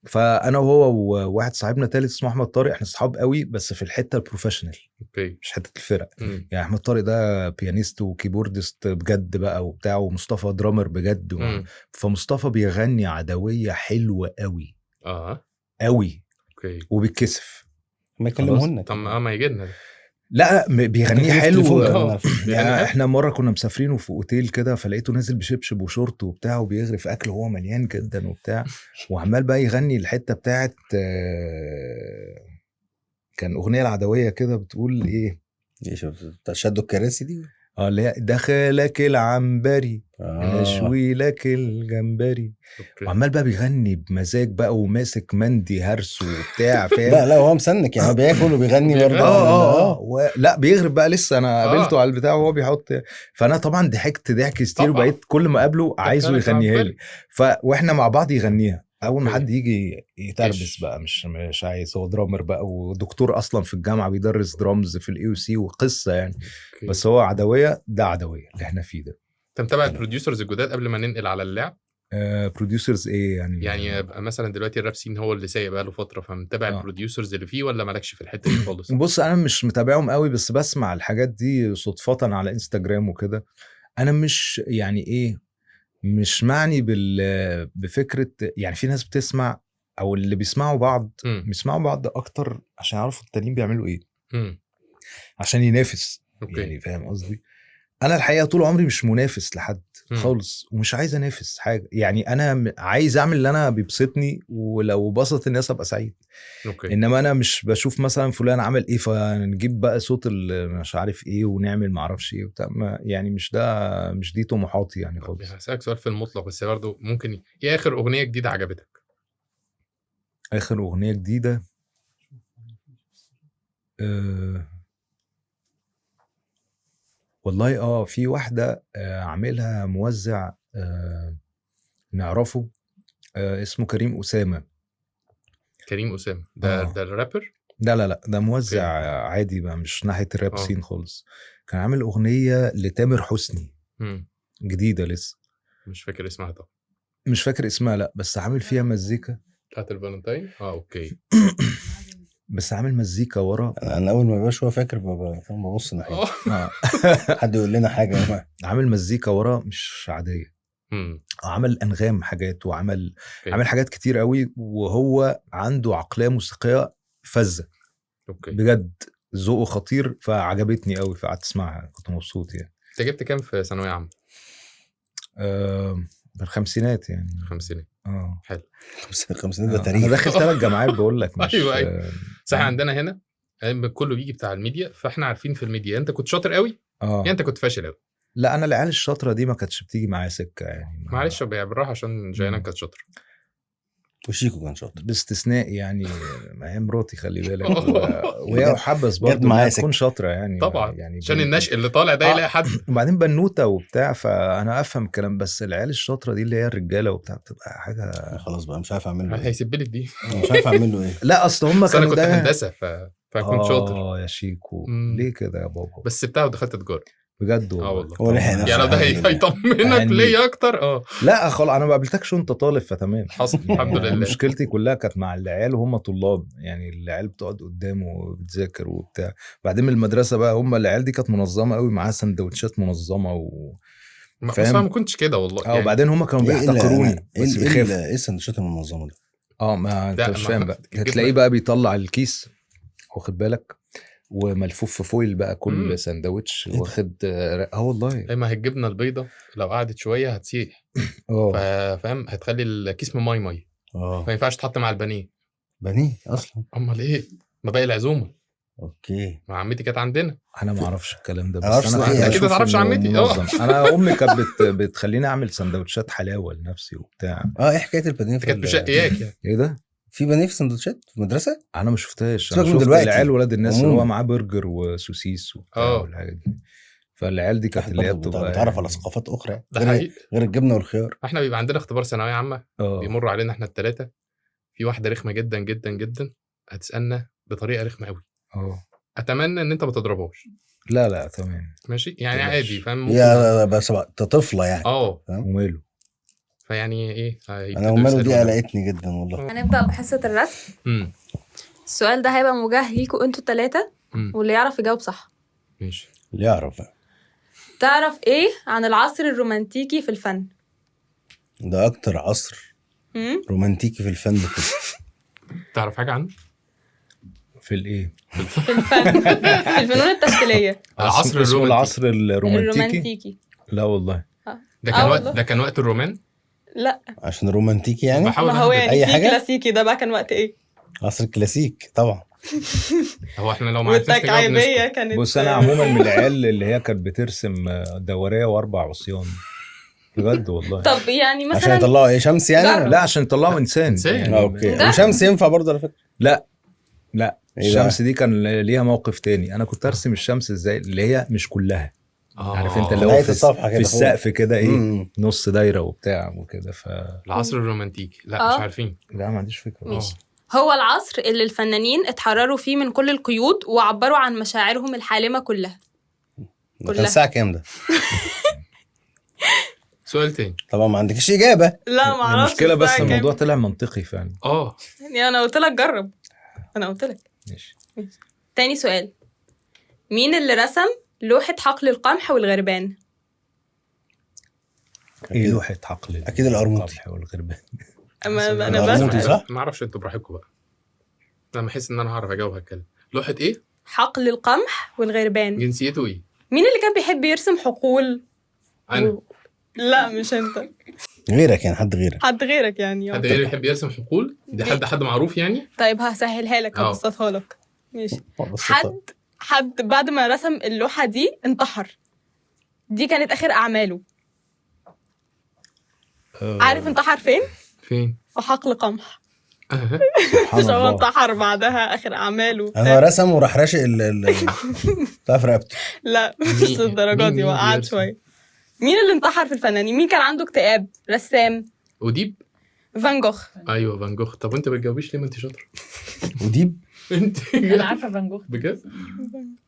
فانا وهو وواحد صاحبنا تالت اسمه احمد طارق، احنا اصحاب قوي بس في الحتة ال professional، okay، مش حتة الفرق. يعني احمد طارق ده pianist و keyboardist بجد بقى وبتاع، ومصطفى drummer بجد. فمصطفى بيغني عدويه حلوة قوي. قوي. okay. وبيتكسف ما يكلمهن. طب ما يجي لنا. لا بيغنيه حلو. يعني احنا مرة كنا مسافرين وفي اوتيل كده، فلقيته نازل بشبشب وشورت وبتاع، وبيغرف اكل وهو مليان جدا وبتاع، وعمال بقى يغني الحتة بتاعت كان اغنية العدوية كده بتقول ايه، شدوا الكراسي دي، اللي هي دخلك العنبري اشوي لك الجمبري. وعمال بقى بيغني بمزاج بقى، وماسك مندي هرس وبتاع، فاهم؟ لا لا هو مسنك يعني، بياكل وبيغني برضه. لا بيغرب بقى لسه، انا قابلته على البتاع وهو بيحط، فانا طبعا ضحكت ضحك كتير، وبقيت كل ما اقابله عايزه يغنيها لي. واحنا مع بعض يغنيها. اول ما حد يجي يتربس بقى، مش عايز، هو drummer بقى ودكتور اصلا في الجامعة، بيدرس درامز في ال AUC وقصة يعني. بس هو عدويه، ده عدويه اللي احنا فيه ده. انت متابع ال producers الجداد قبل ما ننقل على اللعب؟ producers ايه يعني؟ يعني مثلا دلوقتي ال rap scene هو اللي سايق بقى له فترة، فمتابع ال producers اللي فيه ولا مالكش في الحتة دي خالص؟ بص انا مش متابعهم قوي، بس بسمع الحاجات دي صدفة على انستجرام وكده. انا مش يعني ايه، مش معني بفكرة يعني في ناس بتسمع، أو اللي بيسمعوا بعض بيسمعوا بعض أكتر عشان يعرفوا التانيين بيعملوا إيه، عشان ينافس. okay. يعني فاهم قصدي؟ أنا الحقيقة طول عمري مش منافس لحد خالص، ومش عايز أنافس حاجة. يعني أنا عايز أعمل اللي أنا بيبسطني، ولو بسط الناس أبقى سعيد. okay. إنما أنا مش بشوف مثلا فلان عمل إيه فنجيب بقى صوت مش عارف إيه ونعمل معرفش إيه وبتاع، يعني مش ده، مش دي طموحاتي يعني خالص. هسألك سؤال في المطلق بس برضو ممكن، إيه آخر أغنية جديدة عجبتك؟ آخر أغنية جديدة والله في واحدة عاملها موزع نعرفه، اسمه كريم أسامة. كريم أسامة ده ده الرابر؟ لا لا لا، ده موزع عادي بقى، مش ناحية ال rap scene خالص. كان عامل أغنية لتامر حسني جديدة لسه، مش فاكر اسمها. طبعا مش فاكر اسمها، لا بس عامل فيها مزيكا بتاعت الفالنتين. okay. بس عامل مزيكا ورا. انا اول ما بقاش هو فاكر ببص ناحية حد يقول لنا حاجة. عامل مزيكا ورا مش عادية. عمل انغام حاجات، وعمل عمل حاجات كتير قوي، وهو عنده عقلية موسيقية فذة. بجد ذوقه خطير، فعجبتني قوي، فقعدت اسمعها كنت مبسوط يعني. انت جبت كام في ثانوية عامة؟ بالخمسينات يعني. خمسينات. حلو. 50 ده تاريخ. انا داخل 3 جامعات بقول لك مش ايوه صح. عندنا هنا كله بيجي بتاع الميديا، فاحنا عارفين في الميديا انت كنت شاطر قوي يا انت كنت فاشل قوي. لا انا العيال الشاطره دي ما كانتش بتيجي معايا سكة يعني. معلش بالراحة عشان جاينا كانت شاطرة وشيكو كان شاطر باستثناء يعني ما هي مراتي خلي بالك وهي حبس برضه معايا تكون شاطرة يعني طبعا يعني عشان النشء اللي طالع ده يلاقي حد. وبعدين بنوته وبتاع، فانا افهم الكلام، بس العيال الشاطره دي اللي هي الرجالة وبتاع بتبقى حاجة خلاص بقى مش عارف اعمل له ايه. هيسيب لي دي مش عارف اعمل له ايه. لا اصل هم كانوا كنت هندسة فكنت شاطر. يا شيكو ليه كده يا بابا؟ بس سبتها ودخلت تجارة بجد والله. هو لحق نفسه يعني ده هيطمنك ليه اكتر. لا خلاص انا ما قابلتكش وانت طالب فتمام. حصل الحمد لله. مشكلتي كلها كانت مع العيال وهم طلاب يعني، العيال بتقعد قدامه وبتذاكر وبتاع. بعدين من المدرسة بقى هم العيال دي كانت منظمة قوي، معاها سندوتشات منظمة فاهم. ما كنتش كده والله يعني. وبعدين هم كانوا بيحتقروني. ايه السندوتشات المنظمة دي؟ ما انت مش فاهم بقى. هتلاقيه بقى بيطلع الكيس واخد بالك وملفوف في foil بقى كل سندوتش واخد. والله ما هي الجبنة البيضة لو قعدت شوية هتسيح. فاهم، هتخلي الكيس ماي ماي. ما ينفعش تحط مع البانيه. بانيه اصلا؟ امال ايه؟ ما باقي العزومة. okay مع عمتي كانت عندنا. انا ما اعرفش الكلام ده، بس انا اكيد ما تعرفش عمتي. انا امي كانت بتخليني اعمل سندوتشات حلاوة لنفسي وبتاع. ايه حكاية البانيه؟ كانت مشقياك يعني. ايه ده؟ في بانيه في سندوتشات في المدرسة؟ انا ما شفتهاش. انا شفت العيال ولاد الناس اللي هو معاه برجر وسوسيس وبتاع والحاجات دي. فالعيال دي كانت اللي هي بتبقى بتعرف على ثقافات اخرى غير الجبنة والخيار. احنا بيبقى عندنا اختبار ثانوية عامة بيمر علينا احنا الثلاثة. في واحدة رخمة جدا جدا جدا هتسالنا بطريقة رخمة قوي. اتمنى ان انت ما تضربهاش. لا لا تمام ماشي يعني عادي فاهم. يا بس طفله يعني. وماله فيعني ايه انا وماله دي قلقتني جدا والله. هنبدا بحصة الرسم. السؤال ده هيبقى موجه ليكوا انتوا الثلاثة، واللي يعرف يجاوب صح. ماشي اللي يعرف. تعرف ايه عن العصر الرومانتيكي في الفن؟ ده اكتر عصر رومانتيكي في الفن كله. تعرف حاجة عنه؟ في الايه؟ في الفن في الفنون التشكيليه. العصر العصر الرومانتيكي؟ لا والله. ده كان وقت، ده كان وقت الرومان؟ لا عشان رومانتيكي يعني. ما هو يعني اي حاجة كلاسيكي ده بقى كان وقت ايه؟ عصر الكلاسيك طبعا. هو احنا لو ما عرفناش نجاوب كانت. بص انا عموما من العيال اللي هي كانت بترسم دورية واربع عصيان بجد والله. طب يعني مثلا عشان يطلعوا ايه؟ شمس يعني؟ لا عشان يطلعوا انسان يعني. okay وشمس ينفع برضه على فكرة. لا لا الشمس دي كان ليها موقف تاني. انا كنت ارسم الشمس ازاي اللي هي مش كلها، عارف انت اللي هو في السقف كده ايه نص دايرة وبتاع وكده. العصر الرومانتيكي لا مش عارفين. لا ما عنديش فكرة. ماشي. هو العصر اللي الفنانين اتحرروا فيه من كل القيود وعبروا عن مشاعرهم الحالمه كلها. كان الساعة كام ده؟ سؤال تاني طبعا ما عندكش اجابه. لا ما اعرفش المشكلة، بس الموضوع طلع منطقي فعلا. يعني انا قلت لك جرب، انا قلت لك ماشي. تاني سؤال، مين اللي رسم لوحة حقل القمح والغربان؟ ايه لوحة حقل؟ اكيد القرموطي والغربان. اما انا بس ما اعرفش، انتوا براحتكم بقى. انا بحس ان انا هعرف اجاوب. هتكلم لوحة ايه؟ حقل القمح والغربان. جنسيته ايه؟ مين اللي كان بيحب يرسم حقول؟ انا. لا مش انت، غيرك يعني، حد غيرك، حد غيرك يعني. حد غيري بيحب يرسم حقول؟ دي حد معروف يعني؟ طيب هسهلها لك، هبسطها لك. ماشي. حد بعد ما رسم اللوحة دي انتحر، دي كانت آخر أعماله. عارف انتحر فين؟ فين؟ في حقل قمح. مش هو انتحر بعدها آخر أعماله. أنا رسم وراح راشق بتاع في رقبته. لا مش للدرجة دي، وقعد شوية. مين اللي انتحر في الفنانين؟ مين كان عنده اكتئاب؟ رسام. أوديب؟ فان جوخ. أيوة فان جوخ. طب أنت بتجاوبيش ليه ما أنت شاطرة؟ أوديب؟ انت انا عارفه فان جوخ بجد.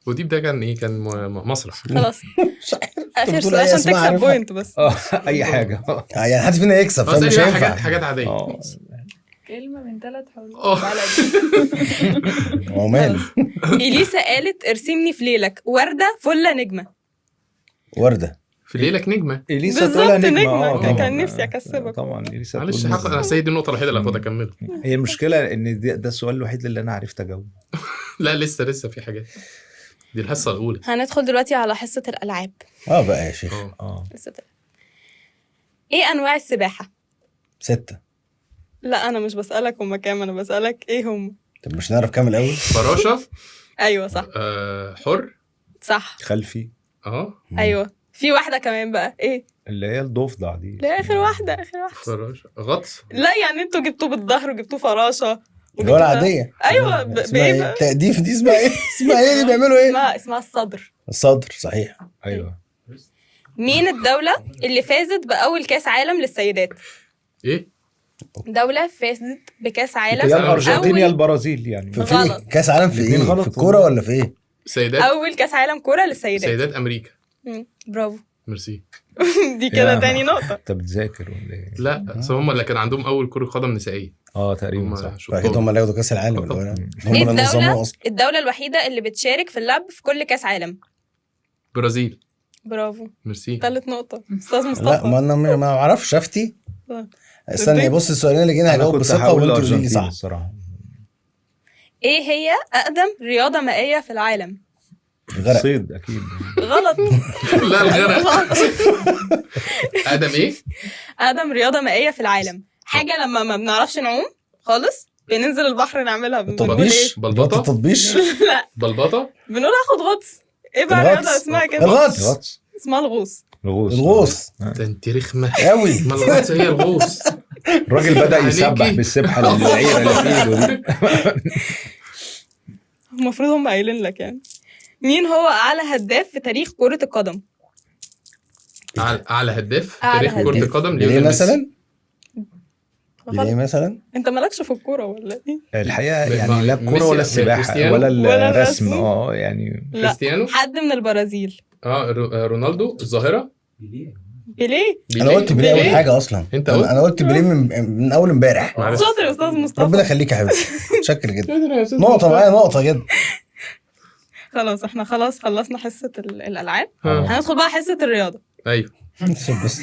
وديب ده كان ايه؟ كان مسرح. خلاص اخر سؤال عشان تكسب point بس. اي حاجة يعني حد فينا يكسب، فمش هينفع. حاجات عادية. كلمة من 3 حروف. ومال. اليسا قالت ارسمني في ليلك ورده فله نجمه. ورده في ليلك نجمه. اليسا تقولها نجمه. كان نفسي اكسبك طبعا. اليسا معلش انا سيد النقطة الوحيدة اللي هاخدها اكملها. هي المشكلة ان ده السؤال الوحيد اللي انا عرفت اجاوبه. لا لسه في حاجات، دي الحصة الاولى. هندخل دلوقتي على حصة الالعاب. بقى يا شيخ. ايه انواع السباحة؟ 6. لا انا مش بسالك هم كام، انا بسالك ايه هم. طب مش نعرف كام الاول؟ فراشه. ايوه صح. حر. صح. خلفي. ايوه. في واحدة كمان بقى، ايه اللي هي الضفدع دي؟ لا اخر واحدة، اخر واحدة. فراشه، غطس. لا يعني انتوا جبتوه بالظهر وجبتوه فراشه اللي هو العادية. ايوه. بايه التأديف دي اسمها ايه؟ اسمها ايه اللي بيعملوا ايه؟ اسمها الصدر. الصدر صحيح. ايوه. مين الدولة اللي فازت باول كاس عالم للسيدات؟ ايه دولة فازت بكاس عالم؟ يا الارجنتين يا البرازيل يعني. في كاس عالم في ايه؟ في الكورة ولا في ايه؟ سيدات. اول كاس عالم كورة للسيدات. سيدات امريكا. برافو. ميرسي. دي كده تاني نقطة. انت بتذاكر ولا ايه؟ لا بس هم اللي كان عندهم اول كرة قدم نسائية. تقريبا صح. اكيد هم اللي ياخدوا كاس العالم. هم اللي نظموه اصلا. الدولة الوحيدة اللي بتشارك في اللعب في كل كاس عالم؟ برازيل. برافو. ميرسي. تالت نقطة استاذ مصطفى. لا ما انا ما اعرفش افتي. استني بص السؤالين اللي جايين هجاوب بثقة وانتوا قولوا لي صح الصراحة. ايه هي اقدم رياضة مائية في العالم؟ الغرق. صيد اكيد. غلط. لا الغرق. اقدم ايه؟ اقدم رياضة مائية في العالم، حاجة لما ما بنعرفش نعوم خالص بننزل البحر نعملها. التطبيش. بلبطه. التطبيش. لا بلبطه. بنقول اخد غطس. ايه بقى الرياضة اسمها كده؟ الغطس. اسمها الغوص. الغوص. ده انت رخمة قوي. ما الغطس هي الغوص. الراجل بدا يسبح بالسبحه العيره اللي في ايده دي. المفروض هم قايلين لك يعني. مين هو اعلى هداف في تاريخ كرة القدم؟ اعلى هداف في تاريخ كرة القدم ليه مثلا؟ ليه مثلا؟ انت مالكش في الكورة ولا ايه؟ الحقيقة يعني لا الكورة ولا السباحة ولا الرسم. يعني كريستيانو. حد من البرازيل. رونالدو الظاهرة. بيليه. انا قلت بيليه اول حاجة اصلا. انت قلت؟ انا قلت بيليه من اول امبارح. شاطر يا استاذ مصطفى. ربنا يخليك يا حبيبي. متشكر جدا. نقطة معايا، نقطة جدا. خلاص احنا خلاص خلصنا حصة الالعاب. هندخل بقى حصة الرياضة. ايوه. بس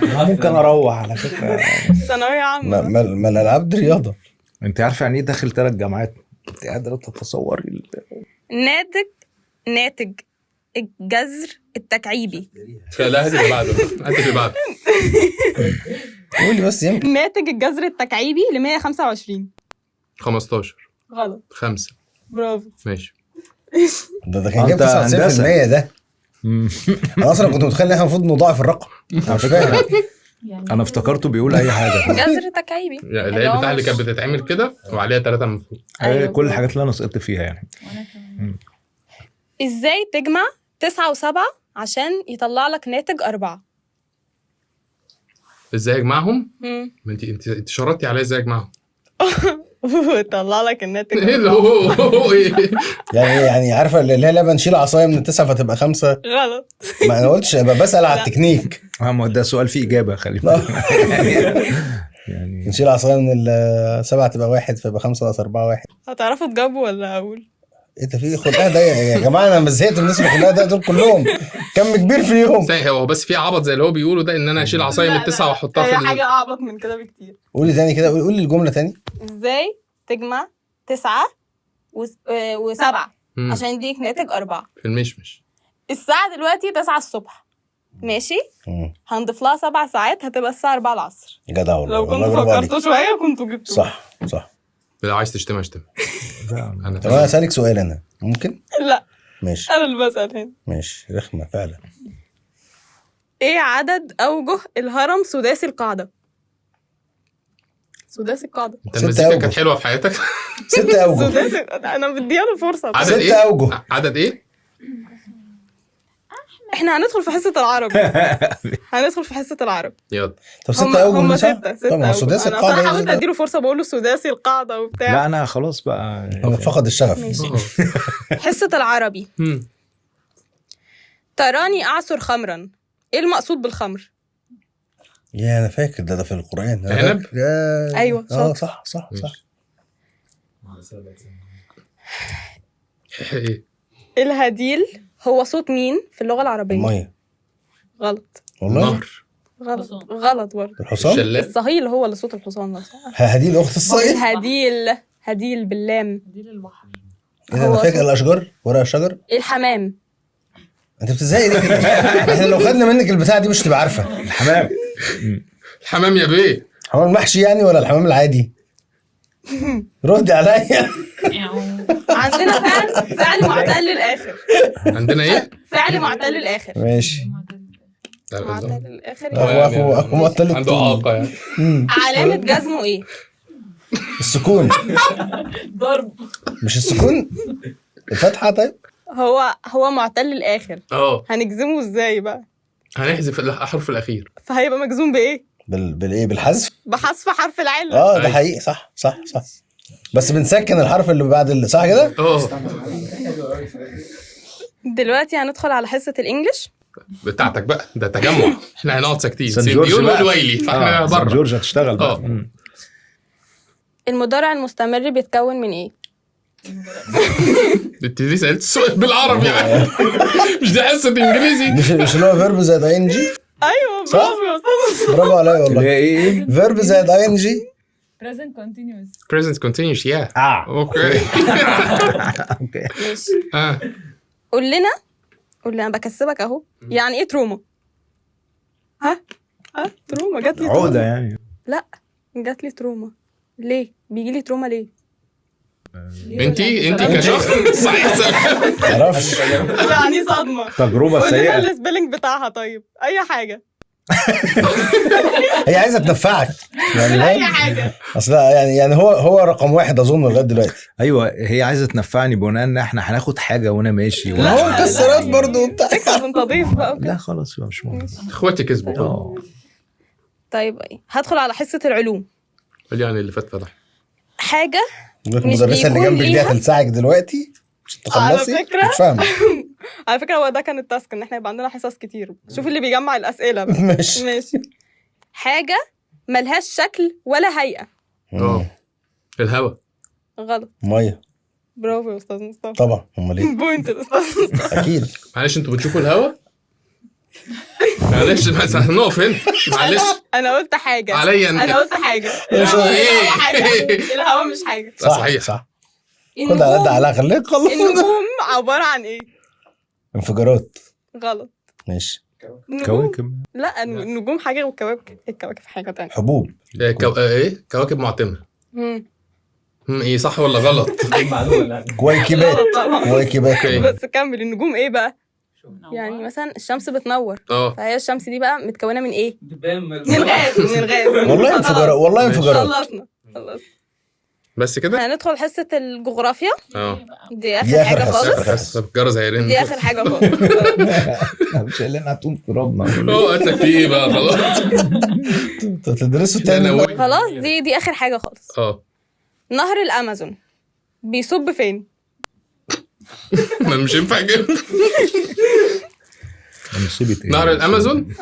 ممكن اروح على فكرة. ثانوية عامة. ما الالعاب دي رياضة. انت عارفه يعني ايه داخل 3 جامعات؟ انت قادرة تتصوري؟ ناتج الجذر التكعيبي. لا هات اللي بعده، هات اللي بعده. قولي بس يمكن. ناتج الجذر التكعيبي ل 125. 15. غلط. 5. برافو. ماشي. ده كان جاب 99% ده. انا اصلا كنت متخيل ان احنا المفروض نضاعف الرقم. انا مش فاهم. انا افتكرته بيقول اي حاجة. جذر تكعيبي يعني اللي هي بتاع اللي كانت بتتعمل كده وعليها 3 من فوق. أيوة. كل الحاجات اللي انا سقطت فيها يعني. ازاي تجمع 9 و7 عشان يطلع لك ناتج 4؟ ازاي اجمعهم؟ ما انت شرطتي عليا ازاي اجمعهم. طلع لك الناتج. ايه اللي هو ايه يعني عارفه اللي هي لما نشيل عصاية من 9 فتبقى 5. غلط. ما انا قلتش، بسال على التكنيك. ما ده سؤال فيه اجابه، خلي بالك. يعني نشيل عصاية من 7 تبقى 1 فيبقى 5 ناقص 4 1. هتعرفوا تجاوبوا ولا اقول؟ ايه ده في خلقها ده يا جماعة؟ انا زهقت من الناس اللي خلقها ده، دول كلهم كم كبير في اليوم. هو بس في عبط زي اللي هو بيقوله ده، ان انا اشيل عصاية من 9 واحطها في حاجة اعبط من كده بكتير. قولي تاني كده، قولي الجملة تاني. ازاي تجمع 9 و7 عشان يديك ناتج 4؟ في المشمش. الساعة دلوقتي 9 الصبح، ماشي؟ هنضيف لها 7 ساعات هتبقى الساعة 4 العصر. جدع والله. لو كنتوا فكرتوا شوية كنتوا جبتوه. صح صح. لو عايز تشتم اشتم. طب انا اسالك سؤال انا ممكن؟ لا ماشي. انا اللي بسال هنا. ماشي. رخمة فعلا. ايه عدد اوجه الهرم سداسي القاعدة؟ سداسي القاعدة. انت المزيكا كانت حلوة في حياتك. 6 اوجه. سداسي. انا بديها له فرصة. 6 اوجه. عدد ايه؟ احنا هندخل في حصة العربي. هندخل في حصة العربي. يلا. طب 6 اوجه. 6. طبعا سداسي القاعدة. انا حاولت اديله فرصة بقول له سداسي القاعدة وبتاع. لا انا خلاص بقى فقد الشغف. حصة العربي. تراني اعصر خمرا، ايه المقصود بالخمر؟ يا انا فاكر ده في القران. عنب. ايوه صح صح صح. ايه الهديل هو صوت مين في اللغة العربية؟ المية. غلط. والله النهر. غلط غلط برضه. الحصان. الصهيل هو اللي صوت الحصان ده. هديل اخت الصهيل. هديل، هديل باللام. هديل البحر. ايه انا فاكر الاشجار، ورق الشجر. الحمام. انت بتزهقي ليه كده؟ احنا لو خدنا منك البتاعه دي مش تبقى عارفه. الحمام. الحمام يا بيه. حمام المحشي يعني ولا الحمام العادي؟ ردي عليا. عندنا فعل معتل للاخر. عندنا ايه؟ فعل معتل للاخر. ماشي. معتل للاخر يعني معتل عنده اعاقه يعني. علامة جزمه ايه؟ السكون. ضرب. مش السكون؟ الفتحة. طيب هو معتل للاخر. هنجزمه ازاي بقى؟ هنحذف الحرف الاخير، فهيبقى مجزوم بايه؟ بالايه؟ بالحذف، بحذف حرف العلة. ده حقيقي. صح صح صح. بس بنسكن الحرف اللي بعد اللي صح كده. دلوقتي هندخل على حصة ال English بتاعتك بقى. ده تجمع، احنا هنقعد ساكتين. سيمبيون والويلي، فاحنا بره. جورج هتشتغل بقى. المضارع المستمر بيتكون من ايه؟ انت ليه سالت السؤال بالعربي يعني؟ مش دي حصة انجليزي؟ مش اللي هو verb زائد ing. ايوه برافو يا استاذ. برافو عليا والله. ايه verb زائد ing؟ present continuous. present continuous yeah. okay okay ماشي. قول لنا، قول لنا، بكسبك اهو. يعني ايه trauma؟ ها trauma جات لي عقده يعني؟ لا جات لي trauma. ليه بيجي لي trauma ليه؟ انتي كشخص صحيح معرفش يعني صدمة، تجربه سيئه. ال spelling بتاعها طيب اي حاجة. هي عايزه تنفعك يعني اي حاجة. اصل يعني هو رقم واحد اظن لغاية دلوقتي. ايوه هي عايزه تنفعني بناء ان احنا هناخد حاجة وانا ماشي. هو مكسرات برضه وبتاع. تكسب انت ضيف بقى. لا خلاص مش مهم، اخواتي كسبوا. طيب هدخل على حصة العلوم. يعني اللي فات فتح حاجة المدرسة اللي جنبك دي هتلسعك دلوقتي عشان تخلصي. على فكرة على فكرة هو ده كان ال task، ان احنا يبقى عندنا حصص كتير. شوف اللي بيجمع الاسئلة بقى. ماشي. حاجة ملهاش شكل ولا هيئة. الهواء. غلط. مية. برافو يا استاذ مصطفى. طبعا امال ايه؟ point الاستاذ مصطفى. اكيد. معلش انتوا بتشوفوا الهواء؟ معلش بس هنقف هنا. معلش انا قلت حاجة عليا. انا قلت حاجة. الهواء مش حاجة. صحيح صح. خد على قد على خليك خلص. النجوم عبارة عن ايه؟ انفجارات. غلط. ماشي. كواكب. لا النجوم حاجة والكواكب الكواكب حاجة ثانية. حبوب. ايه كواكب معتمه. ايه صح ولا غلط؟ كويكبات. كويكبات. بس كمل. النجوم ايه بقى؟ يعني مثلا الشمس بتنور، فهي الشمس دي بقى متكونه من ايه؟ من غاز. من غاز. والله انفجارات. والله انفجارات. خلصنا بس كده. هندخل حصة الجغرافيا. دي اخر حاجة خالص. الجرس هيرن. دي اخر حاجة خالص. مش قال لنا هتقوم تضربنا. قالت لك في ايه بقى؟ خلاص تدرسوا تاني. خلاص دي اخر حاجة خالص. نهر الامازون بيصب فين؟ ما مش ينفع كده. نهر الامازون؟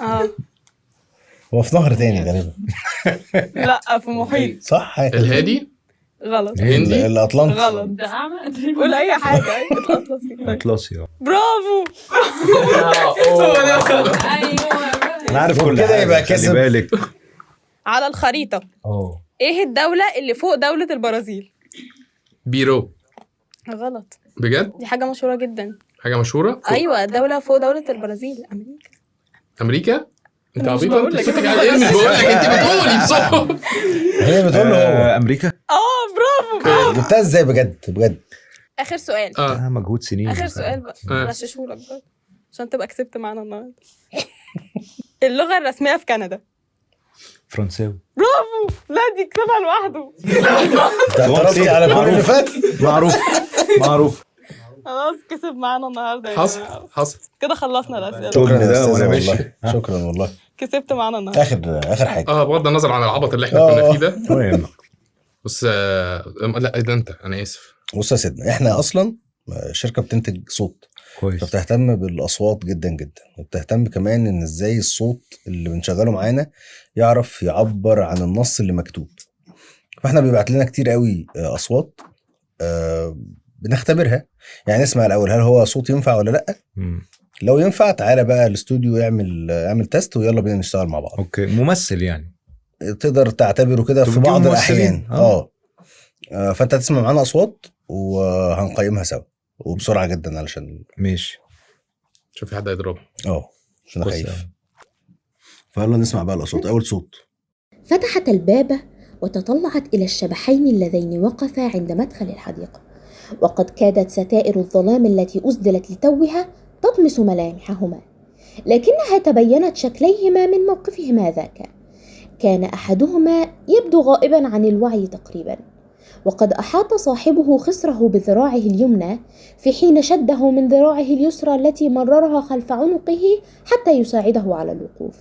هو في نهر تاني غالبا. لا في محيط. صح. الهادي؟ غلط. الهندي؟ الاطلنطي. غلط. قول اي حاجة. الاطلسي. الاطلسي. برافو. ايوه انا عارف كل كده. يبقى كسب. بالك على الخريطة ايه الدولة اللي فوق دولة البرازيل؟ بيرو. غلط. بجد؟ دي حاجة مشهورة جدا. حاجة مشهورة؟ ايوه دولة فوق دولة البرازيل. امريكا. امريكا؟ انت عبيطه؟ انت صوتك على ايه؟ مش بقول لك انت بتقولي بصوت. هي بتقول له هو امريكا. برافو. جبتها ازاي بجد بجد؟ اخر سؤال. مجهود سنين. اخر سؤال بقى غششهولك بقى عشان تبقى كسبت معانا النهارده. اللغة الرسمية في كندا؟ فرنساوي. برافو. لا دي كسبها لوحده. اعترفتي على كل اللي فات. معروف معروف. خلاص كسب معانا النهارده. حصل كده. خلصنا الاسئلة. شكرا يا استاذه والله. شكرا والله كسبت معانا النهارده. اخر حاجة. بغض النظر عن العبط اللي احنا كنا فيه ده. بس لا ده انت، انا اسف. بص يا سيدنا، احنا اصلا شركة بتنتج صوت كويس، فبتهتم بالاصوات جدا جدا، وبتهتم كمان ان ازاي الصوت اللي بنشغله معانا يعرف يعبر عن النص اللي مكتوب. فاحنا بيبعت لنا كتير قوي اصوات بنختبرها، يعني نسمع الاول هل هو صوت ينفع ولا لا. لو ينفع تعالى بقى الاستوديو يعمل test ويلا بينا نشتغل مع بعض. okay، ممثل يعني تقدر تعتبره كده في بعض الاحيان. فانت هتسمع معانا اصوات وهنقيمها سوا وبسرعة جدا علشان ماشي. شوف في حد هيضربه. عشان خايف. فيلا نسمع بقى الاصوات. اول صوت. فتحت الباب وتطلعت إلى الشبحين اللذين وقفا عند مدخل الحديقة، وقد كادت ستائر الظلام التي أسدلت لتوها تطمس ملامحهما، لكنها تبينت شكليهما من موقفهما ذاك. كان أحدهما يبدو غائبا عن الوعي تقريبا، وقد أحاط صاحبه خصره بذراعه اليمنى في حين شده من ذراعه اليسرى التي مررها خلف عنقه حتى يساعده على الوقوف.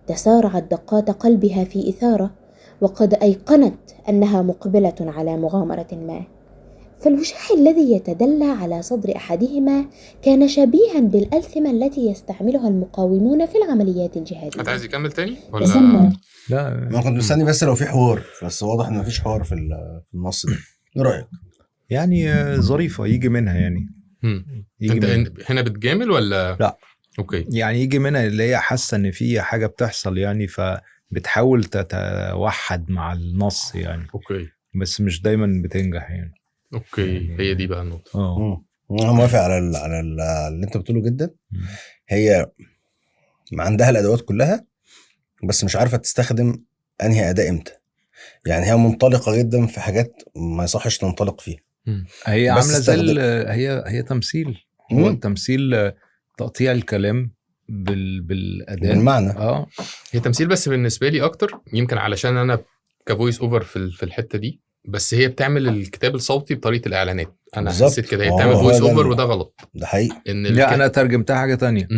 تسارعت دقات قلبها في إثارة، وقد أيقنت أنها مقبلة على مغامرة ما، فالوشاح الذي يتدلى على صدر أحدهما كان شبيها بالألثمة التي يستعملها المقاومون في العمليات الجهادية. أنت عايز يكمل تاني ولا؟ لا، أنا كنت مستني بس لو في حوار، بس واضح إن مفيش حوار في النص ده. إيه رأيك؟ يعني ظريفة، يجي منها يعني. يجي أنت هنا بتجامل ولا؟ لا. okay. يعني يجي منها اللي هي حاسة إن في حاجة بتحصل يعني، فبتحاول تتوحد مع النص يعني. okay. بس مش دايما بتنجح يعني. okay، هي دي بقى النقطة. انا موافق على اللي انت بتقوله جدا. هي ما عندها الادوات كلها، بس مش عارفة تستخدم انهي اداة امتى. يعني هي منطلقة جدا في حاجات ما يصحش تنطلق فيها. هي عاملة زي هي تمثيل. هو التمثيل تقطيع الكلام بالاداء بالمعنى. هي تمثيل، بس بالنسبة لي اكتر يمكن علشان انا ك voice over في الحتة دي، بس هي بتعمل الكتاب الصوتي بطريقة الاعلانات. انا حسيت كده هي بتعمل voice over، وده غلط. ده حقيقي. لا، انا ترجمتها حاجة تانية.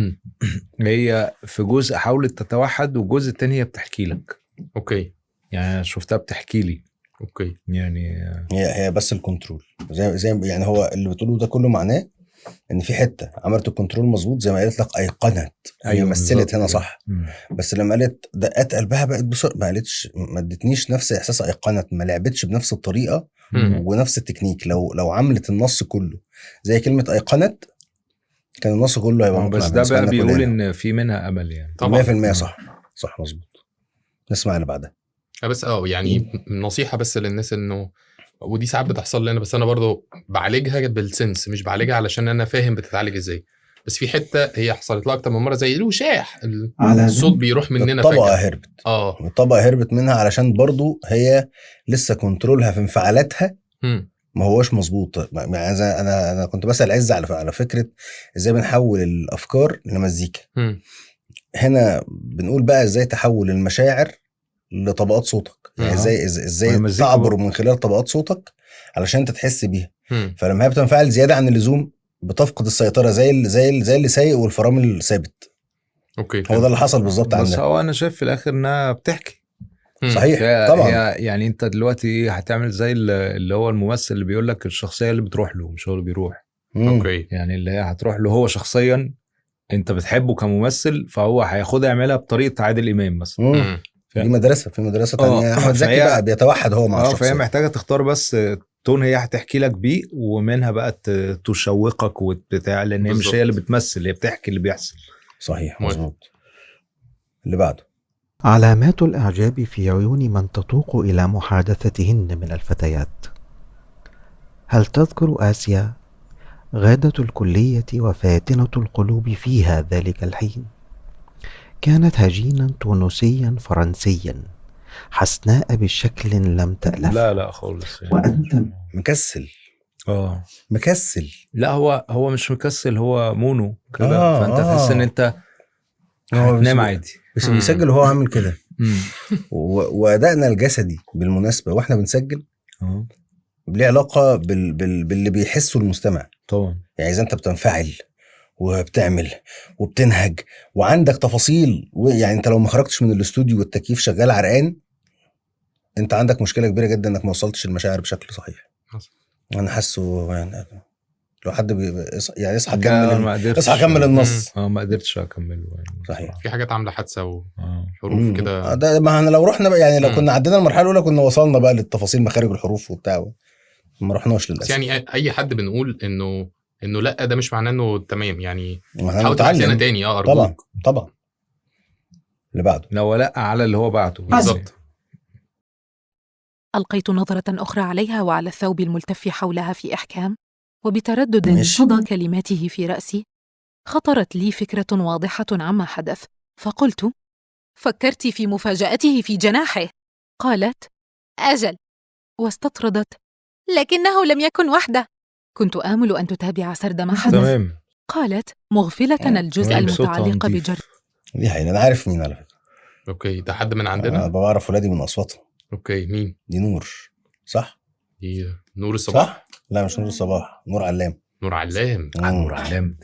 هي في جزء حاولت تتوحد، والجزء التاني هي بتحكي لك. okay، يعني شفتها بتحكي لي. okay، يعني هي بس ال control زي يعني هو اللي بتقوله ده كله معناه ان في حتة عملت ال control مظبوط زي ما قالت لك، ايقنت. هي مثلت هنا صح. بس لما قالت دقات قلبها بقت بسرعة، ما قالتش، ما ادتنيش نفس احساس ايقنت، ما لعبتش بنفس الطريقة ونفس التكنيك. لو عملت النص كله زي كلمة ايقنت كان النص كله هيبقى. بس ده بقى بيقول ان في منها امل يعني. طبعا 100% صح مظبوط. نسمع اللي بعدها. بس يعني نصيحة بس للناس، انه ودي ساعات بتحصل لنا، بس انا برضو بعالجها بال sense، مش بعالجها علشان انا فاهم بتتعالج ازاي. بس في حتة هي حصلت لها اكتر من مرة، زي الوشاح، الصوت بيروح مننا فجاة. الطبقة هربت. الطبقة هربت منها علشان برضو هي لسه control ها في انفعالاتها ما هوش مظبوط. يعني انا كنت بسال عز على فكرة ازاي بنحول الافكار لمزيكا. هنا بنقول بقى ازاي تحول المشاعر لطبقات صوتك. يعني ازاي تعبر من خلال طبقات صوتك علشان انت تحس بيها. فلما هي بتنفعل زيادة عن اللزوم بتفقد السيطرة، زي اللي سايق والفرامل ثابت. okay، هو ده اللي حصل بالظبط عندنا. بس هو انا شايف في الاخر انها بتحكي. صحيح طبعا. يعني انت دلوقتي هتعمل زي اللي هو الممثل اللي بيقول لك الشخصية اللي بتروح له مش هو اللي بيروح. okay، يعني اللي هي هتروح له هو شخصيا، انت بتحبه كممثل، فهو هياخدها يعملها بطريقة عادل امام مثلا. دي مدرسه، في مدرسه تانية احمد زكي بقى بيتوحد هو مع الشخصية. فهي محتاجه تختار بس tone هي هتحكي لك بيه، ومنها بقى تشوقك وبتاع، لان هي مش هي اللي بتمثل، هي بتحكي اللي بيحصل. صحيح مظبوط. اللي بعده. علامات الإعجاب في عيون من تتوق إلى محادثتهن من الفتيات. هل تذكر آسيا غادة الكلية وفاتنة القلوب فيها ذلك الحين؟ كانت هجينا تونسيا فرنسيا حسناء بشكل لم تألف. لا لا خالص يعني. وأنت مكسل. مكسل. لا هو مش مكسل، هو mono كده. فأنت تحس إن أنت هتنام عادي، بس بيسجل وهو عامل كده. وأدائنا الجسدي بالمناسبة وإحنا بنسجل ليه علاقة باللي بيحسه المستمع طبعا. يعني إذا أنت بتنفعل وبتعمل وبتنهج وعندك تفاصيل، يعني انت لو ما خرجتش من الاستوديو والتكييف شغال عرقان، انت عندك مشكلة كبيرة جدا انك ما وصلتش المشاعر بشكل صحيح. انا حاسه يعني لو حد يعني اصحى كمل، اصحى كمل النص. ما قدرتش اكمله يعني. صحيح. في حاجات عامله حادثه وحروف كده. ده ما احنا لو رحنا بقى يعني لو كنا عدينا المرحلة الاولى كنا وصلنا بقى للتفاصيل مخارج الحروف وبتاع، ما رحناش للاسف. يعني اي حد بنقول انه لا، ده مش معناه انه تمام، يعني حاول تبعت تاني. ارجوك. طبعا طبعا. اللي بعده. لو لا على اللي هو بعته بالظبط. ألقيت نظرة أخرى عليها وعلى الثوب الملتف حولها في إحكام، وبتردد صدى كلماته في رأسي. خطرت لي فكرة واضحة عما حدث، فقلت: فكرت في مفاجأته في جناحه. قالت: أجل. واستطردت: لكنه لم يكن وحده. كنت آمل أن تتابع سرد ما حدث. تمام. قالت مغفلة الجزء المتعلق بجر. دي حقيقة أنا عارف مين على فكرة. okay، ده حد من عندنا؟ أنا بعرف ولادي من أصواتهم. okay، مين؟ دي نور، صح؟ دي نور الصباح؟ صح؟ لا مش نور الصباح، نور علام. نور علام. نور علام.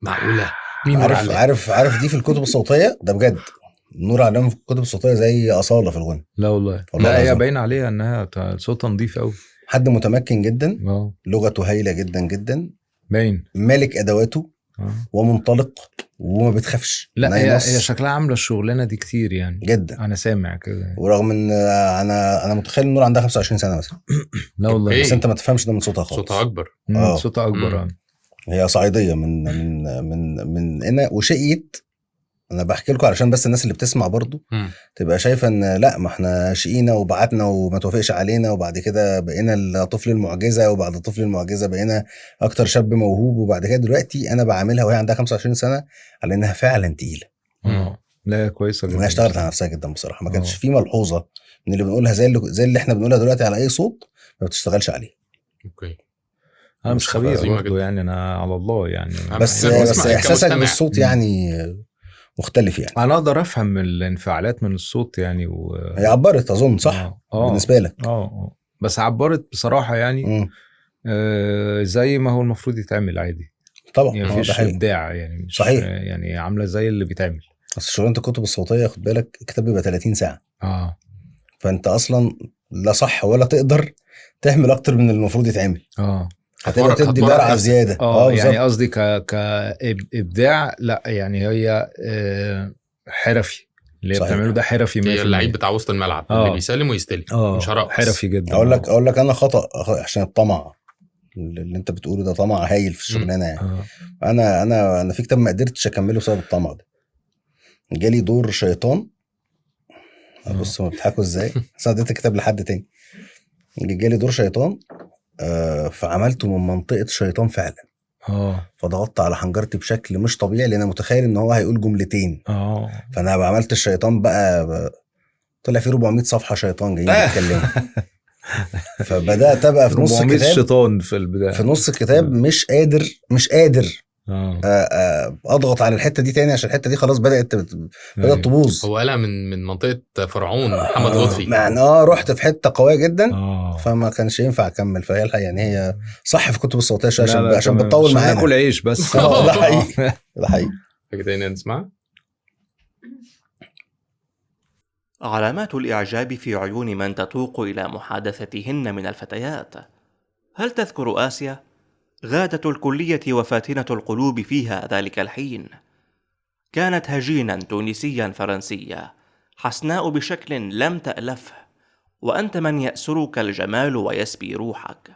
معقولة؟ مين نور علام؟ عارف دي في الكتب الصوتية ده بجد. نور علام في الكتب الصوتية زي أصالة في الغنى. لا والله. لا هي باين عليها إنها صوتها نظيف أوي. حد متمكن جدا، لغته هايلة جدا جدا، باين مالك أدواته ومنطلق وما بتخافش. لا هي شكلها عامله الشغلانة دي كتير يعني جدا، انا سامع كده. ورغم ان انا متخيل ان نور عندها 25 سنة مثلا. لا والله، بس انت ما تفهمش ده من صوتها خالص. صوتها اكبر. صوتها اكبر. هي صعيديه من من من من هنا وشقيت. انا بحكي لكم علشان بس الناس اللي بتسمع برضو تبقى شايفه ان لا، ما احنا شقينا وبعتنا وما توافقش علينا، وبعد كده بقينا الطفل المعجزة، وبعد طفل المعجزة بقينا اكتر شاب موهوب، وبعد كده دلوقتي انا بعاملها وهي عندها 25 سنة على انها فعلا تقيلة. لا كويسة جدا، اشتغلت على نفسها جدا بصراحة. ما كانش في ملحوظة من اللي بنقولها زي اللي احنا بنقولها دلوقتي على اي صوت ما بتشتغلش عليه. okay، انا مش خبير برضو يعني، انا على الله يعني، بس احساسك بالصوت يعني مختلف يعني. انا اقدر افهم الانفعالات من الصوت يعني هي عبرت اظن، صح؟ بالنسبة لك. بس عبرت بصراحة يعني زي ما هو المفروض يتعمل عادي طبعا، يعني مفيش ابداع يعني، مش صحيح يعني، عامله زي اللي بيتعمل. بس شغلانة الكتب الصوتية خد بالك، الكتاب بيبقى 30 ساعة. فانت اصلا لا صح ولا تقدر تعمل اكتر من المفروض يتعمل. هتبقى تدي جرعة زيادة. يعني قصدي كابداع لا، يعني هي حرفي اللي بتعمله ده، حرفي 100%. هي اللعيب بتاع وسط الملعب اللي بيسلم ويستلم، مش هرقص. حرفي جدا. اقول لك انا خطا عشان الطمع اللي انت بتقوله ده، طمع هايل في الشغلانة يعني. انا انا انا في كتاب ما قدرتش اكمله بسبب الطمع ده. جالي دور شيطان. بص ما بيضحكوا ازاي، بس انا اديت الكتاب لحد تاني. جالي دور شيطان، فعملته من منطقة شيطان فعلا. فضغطت على حنجرتي بشكل مش طبيعي، لأن أنا متخيل إن هو هيقول جملتين. فأنا عملت الشيطان بقى، طلع فيه 400 صفحة شيطان جايين بيتكلموا. فبدأت أبقى في نص الكتاب شيطان في البداية، في نص الكتاب مش قادر اضغط على الحتة دي تاني، عشان الحتة دي خلاص بدات تبوظ. هو قالها من منطقة فرعون محمد لطفي يعني. رحت في حتة قوية جدا. فما كانش ينفع اكمل. فهي الحقيقة يعني هي صح في الكتب الصوتية شوية، عشان بتطول معانا، ناكل عيش بس. ده حقيقي، ده حقيقي. حاجة تانية نسمعها. علامات الإعجاب في عيون من تتوق إلى محادثتهن من الفتيات. هل تذكر آسيا؟ غادة الكلية وفاتنة القلوب فيها ذلك الحين. كانت هجينا تونسيا فرنسيا، حسناء بشكل لم تألفه، وأنت من يأسرك الجمال ويسبي روحك.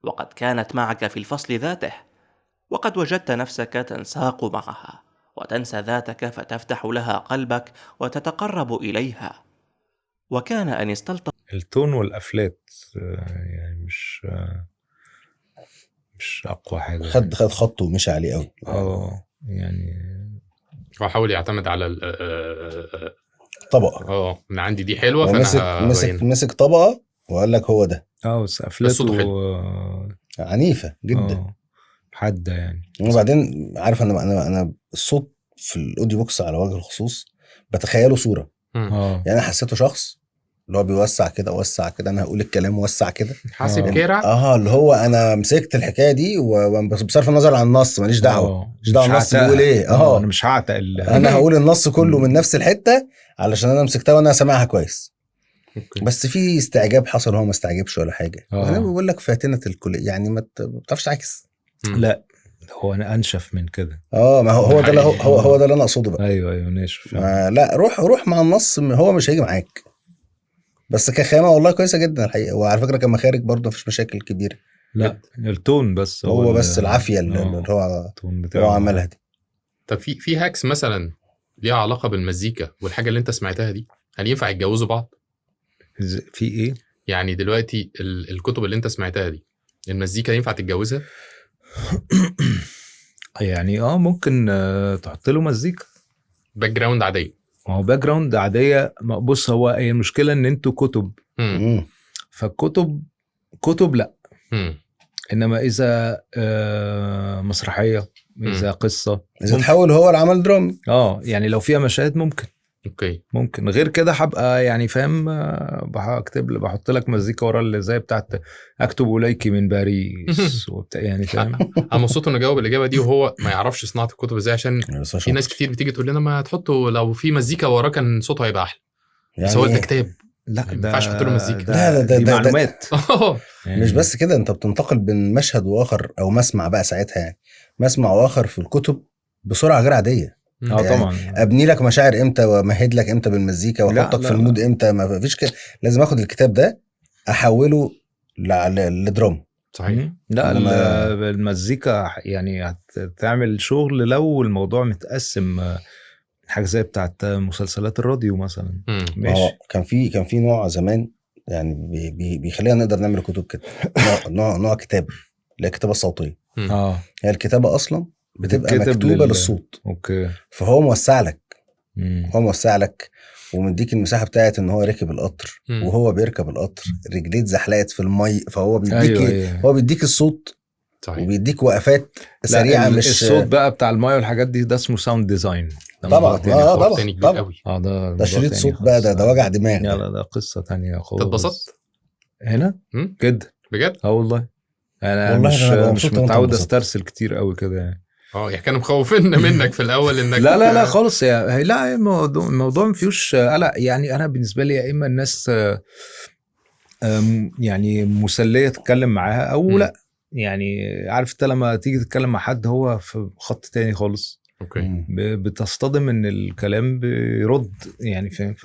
وقد كانت معك في الفصل ذاته، وقد وجدت نفسك تنساق معها وتنسى ذاتك، فتفتح لها قلبك وتتقرب إليها. وكان أن استلطف التون والأفلات يعني مش أقوى حاجة. خد خطه ومشي عليه قوي. يعني هو حاول يعتمد على طبقة. من عندي دي حلوة، فأنا مسك طبقة وقال لك هو ده. بس أفلاته عنيفة جدا، حادة يعني. وبعدين عارف أنا الصوت في ال audio books على وجه الخصوص بتخيله صورة. يعني أنا حسيته شخص اللي هو بيوسع كده وسع كده، انا هقول الكلام وسع كده، حاسب كده. اللي هو انا مسكت الحكاية دي وبصرف النظر عن النص، ماليش دعوه، مش دعوه النص بيقول ايه. انا مش هعتق انا هقول النص كله من نفس الحتة علشان انا مسكتها وانا سامعها كويس. okay. بس في استعجاب حصل، هو ما استعجبش ولا حاجة. انا بقول لك فاتنة الكلية يعني ما بتعرفش تعكس. لا هو انا انشف من كده. ما هو ده هو ده اللي انا اقصده بقى. ايوه ناشف. لا روح مع النص، هو مش هيجي معاك. بس كخامه والله كويسة جدا الحقيقة. وعلى فكرة كمخارج برضه مفيش مشاكل كبيرة. لا ال tone بس هو بس العافية اللي هو عملها دي. طب في hacks مثلا ليها علاقة بالمزيكا والحاجة اللي انت سمعتها دي، هل ينفع يتجوزوا بعض؟ في ايه يعني دلوقتي الكتب اللي انت سمعتها دي المزيكا ينفع تتجوزها؟ يعني ممكن تحط له مزيكا background عادية. ما هو background عادية. بص، هو هي المشكلة ان انتوا كتب، فالكتب كتب لا، انما اذا مسرحية، اذا قصة، اذا تحول هو العمل درامي، يعني لو فيها مشاهد ممكن. okay، ممكن. غير كده هبقى يعني فاهم، بكتب بحط لك مزيكا ورا اللي زي بتاعت اكتب اليك من باريس وبتاع، يعني فاهم. انا مبسوط انه جاوب الاجابة دي وهو ما يعرفش صناعة الكتب ازاي، عشان في ناس كتير بتيجي تقول لنا ما تحطوا لو في مزيكا وراه كان صوته هيبقى احلى، بس هو ده كتاب، لا ما ينفعش تحط له مزيكا، لا ده معلومات. مش بس كده، انت بتنتقل بين مشهد واخر او مسمع بقى ساعتها، يعني مسمع واخر في الكتب بسرعة غير عادية. يعني طبعا ابني لك مشاعر امتى، وامهد لك امتى بالمزيكا، واحطك في ال mood امتى. ما فيش كده، لازم اخد الكتاب ده احوله لدراما. صحيح. لا المزيكا يعني هتعمل شغل لو الموضوع متقسم، حاجة زي بتاعت مسلسلات الراديو مثلا. ماشي. كان في نوع زمان يعني بيخلينا نقدر نعمل كتب كده، نوع كتاب اللي هي الكتابة الصوتية. هي الكتابة اصلا بتبقى مكتوبة للصوت. okay. فهو موسع لك، هو موسع لك ومديك المساحة بتاعت ان هو ركب القطر، وهو بيركب القطر رجليه اتزحلقت في المي، فهو بيديك. أيوة. هو بيديك الصوت. صحيح. وبيديك وقفات سريعة. مش الصوت بقى بتاع المايه والحاجات دي، ده اسمه sound design. طبعا. طبعا. ده شريط صوت بقى، ده وجع دماغ. لا ده قصة تانية خالص. اتبسطت هنا كده بجد؟ والله انا والله مش متعود استرسل كتير قوي كده يعني. يعني كانوا مخوفين منك في الاول انك لا لا لا خالص. لا الموضوع ما فيهوش قلق يعني. انا بالنسبة لي يا اما الناس يعني مسلية تتكلم معاها او لا، يعني عارف انت لما تيجي تتكلم مع حد هو في خط تاني خالص. okay. بتصطدم ان الكلام بيرد يعني، فاهم،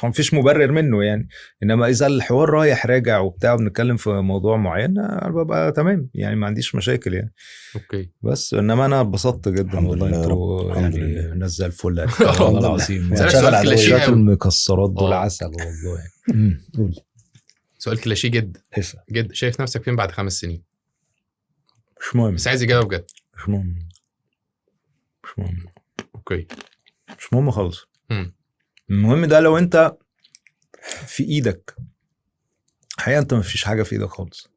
مفيش مبرر منه يعني. انما اذا الحوار رايح راجع وبتاع وبنتكلم في موضوع معين، انا ببقى تمام يعني، ما عنديش مشاكل يعني. okay. بس انما انا اتبسطت جدا والله. انتوا يعني نزل الفل والله العظيم. سؤال المكسرات دول عسل والله. قول. سؤال كلاشيه جدا جدا، شايف نفسك فين بعد 5 سنين؟ مش مهم، بس عايز اجابه بجد. مش مهم، مش مهم. okay. مش مهم خالص. المهم ده لو انت في ايدك حقيقة، انت ما فيش حاجة في ايدك خالص.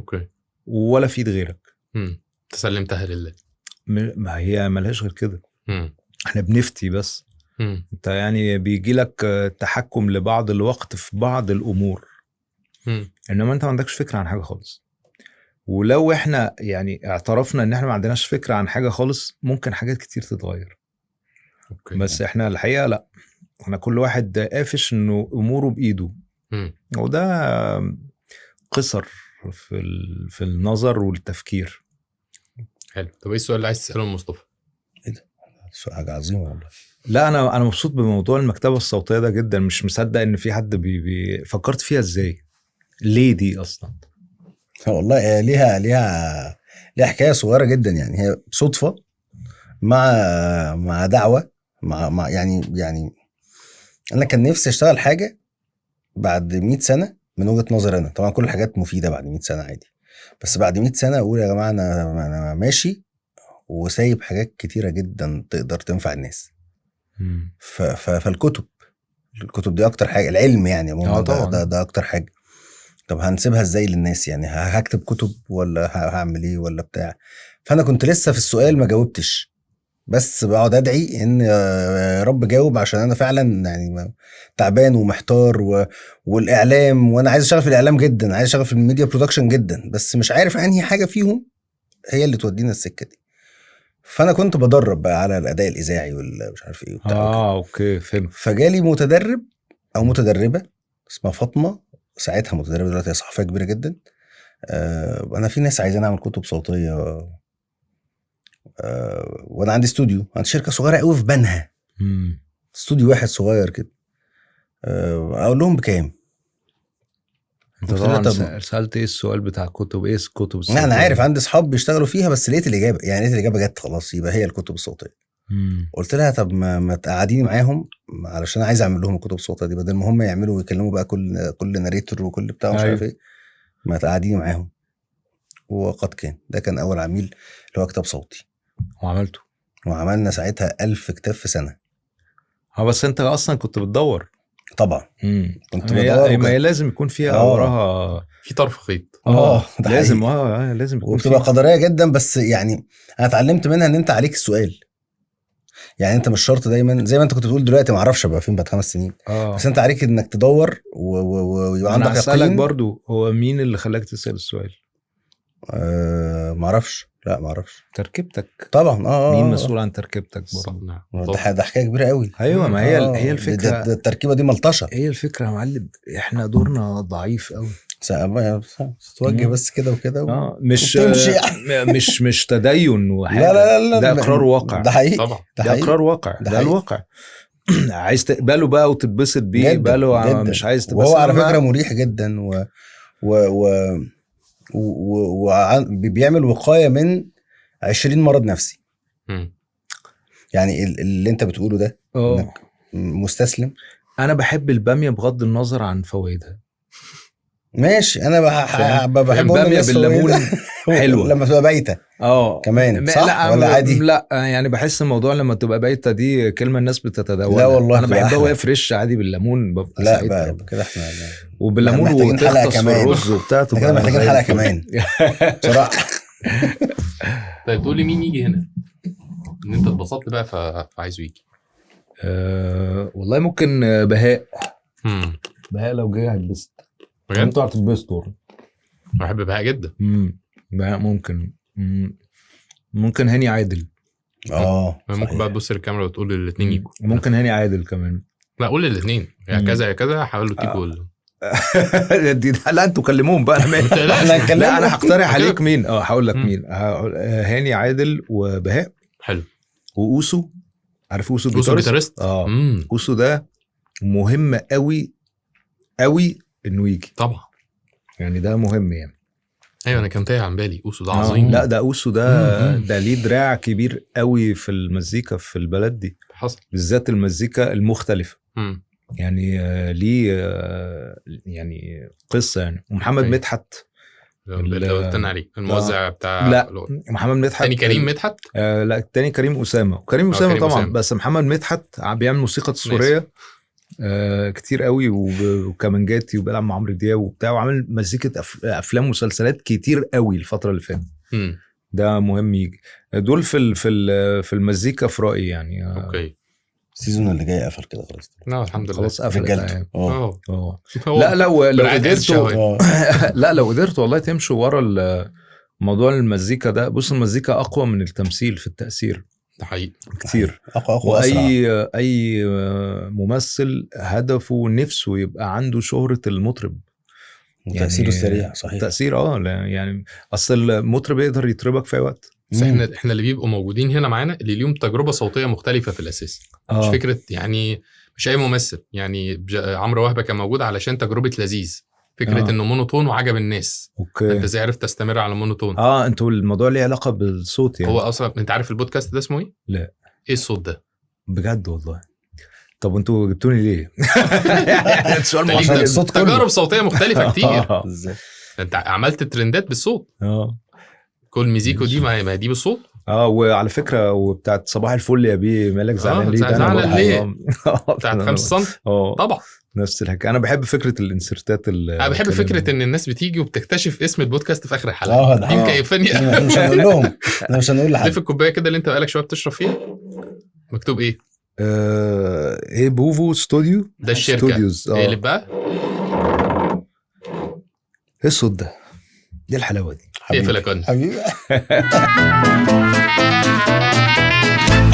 okay. ولا في ايد غيرك. تسلمتها لله. ما هي ملهاش غير كده. احنا بنفتي بس. انت يعني بيجي لك تحكم لبعض الوقت في بعض الامور، انما انت ما عندكش فكرة عن حاجة خالص. ولو احنا يعني اعترفنا ان احنا ما عندناش فكرة عن حاجة خالص، ممكن حاجات كتير تتغير. okay. بس احنا الحقيقة لا، احنا كل واحد قافش انه اموره بايده. وده قصر في النظر والتفكير. حلو. طب ايه السؤال اللي عايز تسأله مصطفى؟ ايه ده؟ سؤال حاجة عظيمة والله. لا انا مبسوط بموضوع المكتبة الصوتية ده جدا. مش مصدق ان في حد فكرت فيها ازاي، ليه دي اصلا؟ والله ليها حكاية صغيرة جدا يعني. هي صدفة مع دعوه مع يعني انا كان نفسي اشتغل حاجة بعد 100 سنة من وجهه نظري انا. طبعا كل الحاجات مفيدة بعد 100 سنة عادي، بس بعد 100 سنة اقول يا جماعة انا ماشي وسايب حاجات كتيرة جدا تقدر تنفع الناس. فالكتب، الكتب دي اكتر حاجة، العلم يعني ده اكتر حاجة. طب هنسيبها ازاي للناس يعني؟ هكتب كتب ولا هعمل ايه ولا بتاع؟ فانا كنت لسه في السؤال ما جاوبتش، بس بقعد ادعي ان يا رب جاوب، عشان انا فعلا يعني تعبان ومحتار والاعلام، وانا عايز اشتغل في الاعلام جدا، عايز اشتغل في ال media production جدا، بس مش عارف انهي حاجة فيهم هي اللي تودينا السكة دي. فانا كنت بدرب بقى على الاداء الاذاعي والمش عارف ايه وبتاع. okay فهمت. فجالي متدرب او متدربه اسمها فاطمة، ساعتها متدربه، دلوقتي هي صحفية كبيرة جدا. انا في ناس عايزين اعمل كتب صوتية، وانا عندي استوديو، عندي شركة صغيرة قوي في بنها، استوديو واحد صغير كده. اقول لهم بكام؟ انت طبعا سالت ايه السؤال بتاع كتب ايه؟ الكتب الصوتية. انا عارف عندي اصحاب بيشتغلوا فيها، بس لقيت الاجابة، يعني لقيت الاجابة جت خلاص، يبقى هي الكتب الصوتية. قلت لها طب ما تقعديني معاهم علشان عايز اعمل لهم الكتب الصوتية دي، بدل ما هم يعملوا ويكلموا بقى كل narrator وكل بتاع مش عارف ايه، ما تقعديني معاهم. وقد كان. ده كان اول عميل اللي هو كتاب صوتي، وعملته، وعملنا ساعتها 1000 كتاب في سنة. بس انت اصلا كنت بتدور. طبعا كنت بدور. ما هي لازم يكون فيها وراها في طرف خيط. لازم لازم يكون، وبتبقى قدرية جدا. بس يعني انا اتعلمت منها ان انت عليك السؤال، يعني انت مش شرط دايما زي ما انت كنت بتقول دلوقتي ما اعرفش ابقى فين بعد 5 سنين. بس انت عليك انك تدور ويبقى عندك يقين. انا هسألك برضو، هو مين اللي خلاك تسأل السؤال؟ ما اعرفش. لا ما اعرفش. تركيبتك طبعا. مين مسؤول عن تركيبتك برضو؟ ده حكاية كبيرة قوي. ايوه، ما هي الفكرة. التركيبة دي ملطشه. هي الفكرة يا معلم، احنا دورنا ضعيف قوي. تتوجه بس كده وكده مش مش مش تدين وحاجه. لا لا لا، ده اقرار واقع. ده حقيقي طبعا، ده اقرار واقع، ده الواقع. عايز تقبله بقى وتتبسط بيه، بقاله مش عايز تبسط. وهو على فكرة مريح جدا و بيعمل وقاية من 20 مرض نفسي. يعني اللي انت بتقوله ده انك مستسلم. انا بحب الباميه بغض النظر عن فوائدها. ماشي، انا بحب الباميه بالليمون حلوة لما تبقى بايته. كمان صح. لا ولا عادي؟ لا يعني بحس الموضوع لما تبقى بايته دي كلمة الناس بتتداولها. لا والله انا بحبها وهي fresh عادي بالليمون، ببقى لا بقى كده احنا وبالليمون وتغطس في الرز وبتاع. كده محتاجين حلقة كمان بصراحة. طيب تقول لي مين يجي هنا ان انت اتبسطت بقى فعايزه يجي؟ والله ممكن بهاء. بهاء لو جه هيتبسط. انتوا هتتبسطوا. بحب بهاء جدا. بهاء ممكن. ممكن هاني عادل. ممكن بقى تبص للكاميرا وتقول للاثنين يجوا. ممكن هاني عادل كمان. لا قول للاثنين، يا كذا يا كذا، حاولوا تيجوا. لا انتوا كلموهم بقى. انا لا انا هقترح عليك مين. هقول لك مين. هاني عادل وبهاء. حلو. واوسو، عارف اوسو guitarist؟ اوسو ده مهم قوي قوي انه يجي طبعا، يعني ده مهم يعني. ايوه انا كان تايه عن بالي اوسو ده عظيم. لا ده اوسو ده ليه دراع كبير قوي في المزيكا في البلد دي. حصل، بالذات المزيكا المختلفة. يعني ليه يعني قصة يعني. ومحمد مدحت اللي قلت عليه الموزع بتاع. لا محمد مدحت تاني كريم مدحت. لا التاني كريم اسامة. كريم اسامة طبعا أسامة. بس محمد مدحت بيعمل موسيقى تصويرية كتير قوي وكمانجاتي، وبيلعب مع عمرو دياب وبتاع، وعامل مزيكة افلام ومسلسلات كتير قوي الفترة اللي فاتت. ده مهم يجي. دول في في المزيكا في رايي يعني. okay، ال season اللي جاي قفل كده خلاص. لا الحمد لله خلاص قفل. لا لو قدرتوا لا لو قدرتوا والله تمشوا ورا موضوع المزيكا ده. بص المزيكا اقوى من التمثيل في التاثير. ده حقيقي كتير. اقوى اقوى. اي ممثل هدفه نفسه يبقى عنده شهرة المطرب وتأثيره يعني السريع. صحيح، تأثير يعني اصل المطرب يقدر يطربك في اي وقت. بس احنا اللي بيبقوا موجودين هنا معانا اللي ليهم تجربة صوتية مختلفة في الاساس. مش فكرة يعني مش اي ممثل. يعني عمرو وهبة كان موجود علشان تجربة لذيذ، فكرة انه monotone وعجب الناس. okay، انت ازاي عرفت تستمر على monotone؟ انتوا الموضوع ليه علاقة بالصوت يعني. هو اصلا انت عارف البودكاست ده اسمه ايه؟ لا. ايه الصوت ده؟ بجد والله. طب وانتوا جبتوني ليه؟ سؤال مهم. تجارب صوتية مختلفة كتير. انت عملت ترندات بالصوت. كل ميزيكو دي ما دي بالصوت. وعلى فكرة وبتاعت صباح الفل يا بيه مالك زعلان ليه؟ زعلان ليه؟ بتاعت 5 سم. طبعا نفس الحكاية. انا بحب فكرة ال insert ات. انا بحب فكرة ان الناس بتيجي وبتكتشف اسم البودكاست في اخر الحلقة. دي مكيفاني. مش هنقول لهم، انا مش هنقول لحد. لف الكوباية كده اللي انت بقالك شوية بتشرب فيها مكتوب ايه؟ ايه بوفو ستوديو، ده الشركة. ايه اللي بقى؟ ايه الصوت ده؟ دي الحلاوة دي. اقفل يا كنز حبيبي.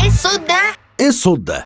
ايه الصوت ده؟ ايه الصوت ده؟